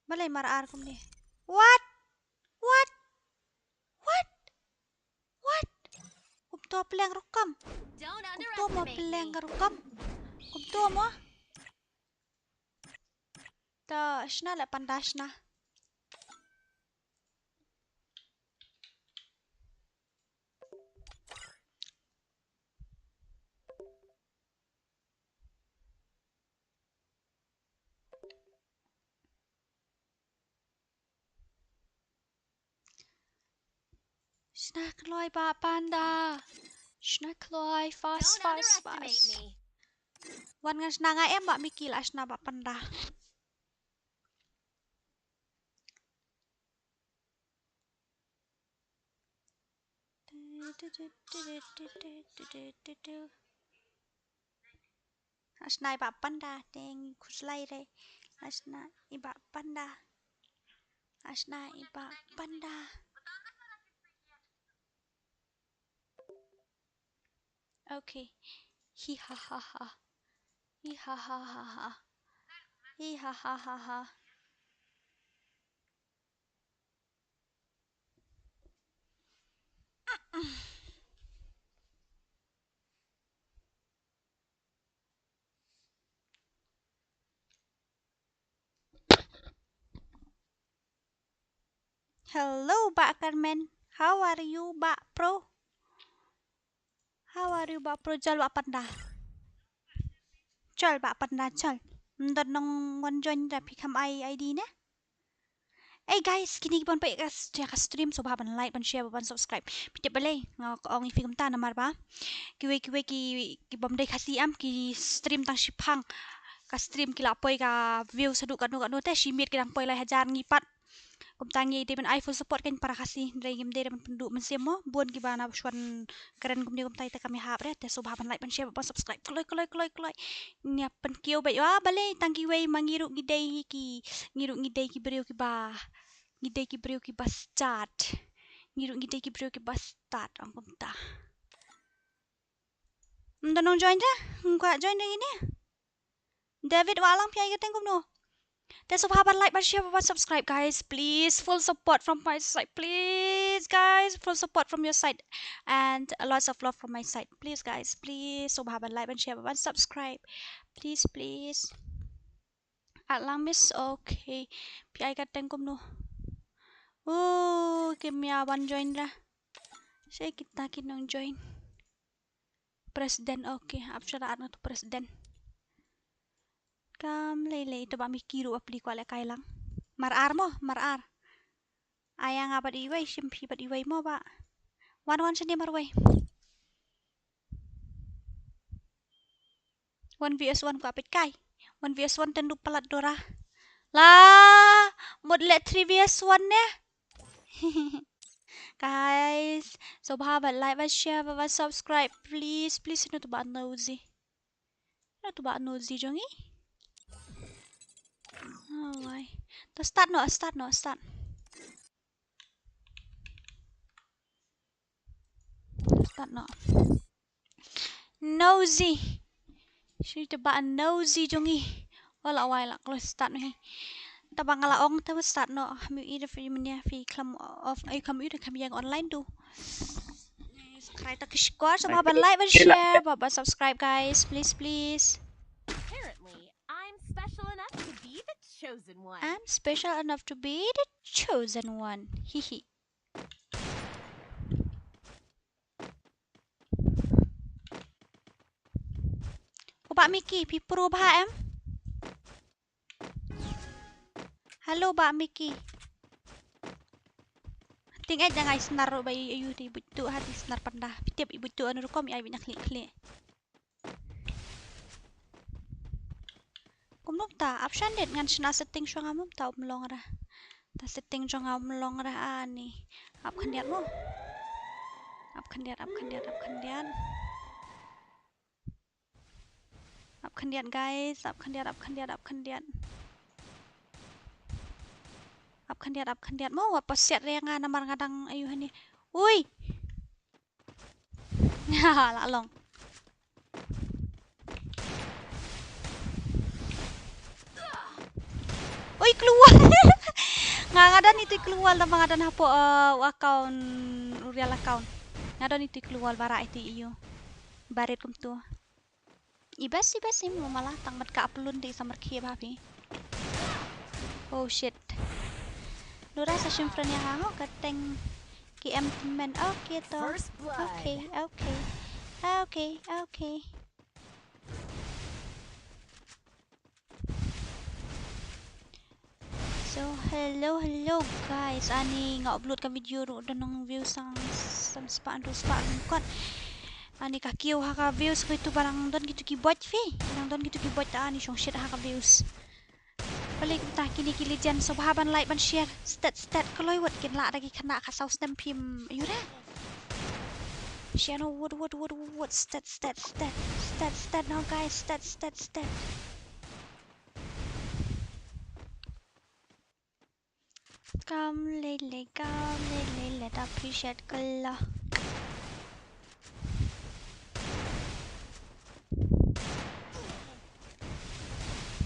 Balei mar ar kumne? What? What? What? What? Kumto pylliang rukom. Kumto mo pylliang rukom. Kumto mo. To shna leh Panda, shna. Shna kloi Bah Panda. Shna kloi, fast, fast, fast. Wan ngan shna nga em, Bah Miki la shna Bah Panda. Nga shna i Bah Panda, te ngi khuslai re. Nga shna i Bah Panda. Nga shna i Bah Panda. Okay. Hi ha ha ha. Hi ha ha ha ha. Hi ha ha ha ha. Hello, Bah Carmen. How are you, Bah Pro? How are you, Bah Pro? Jol, Bah Panda. Jol, Bah Panda, jol. Ym don nongwan join da, phi kham ai I D ne? Hey guys, kine ki ban peit ka s-, ïa ka stream, sngewbha ban like, ban share, ban subscribe. Phi tip balei nga ong ïa phi kumta? Namar ba kiwei kiwei ki, ki bym dei Khasi em, ki stream tang shiphang. Ka stream ki la poi ka view shaduh katno katno, te shi miet ki dang poi lai hajar ngi pat. Kumta ngi dei ban ai full support kein para Khasi, hynrei ngim dei ban pynduh mynsiem mo, bun kiba na shuwa kren kumne kumta, te kam ïahap re, te sngewbha ban like, ban share, ban subscribe. Kloi, kloi, kloi, kloi. Ngi ïa pynkiew beit, ah, balei tang kiwei, ma ngi ruh ngi dei ki, ngi ruh ngi dei ki briew kiba, ngi dei ki briew kiba stad. Ngi ruh ngi dei ki briew kiba stad, ong kumta. Ym don nongjoin da, ym kwah join da kine. David Wahlang, phi ai kyrteng kumno? Te sngewbha ban like, ban share, ban subscribe, guys. Please, full support from my side. Please, guys, full support from your side. And lots of love from my side. Please, guys, please. Sngewbha ban like, ban share, ban subscribe. Please, please. At lang, miss. Okay. Phi ai kyrteng kumno? Oh, kim ïa wan join da. Shi kita ki nongjoin. President, okay. Ap sha da ar nga tu president. Kam lei lei, to Bah Miki ruh apli kwah leh kai lang. Mar ar mo, mar ar. Ai nga bad iwei, shim phi bad iwei mo Bah. Wan wan shane marwei. One V S one kwah peit kai. One V S one ten du palat Dora. La mut leh three V S one ne. Guys, sngewbha ban like, ban share, ban, ban subscribe, please, please. Sino tu Bah Nosy? Sino tu Bah Nosy jong ngi? Oh, wai. To start noh, start noh, start. Start noh. Nosy. Sino tu Bah Nosy jong ngi? Oh, la wai, la kloi start noh hi. Te ba nga la ong te start noh. Kham ïohi da phi mynne phi khlem off, ai kham ïohi da kham ïeng online tu. Subscribe ta ki shkor, sngewbha ban like, ban share, ban, ban subscribe guys, please, please. Apparently, I'm special enough to be the chosen one. I'm special enough to be the chosen one. Hihi. Ko Bah Miki, phi pro bha em? Hello Bah Miki. Ting eh jangai snar ba i ayu ti butu ha ti snar panda. Phi tip i butu anu rukom i ai bina klik klik. Kumno ta option det ngan shna setting shong amum ta um long ra. Ta setting shong am long ra ani. Ap khyndiat mo. Ap khyndiat, ap khyndiat, ap khyndiat. Ap khyndiat guys, ap khyndiat, ap khyndiat, ap khyndiat. Ap khyndiat, ap khyndiat mo, wat pasiat re nga namar nga dang ayu hani. Ui. Ha, la long. Ui, keluar. Nga, nga don itu keluar lama nga don hapo, eh, account, real account. Nga don itu keluar bara itu iyo. Barit kumtu. Ibas, ibas, im lo mala tang mat ka aplun di samar khie ba phi. Oh shit. Lura sa shim friend ya hango ka teng ki em men. Okay to. First blood. Okay, okay. Okay, okay. So hello, hello guys. Ani nga upload ka video ruh don nong views sang sang spah, dua spah lyngkot. Ani ka kiew ha ka views ko itu ba dang don kitu ki bot phi. Dang don kitu ki bot ta ani shong shit ha ka views. Balik ta kini ki legend, sngewbha ban like ban share. Stet stet kloi wat kin la da ki khana ka saus tem phim yura. Share no wat wat wat wat stet stet stet. Stet stet no guys, stet stet stet. Kam lele, kam lele, let appreciate kala.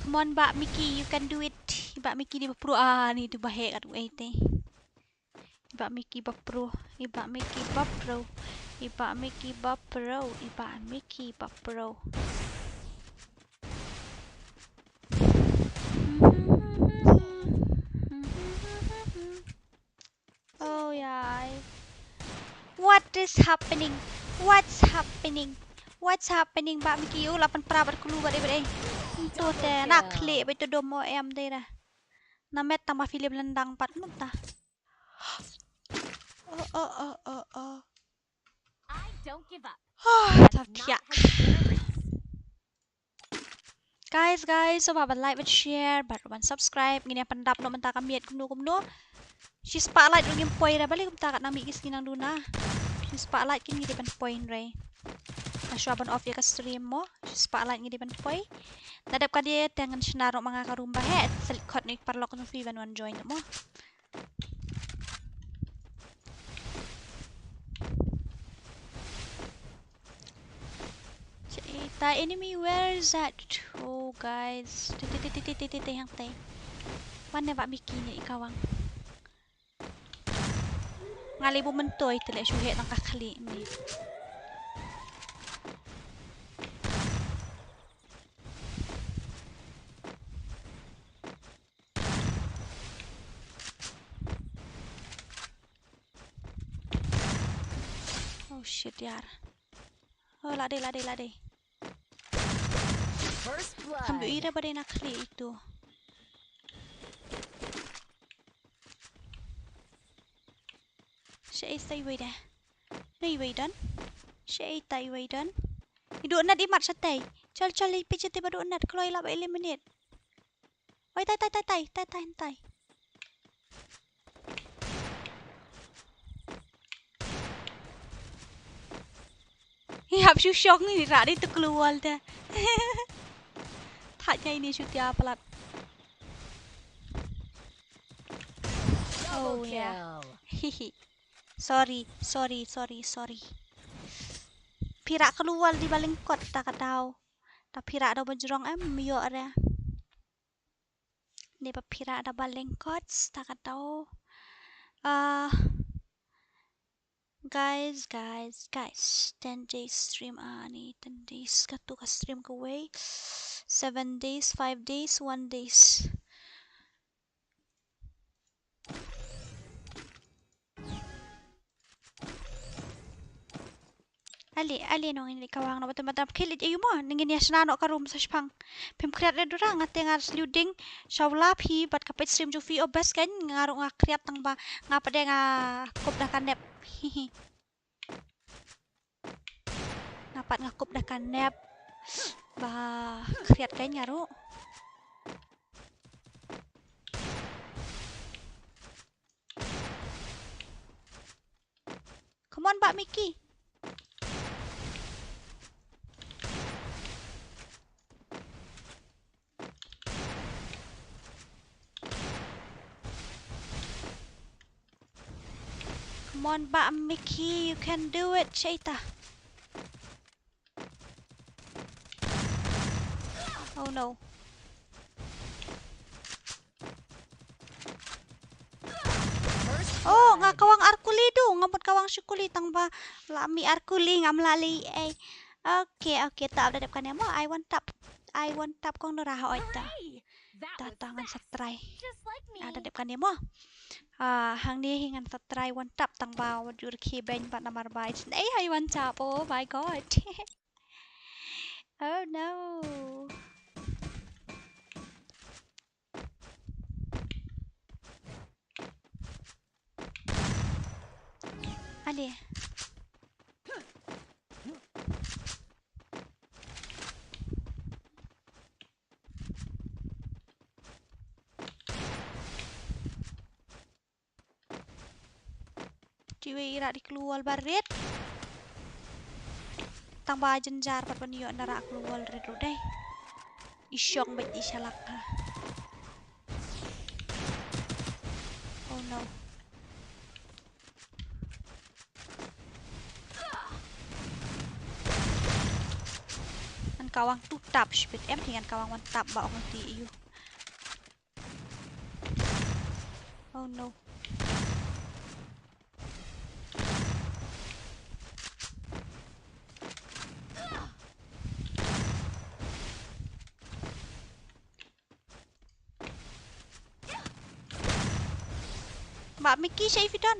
Come on, Bah Miki, you can do it. Bah Miki di bapro, ah, ni tu bahek kat wei te. Bah Miki bapro, Bah Miki bapro, Bah Miki bapro, Bah Miki bapro. is happening? What's happening? What's happening, Bah Mickey? U la pynpra bad kulu bad dei bad dei. Ntu te na khlieh bad to dom o em dei ra. Na met tang ba film lendang pat nut ta. Oh, oh, oh, oh, oh. I don't give up. Oh, ta thiak. Guys, guys, sngewbha ban like, ban share, bad ban subscribe. Ngin ïa pyndap noh mynta ka miet kumno kumno. Shi spotlight ruh ngim poi re, balei kumta kat nang mih ki sngi nang duna. Shi spotlight kin ngi dei ban poi hynrei. Nga shuwa ban off ïa ka stream mo. Shi spotlight ngi dei ban poi. Nadep ka dei te ngan shna ruh ma nga ka room ba heh. Select khot ni paralok nang phi ban wan join mo. Check the enemy, where is that? Oh, guys. Te, te, te, hang te. Wan ne Bah Mickey ne i kawang. Nga lei bu myntoi te leh shu heh tang ka khlieh ni. Oh shit, yaar. Oh, la dei, la dei, la dei. First blood. Kham ju ira ba dei na khlieh itu. Shaei sa iwei de. Na iwei don. Shaei ta iwei don. I duh nat i mat shatei. Chal, chal, i peit shatei ba duh nat, kloi lah ba eliminate. Oi, tai, tai, tai, tai, tai, tai, tai. Ïap shu shong ni ra dei tu keluar dah. Thait ïa ini shu tia palat. Oh, ya. Double kill. Hihi. Sorry, sorry, sorry, sorry. Phi rah keluar di ba lyngkot ta ka daw. Ta phi rah daw ba jrong em ïoh re. Ni ba phi rah da ba lyngkot ta ka daw. Ah, guys, guys, guys. Ten days stream ani, ten days katu ka stream kawei. Seven days, five days, one days. Ale, ale nong ini kawang no bata bata khil ïa yu mo, ngin ïa shna noh ka room sa shipang. Phim khriat re dura, nga te nga sliu ding sha u lap hi bad ka peit stream jong phi o best kan, nga ruh nga khriat tang ba nga pat de nga kup da ka nep. Hihi. Nga pat nga kup da ka nep. Ba khriat kan nga ruh. Come on, Bah Mickey. Come on, Bah Mickey, you can do it, Shaita. Oh no. Oh, nga kawang ar kuli du, nga mut kawang shi kuli tang ba la mih ar kuli ngam lah leh ei. Okay, okay, ta da dep kane mo, I want tap. I want tap kong nora ha oi ta. Ta ta ngan sa try. Ah, da dep kane mo. Ah, hangne hi ngan sa try one tap tang ba wat jur ki beng pat namar ba it's nei hai one tap. Oh my god. Oh no. Ale. Tiwei i rah di klur wall ba rit. Tang ba jynjar pat ban ïoh na rah klur wall rit ruh dei. I shong bad i shalak ha. Oh no. Ngan kawang two tap shipit em, ngan kawang one tap ba ong ti ïu. Oh no. Bah Mickey, shaei phi don?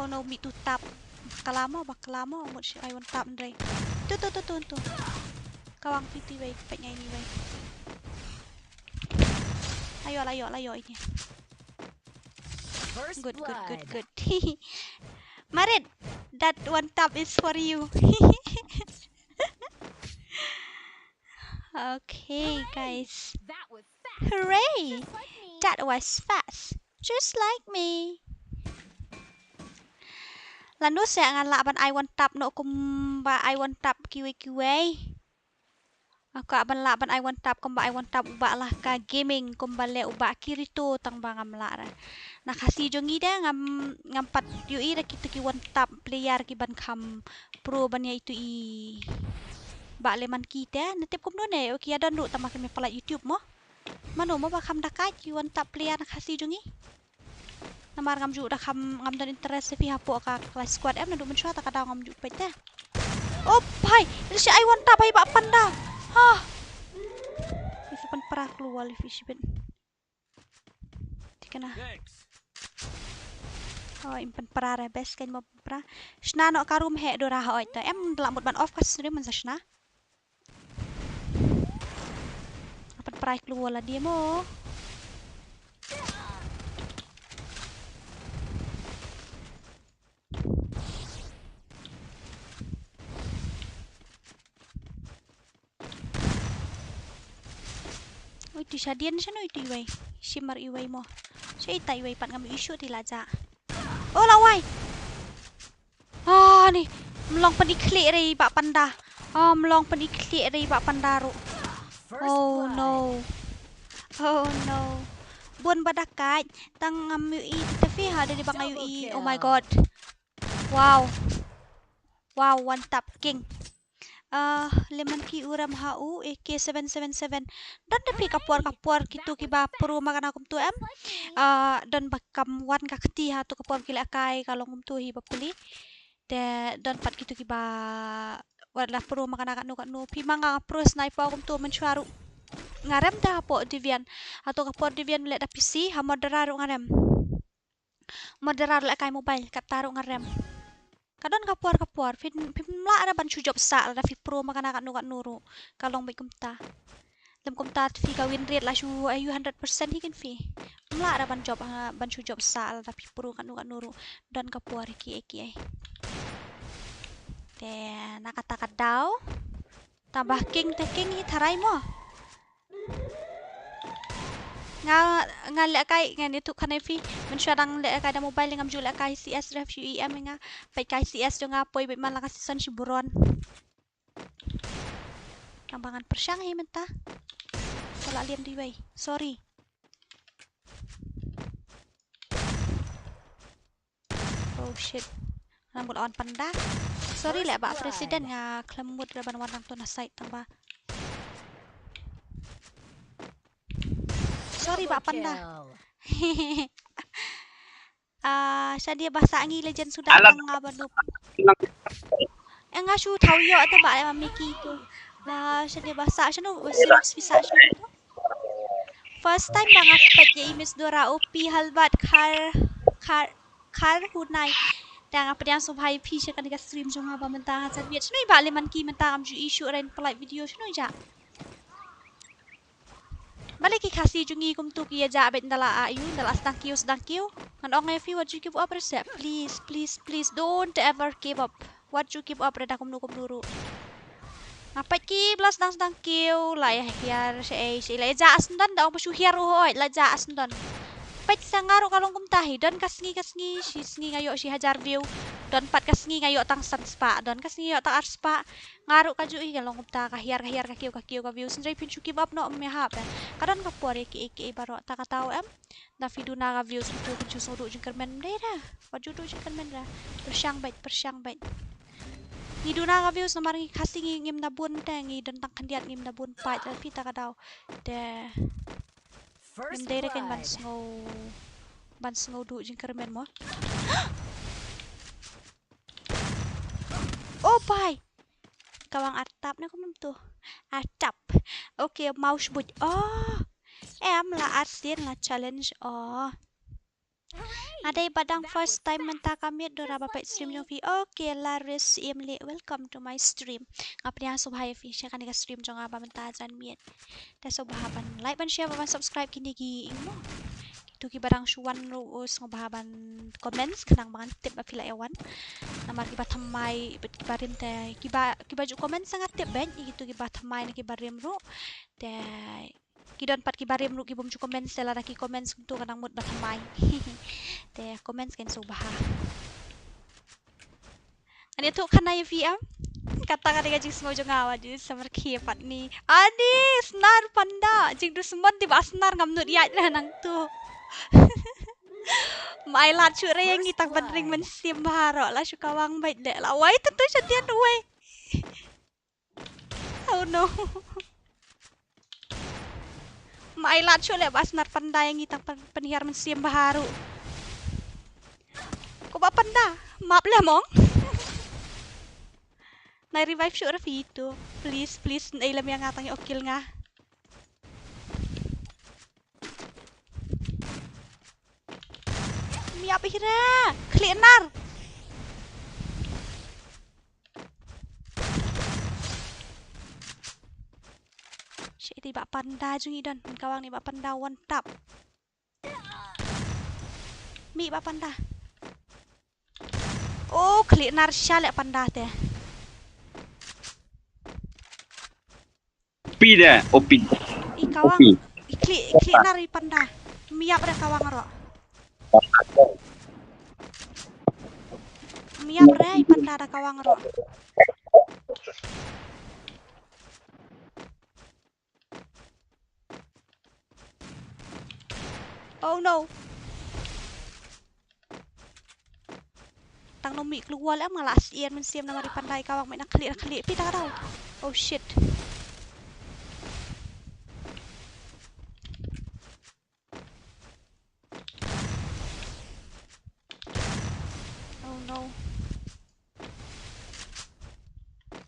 No, mih tu tap. Bakla mo, bakla mo, mut shi ai one tap ndrei. Tu, tu, tu, tu, tu. Kawang phi tu wei, peit ngai ni wei. Ayo, la yo, la yo ini. First Good, good, good, blood. Good. Marit, that one tap is for you. Okay, guys. That was fast. Hooray! Just like me. That was fast. Just like me. Lano seh ngan lah ban ai one tap noh kumba ai one tap kiwei kiwei. Nga kwah ban lah ban ai one tap kumba ai one tap u Bah Lahka Gaming, kumba leh u Bah Kirito, tang ba ngam lah re. Na Khasi jong ngi de ngam, ngam pat ïohi re kito ki one tap player ki ban kham pro ban ïa itu i Bah Lemanki te. Na tip kumno ne, okay, ïa don ruh tang ba kim ïa pynlait YouTube mo. Mano mo ba kham da kait ki one tap player na Khasi jong ngi. Namar ngam ju da kham, ngam don interest phi hapoh ka Clash Squad em, naduh mynshuwa ta ka daw ngam ju peit te. Oh bhai, ila shi ai one tap bhai Bah Panda. Ha. Ila pynpra klua ila phi shibit. Thikna. Thanks. Oh, im pynpra re best kan mo pynpra. Shna noh ka room heh dura ha oi te. Em da lah mut ban off ka stream man sa shna. Apat prai klua la dia mo. Oi, tu shadian shano itu iwei. Shimmer iwei mo. Sha ita iwei pat ngam issue ti la ja. Oh, la wai. Ah, ni. Mlong pyn i khlieh re i Bah Panda. Ah, mlong pyn i khlieh re i Bah Panda ruh. Oh no. Oh no. Bun ba da kait. Tang ngam ïohi te phi ha, da dei ba nga ïohi. Oh my god. Wow. Wow, one tap king. Ah, Lemanki u rem ha u A K seven seven seven. Don da phi ka por ka por kito kiba pro ma kane kumto em. Ah, don ba kam wan ka kti ha to ka por ki lehkai ka long kumto hi ba puli. Te don pat kito kiba wat la pro ma kane katno katno. Phi ma nga pro sniper kumto mynshuwa ruh. Nga rem te hapoh Deviant. Ha to ka por Deviant leh da P C, ha Mordara ruh nga rem. Mordara ruh lehkai mobile, kata ruh nga rem. Ka don ka por ka por, phim, phim lah re ban shu jop sah lada phi pro ma kane katno katno ruh. Ka long beit kumta. Lem kumta phi ka win rate la shu ai u hundred percent hi kin phi. Phim lah re ban jop, ah, ban shu jop sah lada phi pro katno katno ruh. Don ka por kiei kiei. Te na kata ka daw. Tang ba king te king hi tharai mo. Nga, nga lehkai, ngan ïathuh khane phi. Mynshuwa dang lehkai da mobile ngam ju lehkai C S re, phi ïohi em nga. Peit kai C S jong nga poi beit man la ka season shi buron. Tang ba ngan pyrshang hi mynta. Ka la liam da iwei. Sorry. Oh shit. Nga mut on Panda. Sorry leh Bah President, nga khlem mut re ban wan nangto na site tang ba. Sorry Bah Panda. Ah, shane ba sah ngi legend suda tang nga ba noob. Eh, nga shu thaw ïoh te ba, eh, Miki tu. Ba shane ba sah shano, Xerox phi sah shano. First time ba nga peit ïa i Miss Dora, O P Halbert, Khar, Khar, Khar Hunai. Te nga pdiang sngewbha ïa phi sha kane ka stream jong nga ba mynta nga sa biet. Shano i Bah Lemanki mynta ngam ju issue re pynlait video shano i ja. Balei ki Khasi jong ngi kumtu ki ïa ja beit nda la a ïu, nda la sdang kiew sdang kiew. Ngan ong ïa phi wat ju give up re se. Please, please, please don't ever give up. Wat ju give up re da kumno kumno ruh. Nga peit ki ba la sdang sdang kiew, la ïa hiar shaei shaei, la ïa ja sngewdon, da ong ba shu hiar ruh hooid, la ja sngewdon. Peit sa nga ruh ka long kumta hi, don ka sngi ka sngi, shi sngi nga ïoh shi hajar view, don pat ka sngi nga ïoh tang san spah, don ka sngi ïoh tang ar spah. Nga ruh kajuh hi ka long kumta, ka hiar ka hiar, ka kiew ka kiew ka view, hynrei phin shu give up noh ym ïahap eh. Ka don ka por ïa kiei kiei baroh, ta kata em. Da phi duna ka views kumtu phin shu sngew duh jingkyrmen, ym dei re. Wat ju duh jingkyrmen re. Pyrshang beit, pyrshang beit. Ngi duna ka views namar ngi Khasi ngi ngim da bun te, ngi don tang khyndiat ngim da bun paid, phi ta ka daw. Te ngim dei re kein ban sngew, ban sngew duh jingkyrmen mo. Oh bhai. Kawang artap ne kumtu. Artap. Okay, mouse but. Oh. Em la artien la challenge. Oh. Nga dei ba dang first time mynta ka miet, Dora ba peit stream jong phi. Okay, Laris Imli, welcome to my stream. Nga pdiang sngewbha ïa phi sha kane ka stream jong nga ba mynta jan miet. Te sngewbha ban like, ban share, ban subscribe kine ki imo. Kitu kiba dang shu wan ruh sngewbha ban comment khnang ba ngan tip ba phi la ïa wan. Namar kiba thymmai, kiba rim te, kiba, kiba ju comment sa nga tip beit, kitu kiba thymmai ne kiba rim ruh. Te ki don pat kiba rim ruh ki bym ju comment, te lada ki comment kumtu ka dang mut ba thymmai. Te comment kan sngewbha. Ani tu kan ai V M. Kata ka dei ka jingsngew jong nga, wat ju samar khie pat ni. Ani snar panda, jingdusmon dei ba snar, ngam nud ïaid re nangtu. Mai lad shuh re ïa ngi tang ban ring mynsiem baroh, la shu kawang beit de. La wai tu tu shatian wai. Oh no. Mai lad shuh leh ba snar panda ïa ngi tang pyn-, pynhiar mynsiem baroh. Ko ba panda, map leh mong. Nai revive shuh ra phi tu. Please, please, nai lem ïa nga tang ïa kill nga. Miap hi re. Khlieh nar. Shit, i ba panda jong i don. Kawang ni ba panda one tap. Mih ba panda. Oh, khlieh nar sha leh panda te. Pi de, opi. I kawang. Opi. I khlieh, i khlieh nar i panda. Miap re kawang ro. Miap re i panda da kawang ro. Oh no. Tang no mih klur wall em, nga la sien mynsiem namar i panda i kawang, mih na khlieh, na khlieh phi ta ka daw. Oh shit. Oh no.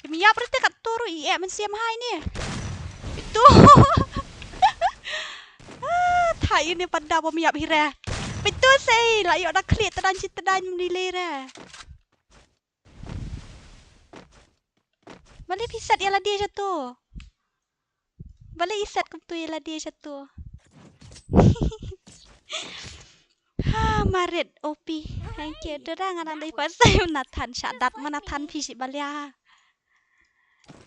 Miap rete kat turu i eh mynsiem hai ni. Itu. Ah, thai ini panda ba miap hi re. Itu sei la ïoh da khlieh tdang shi tdang mni le re. Balei phi set ïa lade shatu? Balei i set kumtu ïa lade shatu? Ha, marit, O P. Thank you. Dora nga nang dei first time Nathan, sha dat ma Nathan phi shi balia.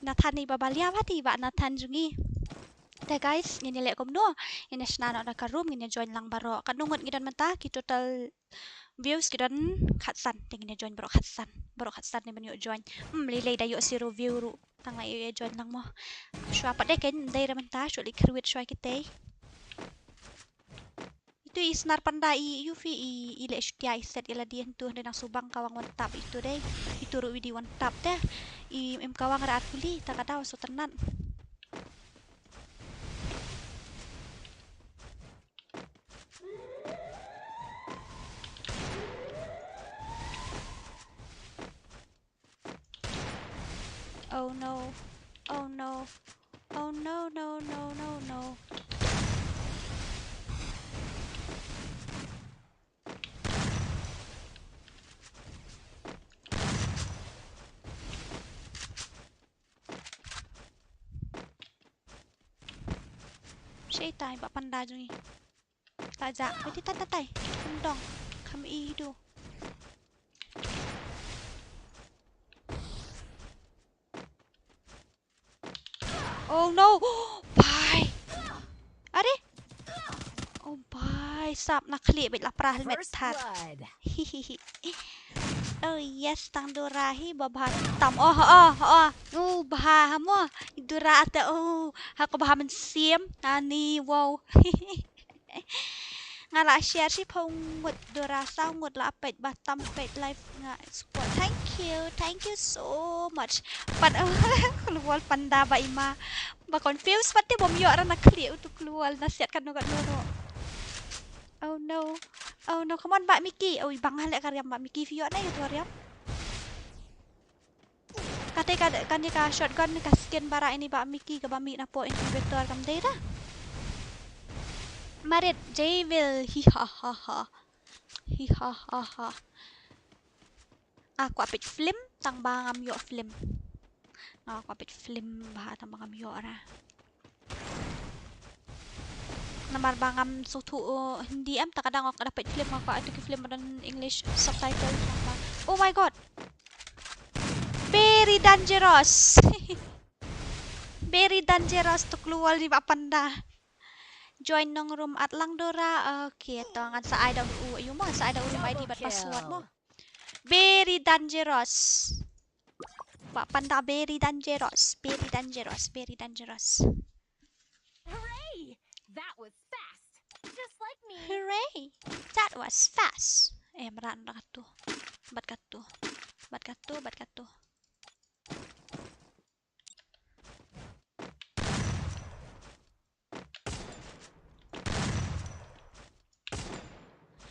Nathan ni ba balia ba ti ba Nathan jong ngi. Te guys, ngin ïa leh kumno? Ngin ïa shna noh da ka room, ngin ïa join lang baroh. Katno ngut ngi don mynta, ki total views ki don khatsan, te ngin ïa join baroh khatsan, baroh khatsan ne ban ïoh join. Hmm, lei lei da ïoh zero view ruh, tang la ïoh join lang mo. Shuwa pat de ken dei re mynta, shuwa leit kyrwit shuwa kitei. Itu i snar panda i, ïu phi i, i leh shutia i set ïa lade hyntu hynrei nang subang kawang one tap itu dei. Itu ruh wi dei one tap te. I im kawang ra ar kuli, ta ka daw so ternat. Oh no. Oh no. Oh no, no, no, no, no. Shei tai ba panda jong i. Ta ja, oi ti tai tai tai. Kum dong. Kham i du. Oh no. Bhai. Are. Oh bhai, sap na khlieh beit la pra helmet thar. Hihihi. Oh yes, tang Dora hi ba bha tam. Oh oh oh. Oh bha ha mo. Dora ata oh. Ha ko bha mynsiem. Ani wow. Nga la share shiphew ngut Dora, saw ngut la peit ba tam peit live nga support. Thank you, thank you so much. Pat klur wall panda ba ima. Ba confuse pat te bym ïoh ra na khlieh utu klur wall na siat katno katno no. Oh no. Oh no, come on Bah Mickey. Oh, i bang ha leh ka riam Bah Mickey, phi ïoh na ïoh tu riam. Kata ka, kane ka shotgun ka skin bara ini Bah Mickey kaba mih na po incubator kam dei da. Marit Jayville, hi ha ha ha. Hi ha ha ha. Ah, kwah peit film, tang ba ngam ïoh film. Nga kwah peit film bha tang ba ngam ïoh ra. Namar ba ngam sngewthuh, uh, Hindi em, ta ka dang nga kwah peit film, nga kwah ïoh ki film ba don English subtitle. Oh my god. Very dangerous. Very dangerous to klur wal ïa i Bah Panda. Join nong room at lang Dora. Okay, to ngan sa ai da u, ïa u mo, ngan sa ai da u room I D bad password mo. Very dangerous. Bah Panda very dangerous, very dangerous, very dangerous. Hooray! That was fast. Just like me. Hooray! That was fast. Eh, mrad na katu. Bad katu. Bad katu, bad katu.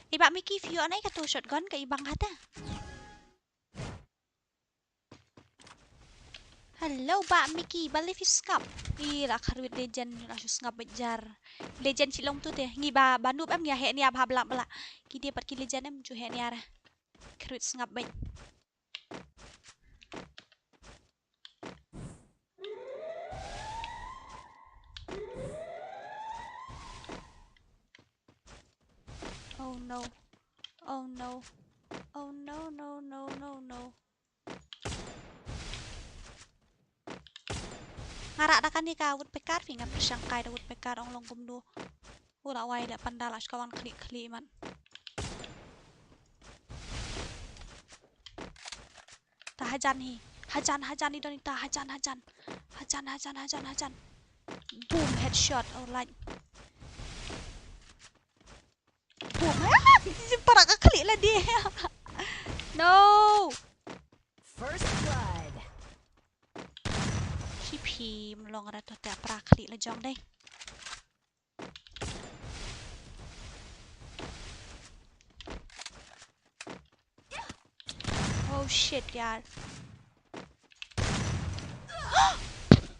Eh, Bah Mickey, phi ïoh nai katu shotgun ka i bang hata. Hello, Bah Mickey, balei phi sngap? I la kharwit legend, la shu sngap bad jar. Legend shi long tu te, ngi ba, ba noob em ngi heh nia bha bla bla. Ki die pat ki legend em ju heh nia ra. Kharwit sngap bad. Oh no. Oh no. Oh no, no, no, no, no. Nga rah da kane ka woodpecker, phi nga pyrshang kai da woodpecker ong long kumno. U la wai leh panda la shka wan khlieh khlieh man. Ta hajan hi. Hajan, hajan i don i ta hajan, hajan. Hajan, hajan, hajan, hajan. Boom, headshot. Oh, like. Boom. Ah, para ka khlieh la dei. No. First blood. Shi phim long ra to te para khlieh la jong dei. Oh shit, yaar.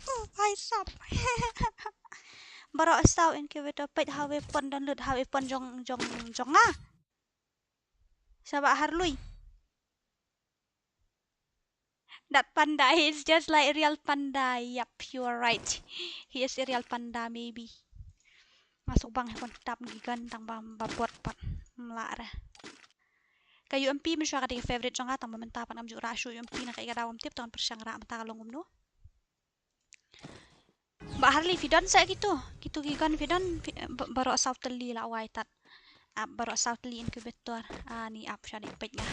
Oh, bhai sahab. Baroh saw incubator peit ha weapon download ha weapon jong, jong, jong nga. Saba harlui. That panda, he is just like a real panda. Yup, you are right. He is a real panda, maybe. Nga suk bang he pon tap ngi gun tang ba, ba bot pat. Mla re. Ka U M P mynshuwa ka dei ka favorite jong nga tang ba mynta pat ngam ju rah shuh U M P na ka i ka daw ngam tip tang pyrshang rah mynta ka long kumno. Bah Harley, phi don sa kitu. Kitu ki gun phi don, phi, ba-, baroh saw tylli la wai tat. Ah, baroh saw tylli incubator. Ah, ni ap sha ni peit nga.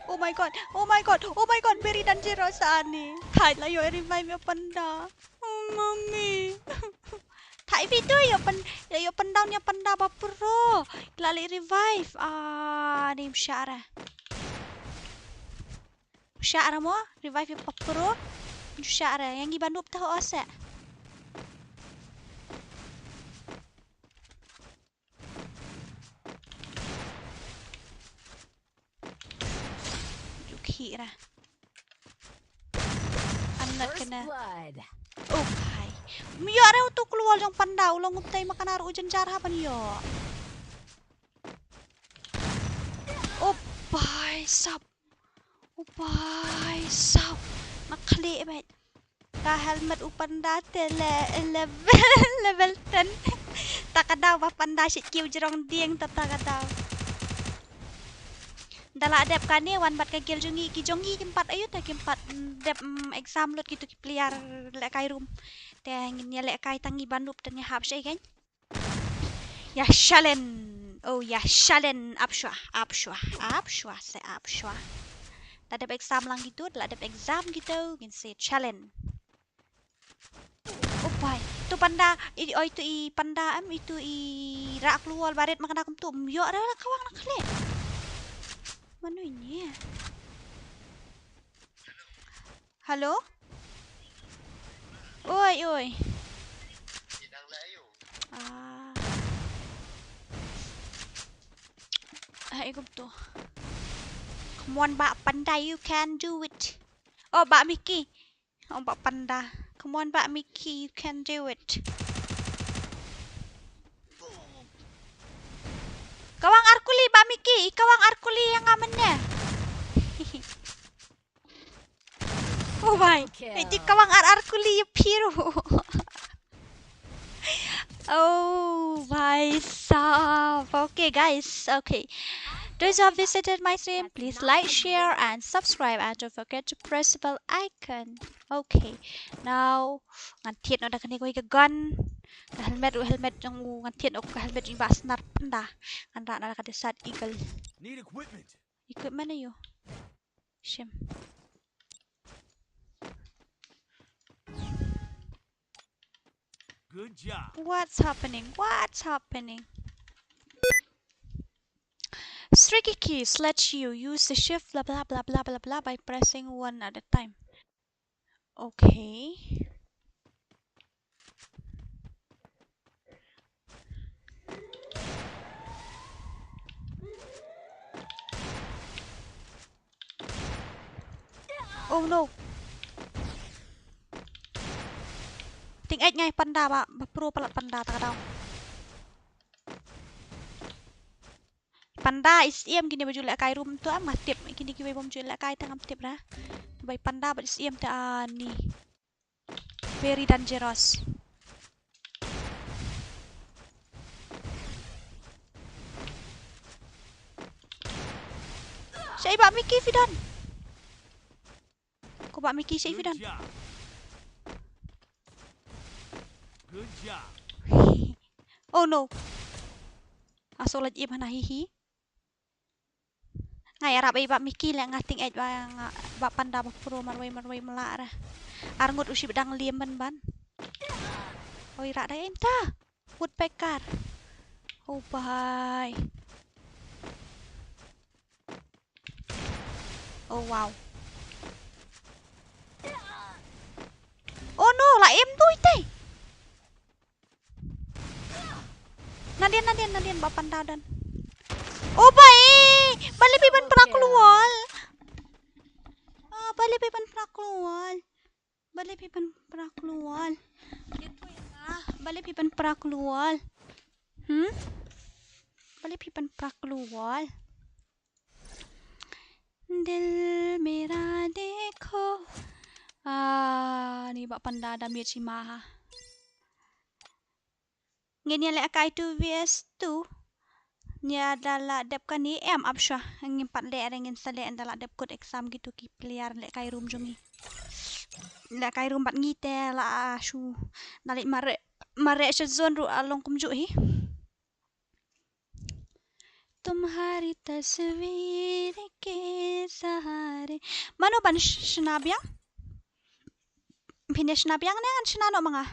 Oh my god, oh my god, oh my god, very dangerous ani. Thait la ïoh revive ïa panda. Oh, mummy. Thait phi tu ïoh pan, ïoh pan down ïa panda ba pro. La leh revive. Ah, dim shara. Shara mo, revive ïa ba pro. Shara, ïa ngi ba noob ta ho ose. Ju khih ra. Anat kena. First blood. Oh bhai. Ym ïoh re utu klur wal jong panda, u long kumtai ma kane ruh u jynjar ha ban ïoh. Oh bhai sahab. Oh bhai sahab. Nga khlieh bad. Ka helmet u panda te le, level, level ten. Ta ka daw ba panda shit ki u jrong dieng ta, ta ka daw. Da la dep kane wan bad ka guild jong ngi, ki jong ngi kim pat ayu te kim pat, mm, dep, mm, exam lut kitu ki player lehkai room. Te ngin ïa lehkai tang ngi ba noob te ngi hap sha ken. Ïa shalen. Oh, ïa shalen. Ap shwa, ap shwa, ap shwa, se ap shwa. Da dep exam lang kitu, da la dep exam kitu, ngin sa shalen. Oh bhai. Tu panda, i, oi tu i panda em, itu i rah klur wal barit ma kane kumtu. Ym ïoh re la kawang na khleh. Mano ini? Hello? Oi, oi. Ah. Hai, kumtu. Mon ba panda, you can do it. Oh, ba Mickey. Oh, ba panda. Come on, ba Mickey, you can do it. Kawang arkuli, ba Mickey, kawang arkuli ïa nga mynne. Oh bai. Iti kawang ar arkuli ïa phi ruh. Oh, bhai sahab. Okay, guys. Okay. Those who have visited my stream, please like, share, and subscribe, and don't forget to press the bell icon. Okay. Now, ngan thied noh da kane kawei ka gun. Ka helmet, ruh helmet jong u, ngan thied noh ka helmet jong i Bah Snar pynda. Ngan rah noh da ka Desert Eagle. Need equipment. Equipment aïu? Shim. Good job. What's happening? What's happening? Streaky Keys lets you use the shift blah blah blah blah blah blah by pressing one at a time. Okay. Oh no. Tyngeh nga ïa panda ba, ba pro palat panda ta ka daw. Panda is em kine ba ju lehkai room to, em nga tip kine kiwei bym ju lehkai te ngam tip ra. Bai panda ba is em te ani. Very dangerous. Shai ba Mickey phi don. Ko ba Mickey shai phi don. Good job. Oh no. Aso laj im hana hi hi. Nga ïarap ïa i Bah Mickey leh nga tyngeh ba nga ba panda ba pro marwei marwei mlah ra. Arngut u shibdang liam ban ban. Oi rah da em ta. Woodpecker. Oh bhai. Oh wow. Oh no, la em tu itai. Nadien, nadien, nadien, ba panda don. Oh bai, balei phi ban pra klur. Ah, balei phi ban pra klur. Balei phi ban pra klur. Balei phi ban pra klur. Hmm? Balei phi ban pra klur. Dil mera dekho. Ah, ni ba panda da miet shi ma ha. Ngin ïa lehkai two versus two. Nia da la dep kane em ap shwa. Ngin pat leh re ngin sa leh da la dep kut exam kitu ki player lehkai room jong ngi. Lehkai room bad ngi te la shu. Na leh mare mare sha zone ruh a long kumjuh hi. Tumhari tasveer ke sahare. Mano ban sh-, shna biang? Phin ïa shna biang ne ngan shna noh ma nga?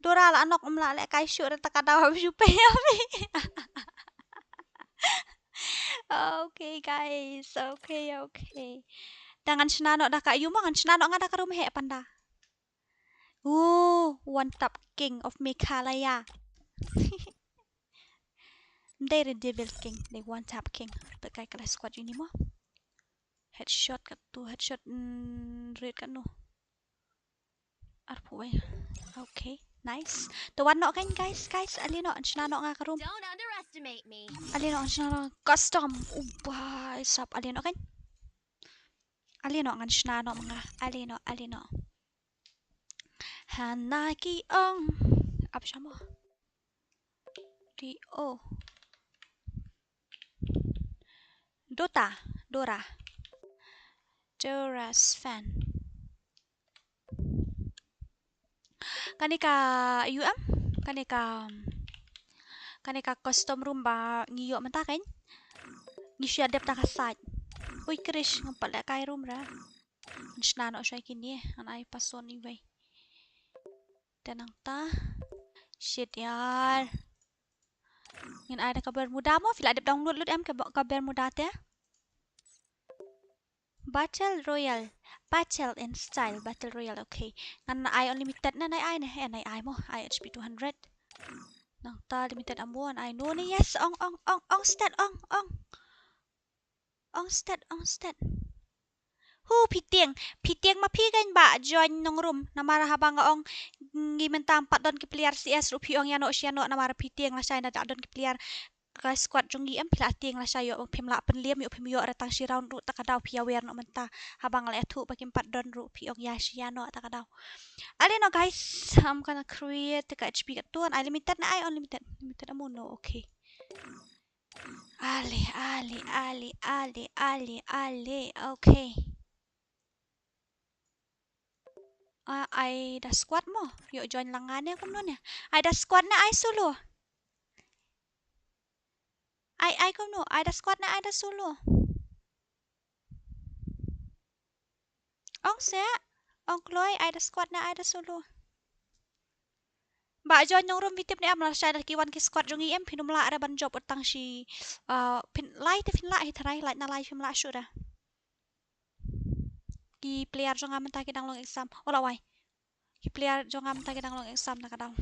Dora la nok um la lehkai shuh re ta ka daw ha shu pei ha pei. Okay guys, okay, okay. Da ngan shna noh da ka ïu ma ngan shna noh nga da ka room heh panda. Oh, one tap king of Meghalaya. Dei re devil king, dei one tap king. Peit kai ka la squad uni mo. Headshot katto, headshot, mm, red katno. Arphew wei. Okay, nice. To wan noh kan guys, guys, ale noh, ngan shna noh nga ka room. Don't underestimate me. Ale noh, ngan shna noh custom. Oh, bhai sahab, ale noh kan. Ale noh, ngan shna noh ma nga. Ale noh, ale noh. Hana ki ong. Ap shamo. D O. Dota, Dora. Dora's fan. Kane ka U M, kane ka, kane ka custom room ba ngi ïoh mynta kan. Ngi shu ïa dep ta ka side. Ui krish, ngam pat lehkai room ra. Ngan shna noh shwa kine, ngan ai person iwei. Te nangta. Shit yar. Ngin ai da ka Bermuda mo, phi la dep download lut em ka, ka Bermuda te. Battle Royale. Battle in style, Battle Royale, okay. Ngan ai unlimited ne, nai ai ne, eh, nai ai mo, ai H P two hundred. Nangta limited ammo, ngan ai no ne, yes, ong, ong, ong, ong, stat, ong, ong. Ong stet, ong stet. Hu, phi tieng, phi tieng ma phi kein ba join nongrum. Namar haba nga ong ngi mynta ym pat don ki player C S ruh phi ong ïa noh sha ïa noh namar phi tieng lashai na da don ki player. Ka squad jong ngi em phi la tieng lashai ïoh phim lah pynliem ïoh phim ïoh re tang shi round ruh ta ka daw phi ïa wer noh mynta. Haba nga la ïathuh ba kim pat don ruh phi ong ïa sha ïa noh ta ka daw. Ale noh guys, I'm gonna create ka H P katto, ai limited ne ai unlimited? Limited, amu, no, okay. Ale, ale, ale, ale, ale, ale. Okay. Ah, ai da squad mo? Ïoh join lang nga ne kumno ne? Ai da squad ne ai solo? Ai, ai kumno? Ai da squad ne ai da solo? Ong seh, ong kloi, ai da squad ne ai da solo? Ba join nongrum phi tip ne em lashai da ki wan ki squad jong ngi em phin ym lah re ban jop tang shi, ah, phin lai te phin lah hi tharai lai na lai phim lah shuh re. Ki player jong nga mynta ki dang long exam. Ola wai. Ki player jong nga mynta ki dang long exam na ka daw.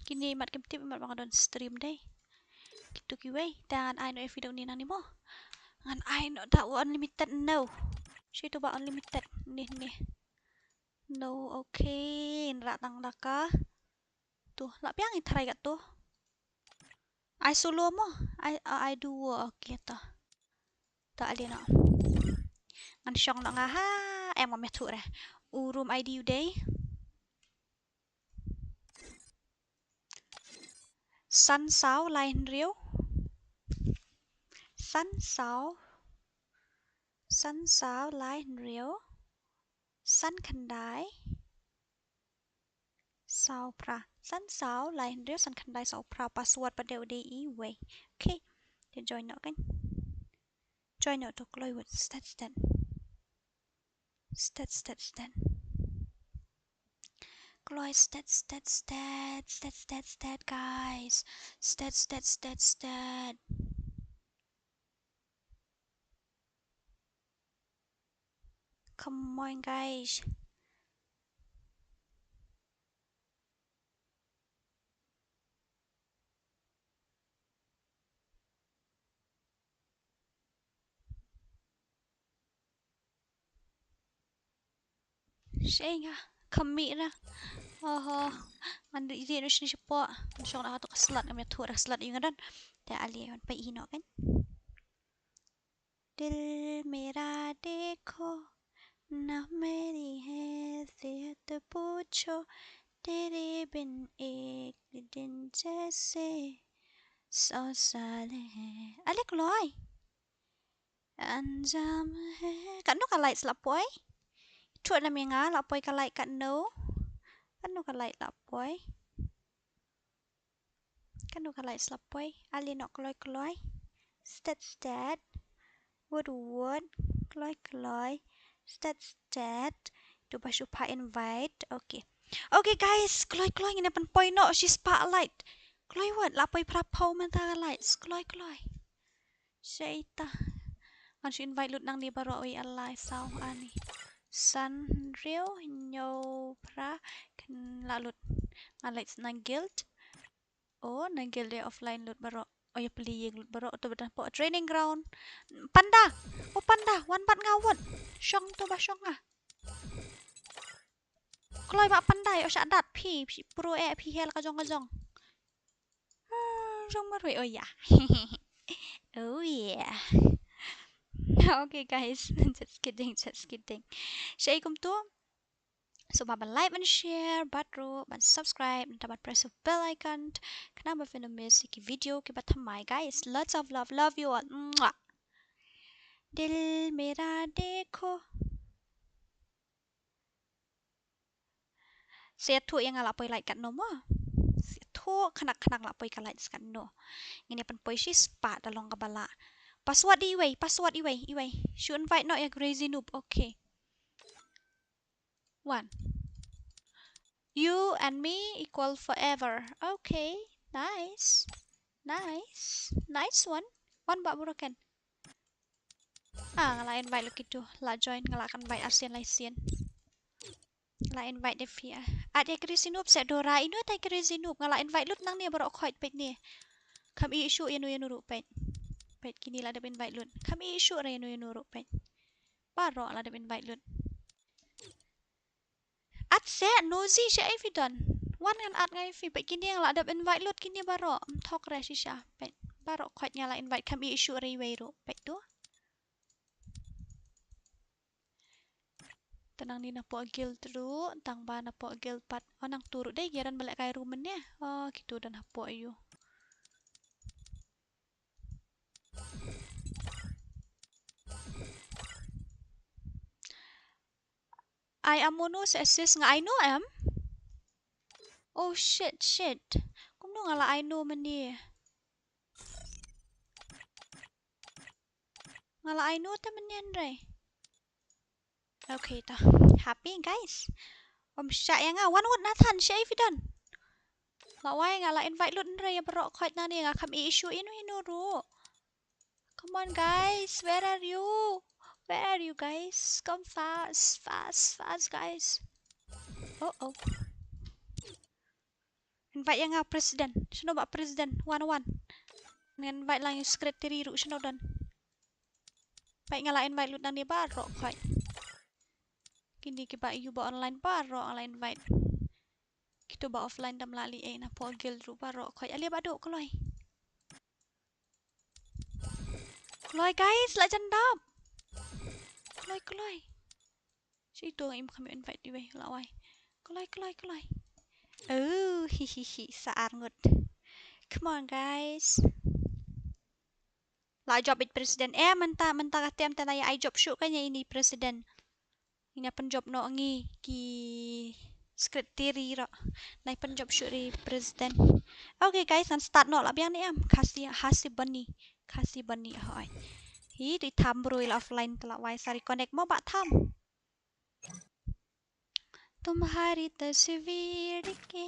Kine mat kim tip mat ba nga don stream dei. Kitu kiwei. Te ngan ai noh ïa phi da une nangne mo. Ngan ai noh da u unlimited no. Shi tu ba unlimited. Ni ni. No, okay. Nra tang da ka. Tu, lah biang i tharai katto. Ai solo mo? Ai, ai duo, okay to. To ale noh. Ngan shong noh nga ha, em ngam ïathuh re. U room I D u dei san saw lai hynriew. San saw. San saw lai hynriew. San khyndai. Saw phra. San saw lai hynriew san khyndai saw phra, password pat de u dei iwei. Okay. Te join noh kan. Join noh to kloi wut stet stet. Stet stet stet. Kloi stet stet stet. Stet stet stet guys. Stet stet stet stet. Come on guys. Shenga kami na. Oho. Ngan ri ri no shini shapo. Shong na to ka slot ngam ïathuh da ka slot ïa nga don. Te ale wan pa ino kan. दिल मेरा देखो ना मेरी हैसियत पूछो, तेरे बिन एक दिन जैसे सौ साल है. Ale kloi. अंजाम है. Katno ka light la poi? Thuh na mi nga la poi ka light katno? Katno ka light la poi? Katno ka light la poi? Ale noh kloi kloi. Stet stet. Wut wut. Kloi kloi. Stet stet. Tu ba shu pha invite. Okay. Okay guys, kloi kloi ngin ïa pynpoi noh shi spah light. Kloi wut la poi phra phew mynta ka light. Kloi kloi. Shaita. Ngan shu invite lut nangne baroh wei alai saw ani. San hynriew hynñiew phra khyndai lut. Ngan leit na guild. Oh, na guild de offline lut baroh. Oh, ïa playing lut baroh. To ba dang pok training ground. Panda. Oh, panda. Wan bad nga wut. Shong to ba shong nga. Kloi ba panda ïa u shah dat phi, phi pro eh phi hel ka jong ka jong. Hmm, jong marwei, oh yeah. Oh yeah. Okay guys, just kidding, just kidding. Shei kumtu. So ba ban like, ban share, bad ruh ban subscribe, nangta ban press u bell icon. Khnang ba phin ym miss ïa ki video kiba thymmai guys. Lots of love, love you all. Mwah. दिल मेरा देखो. Sa ïathuh ïa nga la poi light katno mo? Sa ïathuh khynnah khynnah la poi ka light katno. Ngin ïa pynpoi shi spah da long kaba lah. Password iwei, password iwei, iwei. Shu invite noh ïa Crazy Noob. Okay. One. You and me equal forever. Okay. Nice. Nice. Nice one. One ba broken. Ah, nga la invite lut kito, la join, nga la kan invite arsien laisien. Nga la invite ïa phi ah. At ïa Crazy Noob seh Dora, ino ta Crazy Noob, nga la invite lut nangne baroh khoit peit ne. Kham ïoh shuh ïano ïano ruh peit. Peit kine la dep invite lut. Kham ïoh shuh re ïano ïano ruh peit. Baroh la dep invite lut. At seh Nosy sha Avidon. Wan ngan at ngai phi peit kine nga la dep invite lut kine baroh. Ym thok re shisha peit. Baroh khoit nga la invite kham ïoh shuh re iwei ruh peit to. Te nangne napoh guild ruh, tang ba napoh guild pat. Oh, nangtu ruh dei, ki don ba lehkai ruh mynne. Oh, kito don hapoh aiu. Ai amono sa assist nga aino em. Oh shit, shit. Kumno nga la aino mynne. Nga la aino te mynne hynrei. Okay ta. Happy guys. Ym shah ïa nga, wan wut Nathan, sha Avidon. La wai nga la invite lut hynrei ïa baroh khoit nangne nga kham ïoh shuh ïano ïano ruh. Come on guys, where are you? Where are you guys? Come fast, fast, fast guys. Oh oh. Invite ïa nga president. Shano ba president? Wan wan. Ngan invite lang ïa u secretary ruh shano don. Peit nga la invite lut nangne baroh khoit. Kine kiba ïu ba online baroh nga la invite. Kito ba offline dam la leh ei napoh guild ruh baroh khoit. Ale ba duk kloi. Kloi guys, la jan dap. Kloi kloi. Shi tu im kham invite iwei la wai. Kloi kloi kloi. Oh, hi hi hi, sa ar ngut. Come on guys. La jop ïa president. Eh, mynta, mynta ka tem te na ïa ai jop shuh ka ïa ini president. Ina pynjop noh ngi ki secretary ruh. Na pynjop shuh ri president. Okay guys, ngan start noh la biang ne em. Khasi, Khasi Bunny. Khasi Bunny hoi. Hi, ri tham brui la offline te la wai sa reconnect mo ba tham. Tumhari tasveer ke.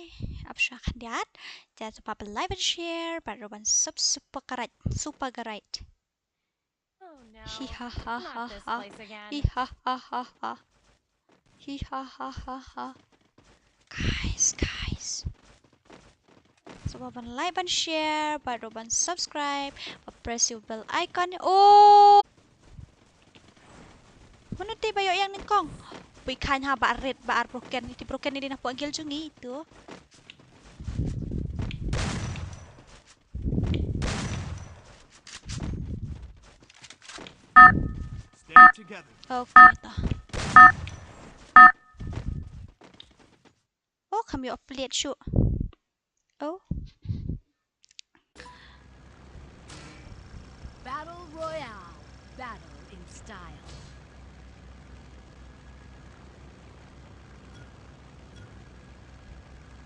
Ap sha khyndiat. Jangan lupa like and share, bad ruh ban sub-, subscribe, subscribe. Hi ha ha ha ha. Hi ha ha ha ha. Hi ha ha ha ha. Guys, guys. Jangan lupa ban like, ban share, bad ruh ban subscribe, bad press ïa u bell icon. Oh. Mano te ba ïoh ïa nyngkong? Phi khan ha ba rit ba ar broken. Iti broken iti napoh guild jong ngi itu. Stay together. Okay ta. Oh, kham ïoh plate shuh. Oh. Battle Royale. Battle in style.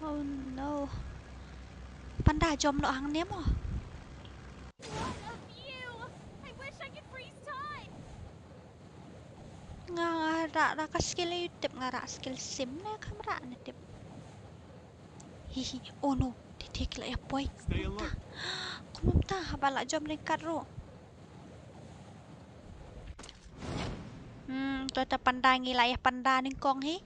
Oh no. Panda jom noh hangne mo. What a view! I wish I could freeze time. Nga, nga rah, rah ka skill ïa u tip, nga rah skill sim ne kham rah ne tip. Hi hi. Oh no. Te te ki la ïa poi. Kumta. Kumta haba la jom ryngkat ruh. Hmm, to ta panda ngi la ïa panda nyngkong hi.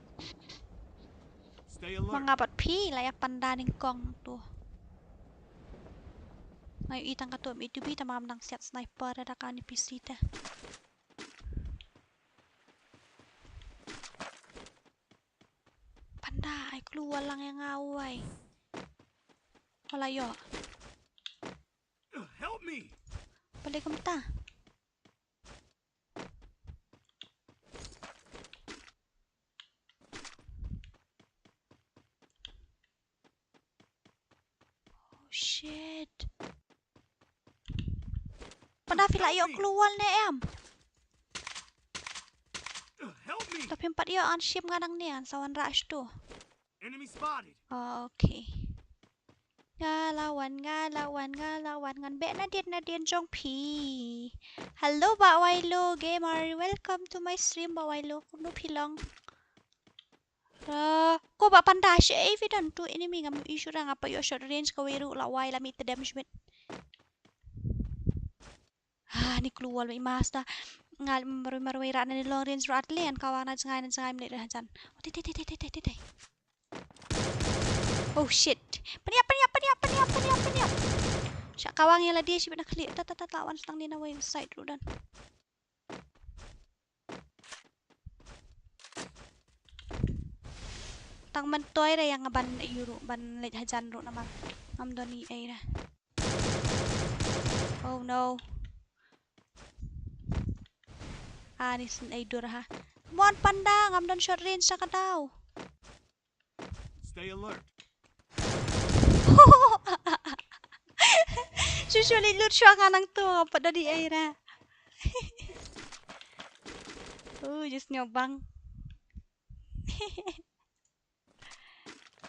Ma nga bad phi la ïa panda nyngkong to. Nga ïohi tang kato M two B ta ma nga dang siat sniper da ka N P C te. Panda ai clue lang ïa nga wai. Wala ïoh. Help me. Balei kumta? Oh shit. Panda phi la ïoh clue wall ne em? Help me. To phim pat ïoh an shim nga nangne, an sa wanrah shto. Enemy spotted. Okay. Nga la wan, nga la wan, nga la wan, ngan beh nadien nadien jong phi. Hello Bah Wailo Gamer, welcome to my stream Bah Wailo. Kumno phi long? Ra, ko Bah Panda, sha ei phi don? Two enemy, ngam ïohi shuh, nga pat ïoh short range, kawei ruh la wai, la mih tdem shibit. Ah, ni clue wall mei master. nga marwei marwei rah na ni long range ruh atle, ngan kawang na jngai na jngai mynne da hajan. Oh, tei tei tei tei tei tei. Oh shit. Pynïap, pynïap, pynïap, pynïap, pynïap, pynïap. Sha kawang ïa lade shibit na khlieh. Ta ta ta ta wan sdang ne na wei side ruh don. Tang myntoi re ïa nga ban ïa ruh ban leit hajan ruh namar ngam don ei ei re. Oh no. Ah, ni sien ei dur ha. Mon panda ngam don short range sa ka daw. Stay alert. Shu shu leit lut shuwa nga nangtu, pat da di ai ra. Uh, just nyobang.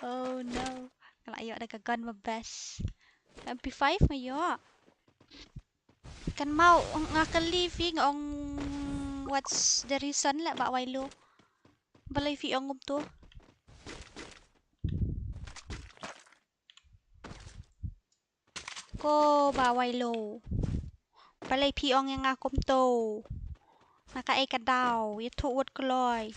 Oh no. Nga la ïoh da ka gun ba best. M P five nga ïoh. Kan mau nga kylli phi nga ong what's the reason lah ba wai lo. Balei phi ong kumto? Ko ba wai lo. Balei phi ong ïa nga kumto? Na kaei ka daw ïathuh wat kloi.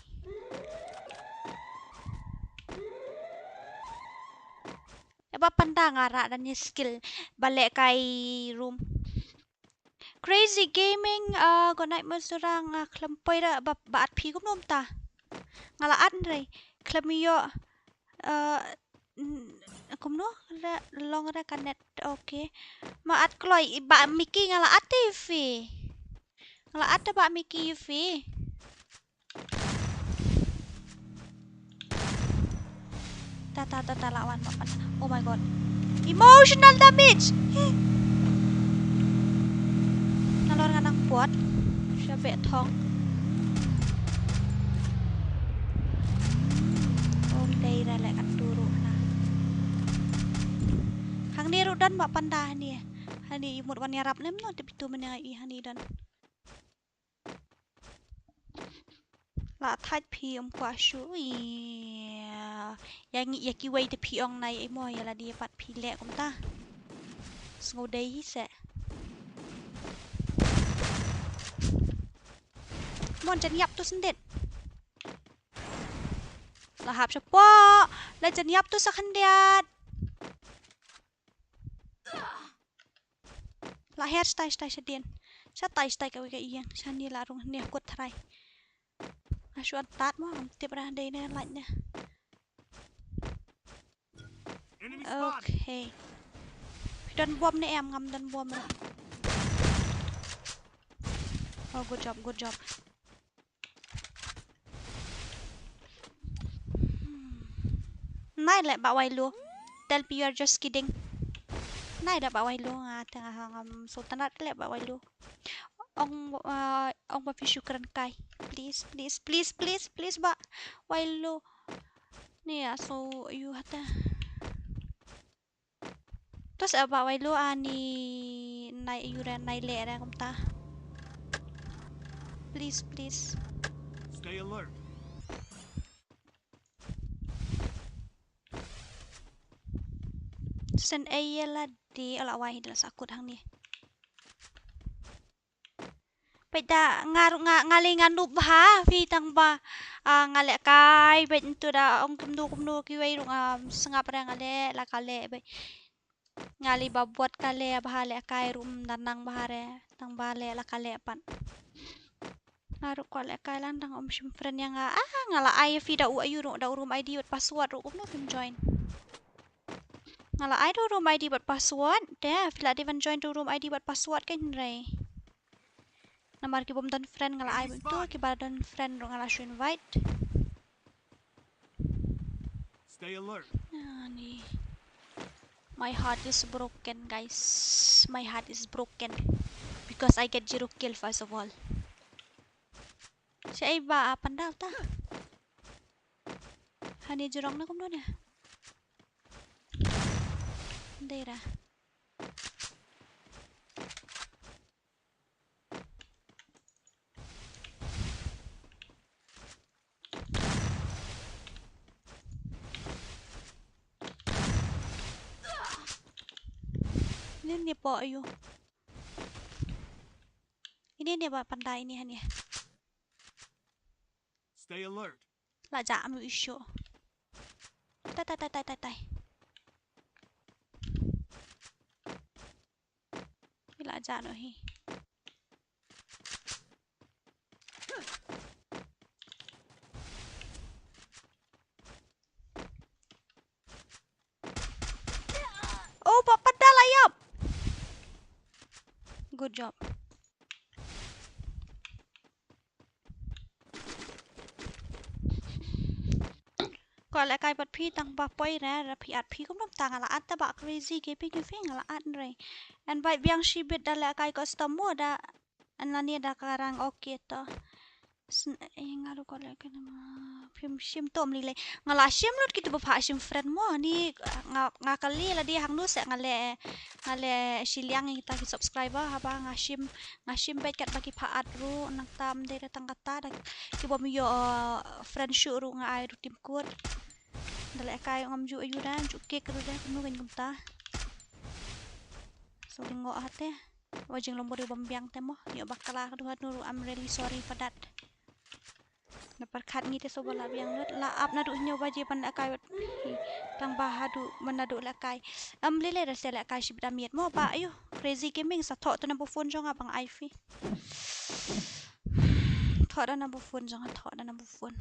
Ïa ba panda nga rah da ni skill ba leh kai room. Crazy Gaming, uh, good night Masura, nga khlem poi ra ba, ba at phi kumno mynta. Nga la at nrei khlem ïoh, uh, kumno ra long ra ka net. Okay. Ma at kloi ba Mickey nga la at te phi. Nga la at te ba Mickey phi. Ta ta ta ta la wan ma pan. Oh my god. Emotional damage. Nalor nga nang pot. Sha be thong. Oh dei ra le kan turu na. Hang ni ru dan ma panda ni. Hani imut wan yarap nem no te pitu meneng i hani dan. La thait phi um kwah shu. Ïa ngi ïa kiwei te phi ong nai imo ïa la die pat phi leh kumta. Sngew dei hi se. Mon jan ïap tu sendit. La hap shapoh. La jan ïap tu sa khyndiat. La her stai stai shadien. Shatai stai ka wika ïeng. Shani la rung ne kut thrai. Ashu an tat mo am tip ra dei ne lait ne. Okay. Phi don bom ne em ngam don bom ra. Oh, good job, good job. Nai leh ba wai lu. Tell me you are just kidding. Nai da ba wai lu nga te nga ngam sultanat leh ba wai lu. Ong, uh, ong ba phi shu kren kai. Please, please, please, please, please ba wai lu. Ni aso yu hata. Tos aba wai lo ani nai yura nai le ra kumta. Please, please. Stay alert. Sen ai la di ala wai hidla sakut hang ni. Peit da nga ruh nga, nga lei nga noob bha phi tang ba, ah, nga leh kai peit ntu da ong kumno kumno kiwei ruh nga sngap re nga leh la ka leh peit. Nga lei ba bot ka leh bha leh kai ruh ym da nang bha re tang ba leh la ka leh pat. Nga ruh kwah leh kai lang dang ym shim friend ïa nga, ah, nga la ai phi da u ayu ruh da u room I D bad password ruh kumno phim join. Nga la ai da u room I D bad password te phi la dei ban join da u room I D bad password kein hynrei. Namar ki bym don friend nga la ai bad tu, kiba don friend ruh nga la shu invite. Stay alert. Ani. My heart is broken, guys. My heart is broken because I get zero kill first of all. Shaei ba a pandal ta. Hani jurong na kumno ne. Dei ra. Nin ni po ayu. Ini, ini ba pandai ini, ini. Stay alert. La ja am issue. Tai, tai, tai, tai, tai, tai. Ila jano hi. Oh, ba panda la ïap. Good job. Ko lehkai pat phi tang ba poi re, re phi at phi kumno tang la at ta ba crazy ke phi ke phi nga la at re. And ba biang shi bit da lehkai ko stam mo da an la ni da karang okay to. Sn-, eh, nga lu ko lehkai nama. Phim shim tom lile. Nga la shim lut kitu ba pha shim friend mo ni nga, nga kali la di hang nu se nga le, nga le shiliang ita ki subscriber haba nga shim, nga shim bad kat ba ki pha at ru nang tam de tang kata da ki bom yo, uh, friend shu ru nga ai ru tim kut. Da lehkai ngam ju ayu da, ju kek ru da, kumno kan kumta. So, di ngo hate. Wa jing lom bori bom biang te mo. Yo bakala du hat nuru, I'm really sorry for that. Na perkat ngi te so bala biang lut. La ap na du nyo baje ban lehkai wat. Tang ba hadu man na du lehkai. Am lele da se lehkai shi bit amiet mo ba ayu. Crazy Gaming sa thok tu na bu phone jong abang ai phi. Thok da na bu phone jong, thok da na bu phone.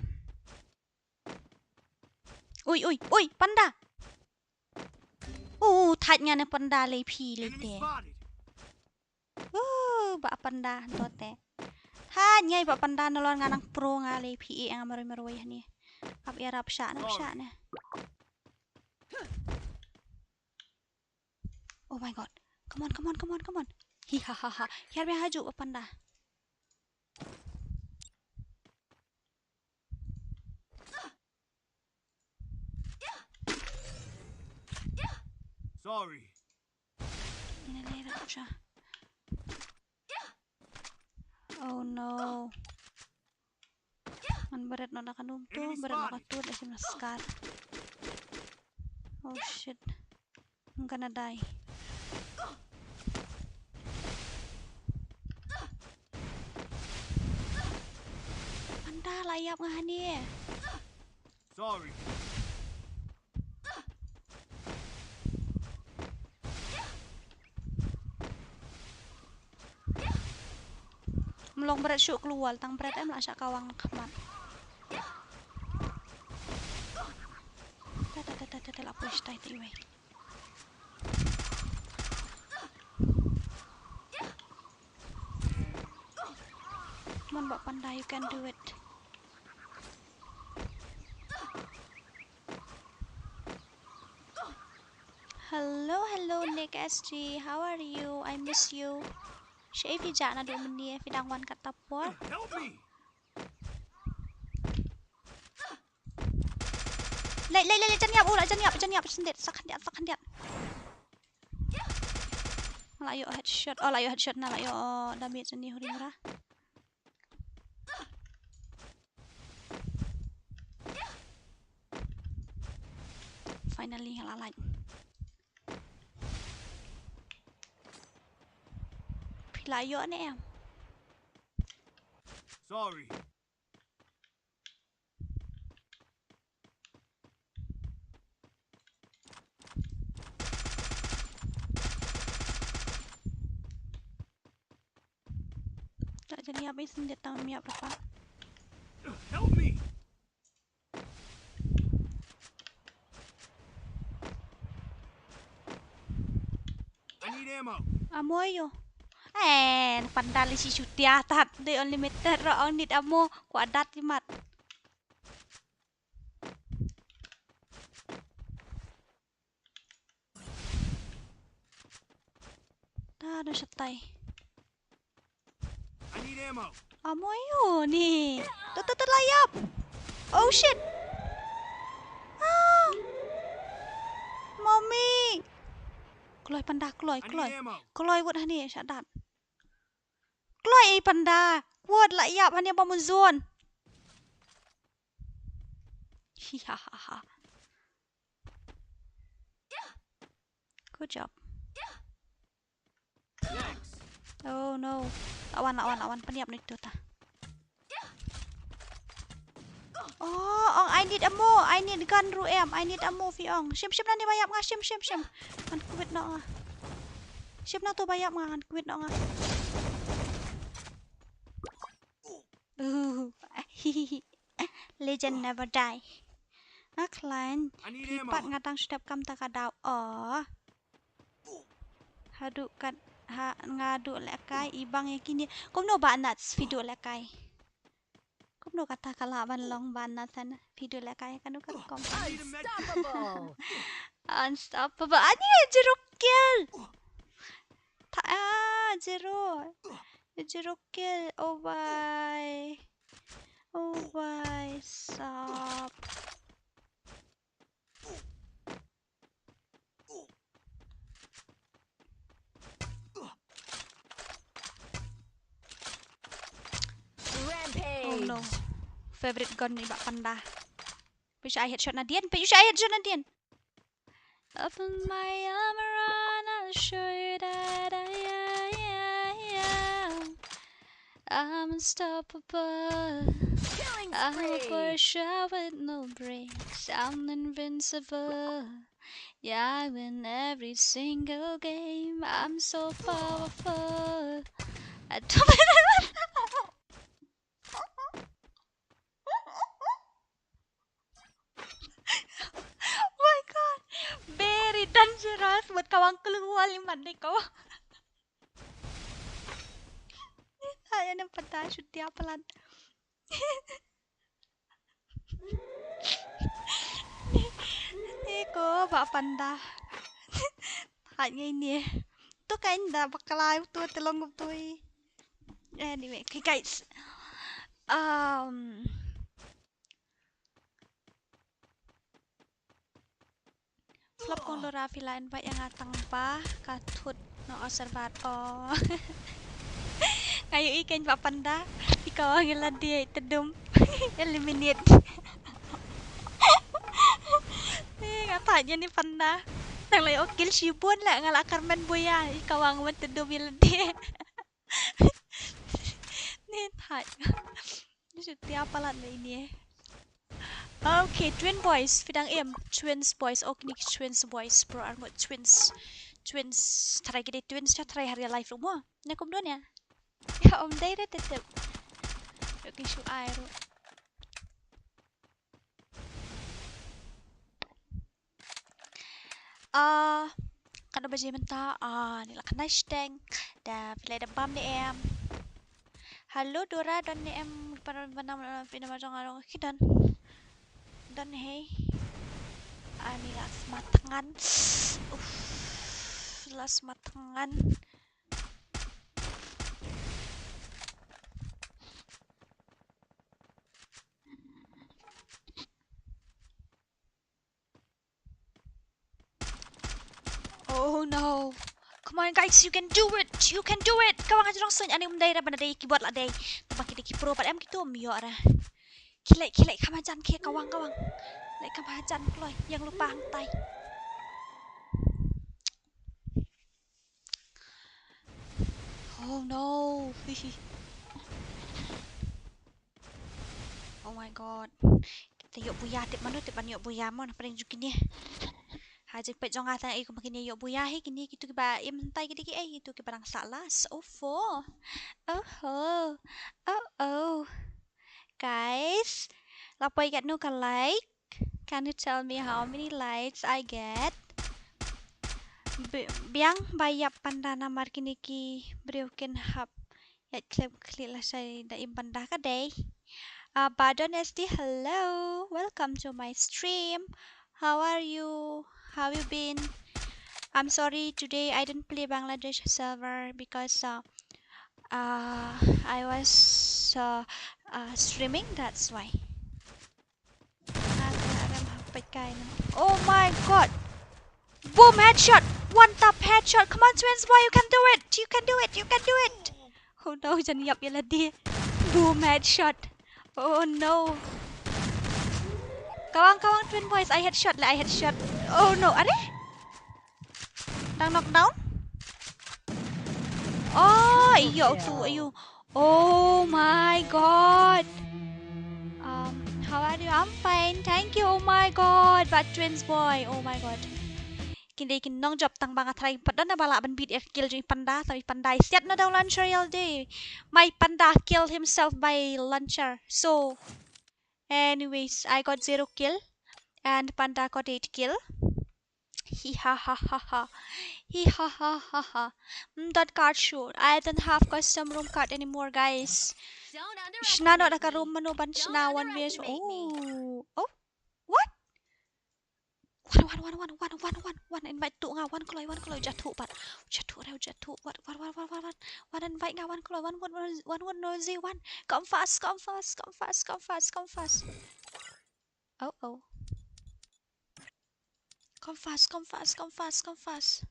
Ui, ui, ui, panda. Uh, thait nga ne panda le phi le te. Uh, ba panda to te. Thait ngai ba panda nalor nga nang pro nga le phi e nga maroi maroi hani. Ap ya rap sha na sha ne. Oh my god. Come on, come on, come on, come on. Hi ha ha ha. Hiar me haju ba panda. Sorry. Ina ne ra sha. Oh no. Ngan beret no na kanum tu, beret no katu da sim na scar. Oh shit. I'm gonna die. Panda la ïap nga hani. Sorry. Mlong bret shu kluwal tang bret em la sha kawang khmat. Ta ta ta ta ta la push tai ti wei. Mon ba panda, you can do it. Hello, hello, Nick S G. How are you? I miss you. She fi ja na du mni fi dang wan kata por. Help me. Lei, lei, lei, lei, jan ïap, oh, la jan ïap, jan ïap, sendit, sak handiat, sak handiat. La ïoh headshot, oh, la ïoh headshot na, la ïoh damage ni huri mra. Finally, la lait. Phi la ïoh ne em? Sorry. Tak jadi habis senjata miap apa? Help me. I need ammo. Ammo ayo. Eh, pandal si sutia tat de unlimited ro on nit ammo ku adat imat. Ta da shatai. I need ammo. Ammo ayo ni. Tut tut tut la ïap. Oh shit. Ah. Mommy. Kloi panda kloi kloi. Kloi wut hani shadat. Kloi panda. Wut la ïap hani ba mun zone. Hi ha ha ha. Good job. Oh no. La wan, la wan, la wan, pynïap noh ito ta. Oh, ong, I need ammo, I need gun ruh em, I need ammo phi ong. Shim, shim nangne ba ïap nga, shim, shim, shim. Ngan kwit noh nga. Shim na to ba ïap nga, ngan kwit noh nga. Uh, legend never die. Nga khlaiñ, phi pat nga dang shu dep kam ta ka daw. Oh. Haduh kat, ha, nga duh lehkai i bang ïa kine. Kumno ba nat phi duh lehkai. Kumno kata ka lah ban long ba nat san phi duh lehkai kano ka rukom. Unstoppable. Unstoppable. Ani zero kill. Ta, ah, zero. Zero kill. Oh, bye. Oh, bye. Sap. Oh no. Favorite gun ni ba panda. Phi shu ai headshot na dien, phi shu ai headshot na dien. Open my armor and I'll show you that I, I, I am. I'm unstoppable. Killing spree. I'm a pusher with no brakes. I'm invincible. Yeah, I win every single game. I'm so powerful. I don't My God. Very dangerous. Buat kawang keluar limat deh kawang. Ay, ano pa tayo? Shoot dia pala. Ni ko ba panda. Hai ngai ni. Tu kain da bakla tu telong tu. Anyway, okay guys. Um, Flop kong Dora phi la invite ïa nga tang ba ka thut no o server o. Nga ïohi kein ba panda phi kawang ïa lade te dum. Eliminate. Ni nga thait ïa ni panda. Tang la ïoh kill shibun la nga la kyrmen buya i kawang wan te dum ïa lade. Ni thait. Ni shu tia palat na ini. Okay, twin boys, phi dang im, twins boys, ok ni twins boys, bro, ar ngut twins, twins, tharai ki dei twins, cha tharai ha real life ruh mo, ne kum don ya? Ya, ym dei re te tip. Ok, shu ai ruh. Ah, katno baje mynta? Ah, ni la khyndai shiteng. Da phi la dep bam ne em? Hello Dora, don ne em? Pynban pynban pynban jong arong ki don. Don hei. Ani la smat thngan. Uff, la smat thngan. Oh no. Come on guys, you can do it. You can do it. Kawang ha jrong suiñ, ani ym dei re ban dei keyboard la dei. Tang ba ki dei ki pro pat em kitu ym ïoh re. Khie leit, khie leit kham hajan khie, kawang, kawang. Leit kham hajan kloi, ïeng lypa hangtai. Oh no. Oh my god. Kita ïoh buya, tip mano tip ban ïoh buya mo na pdeng jong kine. Ha jingpeit jong nga tang ei kumba kine ïoh buya hi, kine kitu kiba im hangtai, kine ki ei kitu kiba dang sah last. Oh four. Oh ho. Oh oh. Guys, la poi katno ka like? Can you tell me how many likes I get? Bi-, biang ba ïap panda namar kine ki briew kin hap ïaid khlem khlieh lashai da im panda ka dei. Ah, Badon S D, hello. Welcome to my stream. How are you? How you been? I'm sorry, today I didn't play Bangladesh server because, uh, uh, I was, uh, uh, streaming, that's why. Oh my god. Boom, headshot. One tap headshot. Come on, twins boy, you can do it. You can do it. You can do it. Oh no, jan ïap ïa lade. Boom, headshot. Oh no. Kawang, kawang, twin boys, I headshot, I headshot. Oh no, are? Dang knockdown? Oh, Ayo tu, ayo. Oh my god. Um, how are you? I'm fine. Thank you. Oh my god. But twins boy. Oh my god. Kin dei kin nongjop tang ba nga try pat don ba lah ban beat ïa ka kill jong i panda, tang i panda i siat na da u launcher ïalade. My panda killed himself by launcher. So, anyways, I got zero kill and panda got eight kill. Hi ha ha ha ha. Hi ha ha ha ha. Mm, that card sure. I don't have custom room card anymore, guys. Shna noh da ka room mano ban shna one versus. Oh. Oh. What? Wan, wan, wan, wan, wan, wan, wan, wan, invite tu nga, wan kloi, wan kloi, jathu pat. Jathu reu, jathu, wan, wan, wan, wan, wan, wan, wan, invite nga, wan kloi, wan, wan, wan, wan, wan, no zi, wan. Come fast, come fast, come fast, come fast, come fast. Oh, oh. Come fast, come fast, come fast, come fast.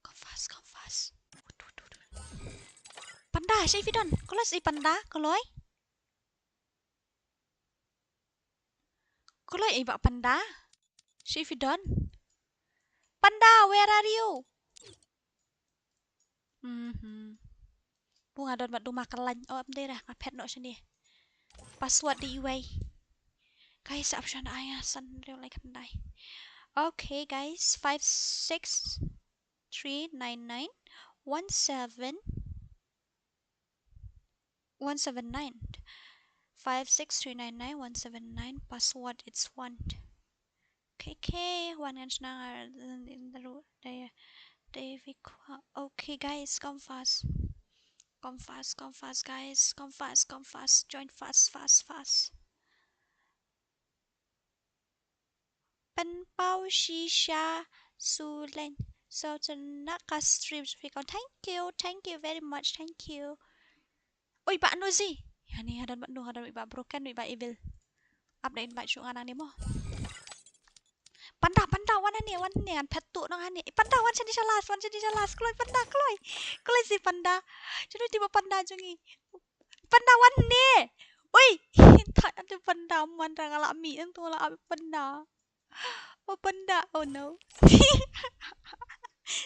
Come fast, come fast. Panda, sha i phi don. Kloi sha i panda, kloi. Kloi i ba panda. Sha i phi don. Panda, where are you? Mhm. Bu nga don bad duma ka lain. Oh, ym dei re, nga phet noh shane. Password dei iwei. Guys, ap shon ai nga san reu lai khyndai. Okay, guys, five six three nine nine one seven one seven nine. Five six three nine nine one seven nine. Password, it's one. K K, one ngan shnang ar in the road. There, there we go. Okay, guys, come fast. Come fast, come fast, guys. Come fast, come fast. Join fast, fast, fast. Pynpaw shisha suleng. So, to na ka stream fi kon. Thank you, thank you very much, thank you. Oi, ba no zi. Yani, hadan ba no, hadan ba broken, ba evil. Ap da invite shu nga nangne mo. Panda, panda, wan hangne, wan hangne, ngan phet tu nang hangne. Eh, panda, wan shane sha last, wan shane sha last. Kloi, panda, kloi. Kloi sha i panda. Shano te ba panda jong i. Panda, wan hangne. Oi, ta ade panda, man ra nga la mih, nang tu la ap panda. Oh, panda, oh no.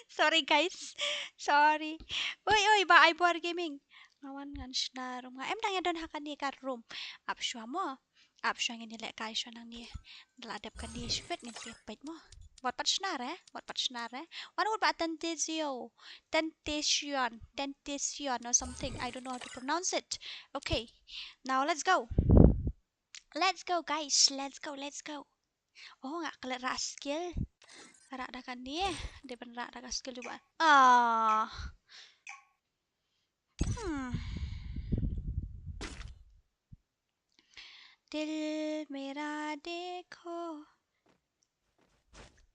Sorry, guys. Sorry. Oi, oi, ba ai bor gaming. Nga wan ngan shna room, nga em dang ïa don ha kane ka room. Ap shuwa mo. Ap shuwa ngin ïa lehkai shuwa nangne. Da la dep kane shibit ngin sa peit mo. Wat pat shna re, wat pat shna re. Wan wut ba Tentacion. Tentacion, Tentacion or something. I don't know how to pronounce it. Okay. Now let's go. Let's go, guys. Let's go, let's go. Oh, nga klet rah skill. Rah da kane. Dei ban rah da ka skill jubab. Ah. Hmm. Dil mera dekho.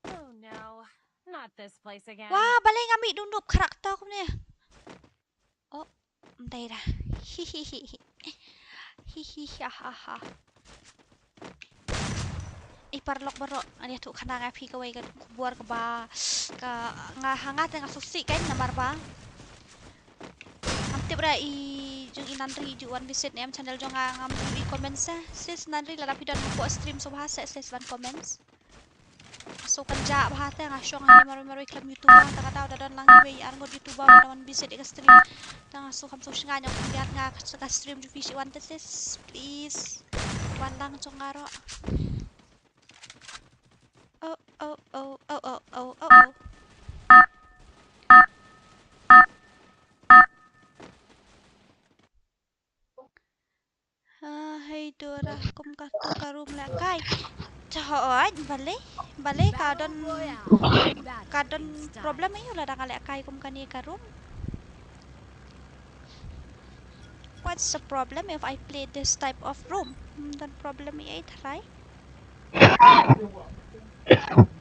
Oh no, not this place again. Wah, balei nga mih dum dup character kumne. Oh, ym dei da. Hi hi hi hi. Hi hi ha ha ha. I paralok baroh, ngan ïathuh khana nga ïa phi kawei ka khubor kaba, ka, nga ha nga te nga sngewsih kein namar ba ngam tip re i jong i Nanri ju wan visit ne em channel jong nga, ngam ju i comment se. Sis Nanri, lada phi don hapoh stream sngewbha se sis wan comment. So kan jah bha te nga shong hangne marwei marwei khlem YouTuber, te ka daw da don lang iwei i arngut YouTuber ba da wan visit ïa ka stream. Te nga sngew kham sngew shngaiñ ïa ka stream jong phi shi wan te sis, please. Wan lang jong nga ruh. Oh, oh, oh. Ah, hei Dora, kum katu ka room lehkai. Cha hooid, balei, balei ka don, ka don problem aïu lada nga lehkai kum kane ka room. What's the problem if I play this type of room? Hmm, don problem ei ei tharai.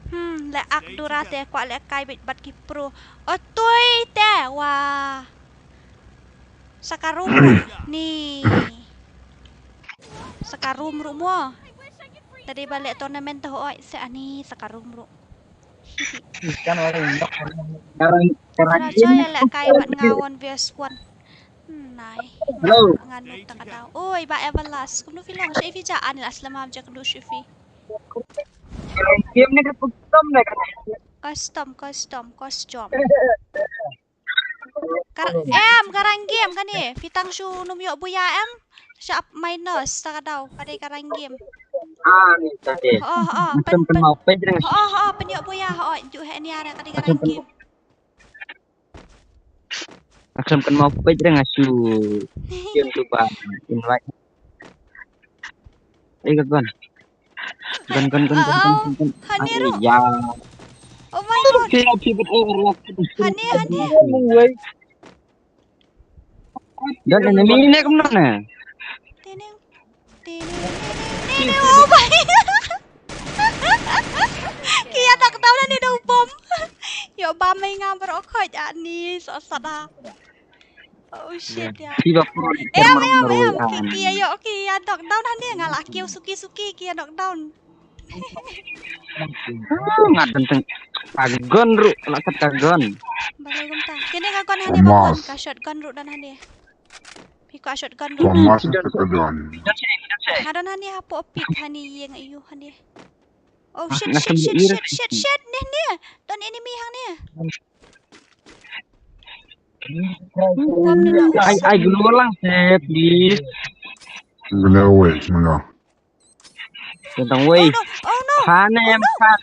Hmm, leh ak Dora te kwah lehkai beit bad ki pro. Otoi te, wah. Sa ka room ruh ni. Sa ka room ruh mo. Tadi ba leh tournament te hooid se ani sa ka room ruh. Kan orang nak. Sa choh ïa lehkai bad nga one versus one. Nai. Hello. Nga noob ta ka daw. Oi, ba Everlast. Kumno phi long? Sha phi ja ani la slem am ja kdu sha phi. Game ni ka custom na ka. Custom, custom, custom. Ka, em, ka rank game kane. Phi tang shu nym ïoh buya em. Sha minus sa ka daw. Ka dei ka rank game. Ah, ni tadi. Oh, oh, pen, pen. Mau page ring. Oh, oh, pen ïoh buya. Oh, ju he ni ara ka dei ka rank game. Aksam kan mau page ring asu. Game tu ba invite. Eh, kan, kan. Kan, kan, kan, kan, kan, kan. Hani ro. Ya. Oh my god. Hani, hani. Dan enemy ne kumno ne? Tining, tining, tining, tining. Oh my. Ki ïa knock down ani da u bom. Ïoh bam ei nga baroh khoit ani so sada. Oh shit ya. Em, em, em. Ki, ki ïa ïoh, ki ïa knock down ani nga la kiew suki suki ki ïa knock down. Ngat teng teng. Ka gun ruh, la kat ka gun. Balei kumta? Kine ka gun hani ba gun, ka shotgun ruh don hani. Phi kwah shotgun ruh. Nga don hani hapoh pit hani ïing ayu hani. Oh shit, shit, shit, shit, shit, shit, ne, ne. Don enemy hangne. Ai, ai, gloo lang, sep, please. Gloo wei, gloo. Tentang wei. Oh no, oh no. Pane em pat.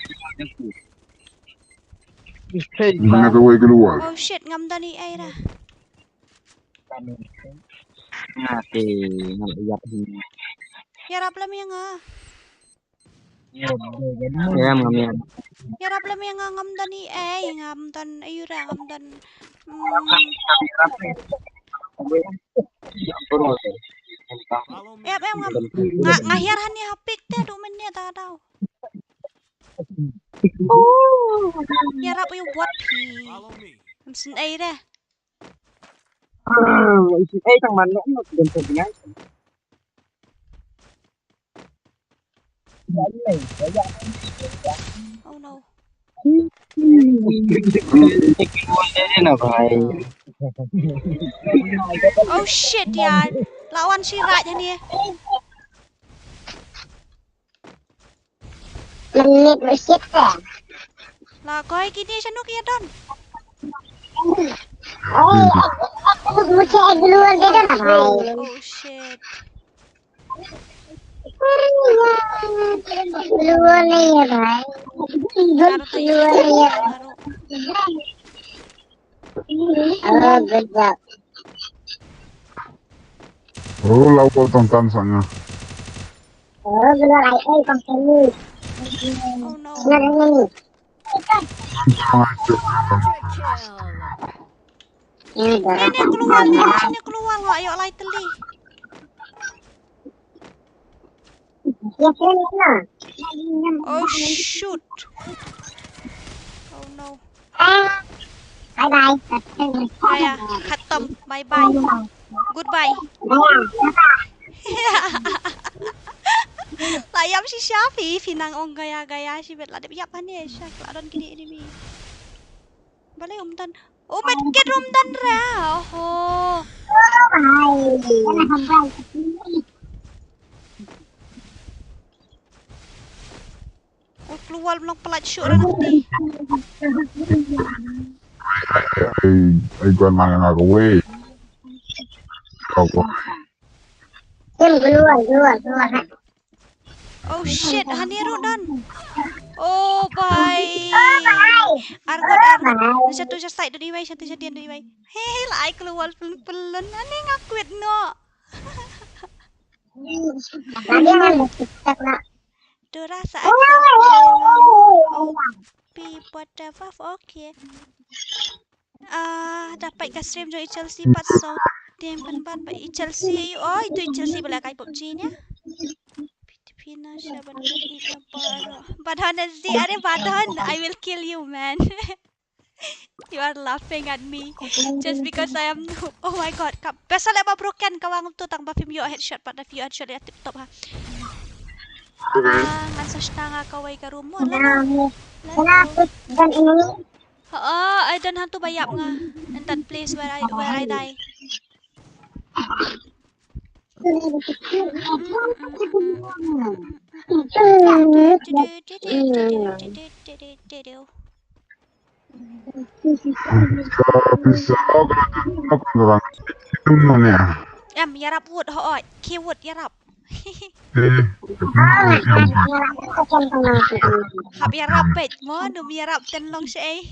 Mana tu wei keluar? Oh shit, ngam dani ai dah. Ngati, ngam iyap ni. Ïarap lem ïa nga. Em, ngam ïap. Ïarap lem ïa nga, ngam dani ai, ngam dan ai ura, ngam dan. Hmm. Em, em, ngam. Nga, nga hiar hani hapik te, du menit ta daw. Ïarap ïa u bot phi. Ngam sngewsih deh. Ngam sngewsih tang man noh, ngam sngewsih tang man. Oh no. Oh shit, yaar. Lawan shi raj hani. Menit bershit ya. La koi kini shanu ki don. Oh, aku, aku, aku buka duluan dia dah, bhai. Oh shit. Duluan ya, bhai. Duluan ya. Oh, good job. Oh, la ko tong tan sanga. Oh, keluar ai ai company. Oh no. Keluar ini. Ini keluar, ini keluar, ayo lai teli. Oh shoot. Oh no. Bye bye. Aya, khatam. Bye bye. Goodbye. La ïap shisha phi, phi nang ong gaya gaya shibit la dep ïap hani sha la don kini enemy. Balei um don. Oh, medkit um don ra. Oho. Oh, klewal blang pelat shuh ra nangti. Ai, ai, ai, gwan mana nga kawei. Kawei. Klewal, klewal, klewal. Oh shit, hani ruh don. Oh bhai. Argot, argot. Shatu sha side duni wei, shatu sha dien duni wei. Hei, la ai klewal pelun pelun. Ani nga quit noh. Dura sa. Oh, pi, what the fuck? Okay. Ah, dapat ka stream jong i Chelsea pat so. Tim pynban ba i Chelsea, oi, tu i Chelsea ba la kai PUBG nia. Pina sha ban i na baro. Badon na zi, are badon, I will kill you, man. You are laughing at me just because I am noob. Oh my god, ka besa le ba broken ka wang tu tang ba phim ïoh headshot pat da phi ïoh headshot ya tip top ha. Ah, ngan sa shna nga kawei ka room mo la. La. Oh, I don't have to buy up nga in that place where I, where I die. Pisa, pisa, oh, kalau tu, aku orang. Itu mana? Em, ïarap wut, hooid, ki wut, ïarap. Eh, hap ïarap peit mo, nym ïarap ten long shaei.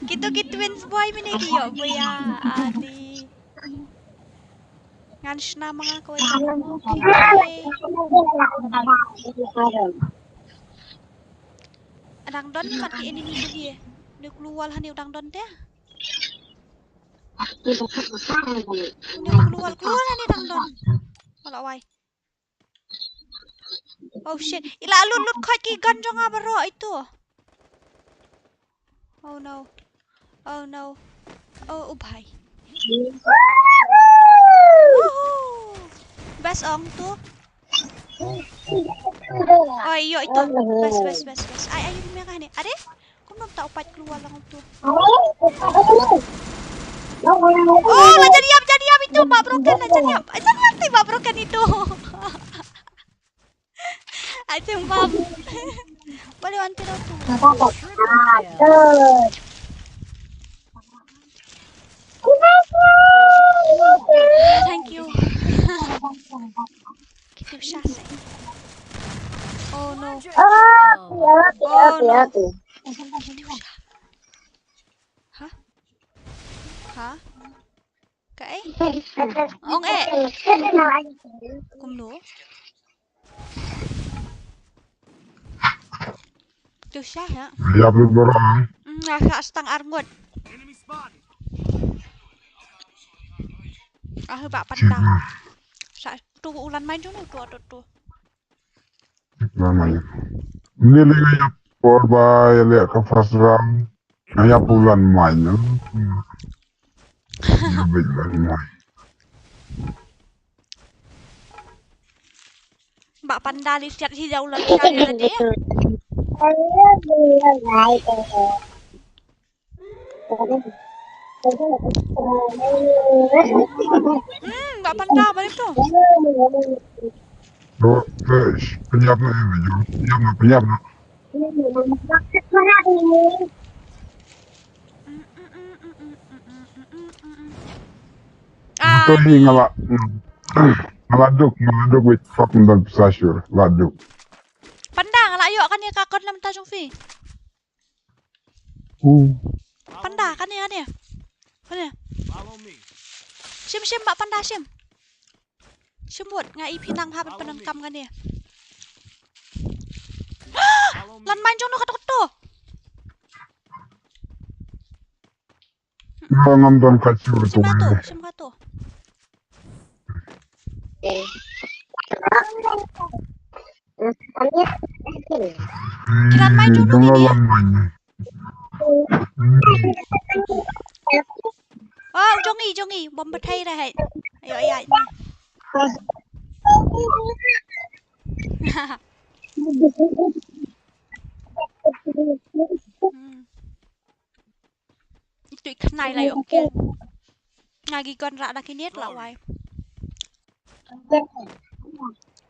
Kito ki twins boy mynne ki ïoh buya, ani. Ngan shna ma nga kawei. Dang don pat ki enemy mynne. Une u klur wall hangne u dang don te. Une u klur wall, klur wall hangne dang don. Wala wai. Oh shit. I la lut lut khoit ki gun jong nga baroh ito. Oh no. Oh no. Oh, u bhai. Woohoo. Best ong tu. Oh, ïoh ito. Best, best, best, best. Ai, ai, ïoh me ka hangne. Ade? Kumno mynta u pait klur lang uto? Oh, la jan ïap, jan ïap ito, Bah Broken, la jan ïap. Jan ïap te Bah Broken ito. Ai, teng bam. Balei wan te uto? Thank you. Kito sha se. Oh no. Oh no. Ha? Ha? Kaei? Ong eh. Kumno? Tu sha ha? Ïap lut baroh. Hmm, nga sha stang arngut. Ah, ba panda. Sa tu u lan main jong tu tu tu. Lan main. Ni le ïap por ba ïa le ka first round. Nga ïap u lan main. Ïa bit lan main. Ba panda li siat hi da u lan siat hi da de. Hmm, ba panda balik tu. Oh, eh, penyap na, eh, penyap na, penyap na. Ah, kau ni ngala, ngala duk, ngala duk wit fucking dan pesasur, ngala duk. Panda ngala yok kan ya kakon lam tajung fi. Uh. Panda, kane, kane. Kane. Shim, shim, ba panda, shim. Shim wut, nga i phi nang hap pyndonkam kane. Lan main jong no kato kato. Nga ngam don kachu. Shim kato, shim kato. Kiran mai jong ngi. Oh, jong ngi, jong ngi, bom batai dah hai. Ayo, ayo, ayo. Hmm. Itu i khnai lai ong ke. Nga gi gon ra da kine la wai.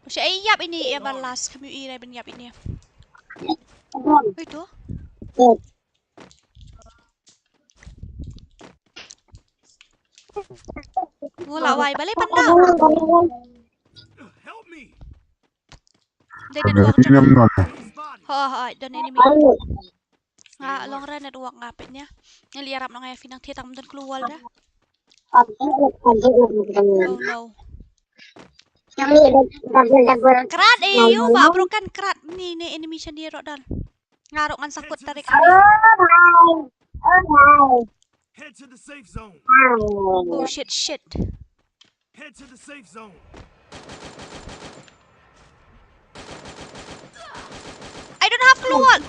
Sha ïap ini ïa ba last kami i rai ben ïap ini. Itu. Ngo la wai balei panda. Dei network jong. Ho ho, don enemy. Nga long re network nga peit nia. Nga leh ïarap noh nga ïa phi nang thied tang ym don clue wall da. Oh no. Krat eh, ïoh ba broken krat ni ne enemy sha ni roh don. Nga roh ngan sakut tarik. Head to the safe zone. Oh shit, shit. Head to the safe zone. I don't have clue wall.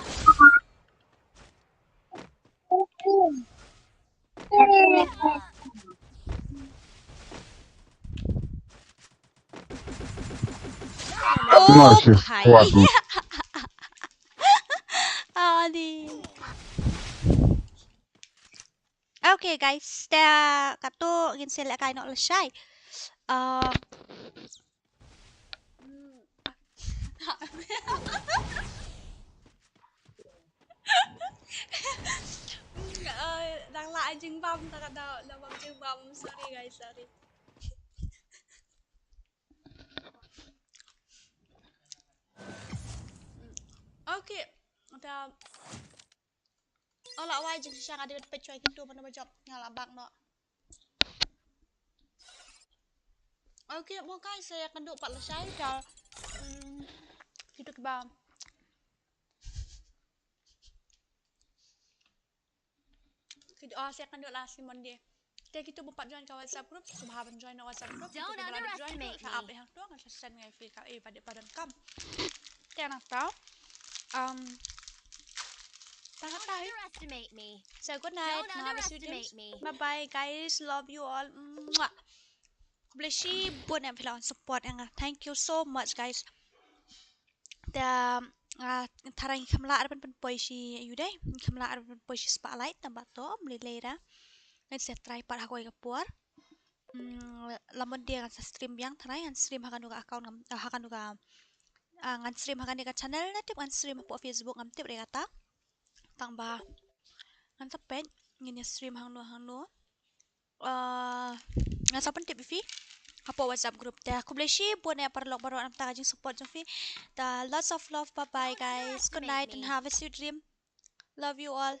Oh, bhai. Adi. Okay guys, te kato ngin sa leh kai noh lashai. Um, Bam ta ka dau la bam jing bam, sorry guys, sorry. Okay, ta ola wai jing shisha nga dei ban peit chwa kito mano ba jop nga la bak noh. Okay mo guys, sa ïakynduh pat lashai ta. Kito kiba Kito, oh, sa ïakynduh last Monday. Te kito ba pat join ka WhatsApp group, sngewbha ban join na WhatsApp group. Kito ba la dep join, sa ap eh hangto, ngan sa send nga ïa phi ka eh ba dep ba donkam. Te nangta, um, tang katai. Say good night, have a sweet dreams. Bye bye guys, love you all. Mwah. Khublei shibun ïa phi la wan support ïa nga. Thank you so much guys. Te, ah, tharai ngim lah ban pynpoi shi ïa u dei, ngim lah ban pynpoi shi spotlight, tang ba to ym lei lei ra. Ngan sa try pat ha kawei ka por. Hmm, la Monday ngan sa stream biang, tharai ngan stream ha kano ka account ngam, ah, ha kano ka, ah, ngan stream ha kane ka channel na tip, ngan stream hapoh Facebook ngam tip re kata. Tang ba ngan sa peit ngin ïa stream hangno hangno. Ah, ngan sa pyntip ïa phi hapoh WhatsApp group. Te khublei shibun ïa paralok baroh namar ka jingsupport jong phi. Te lots of love, bye bye guys, good night and have a sweet dream. Love you all.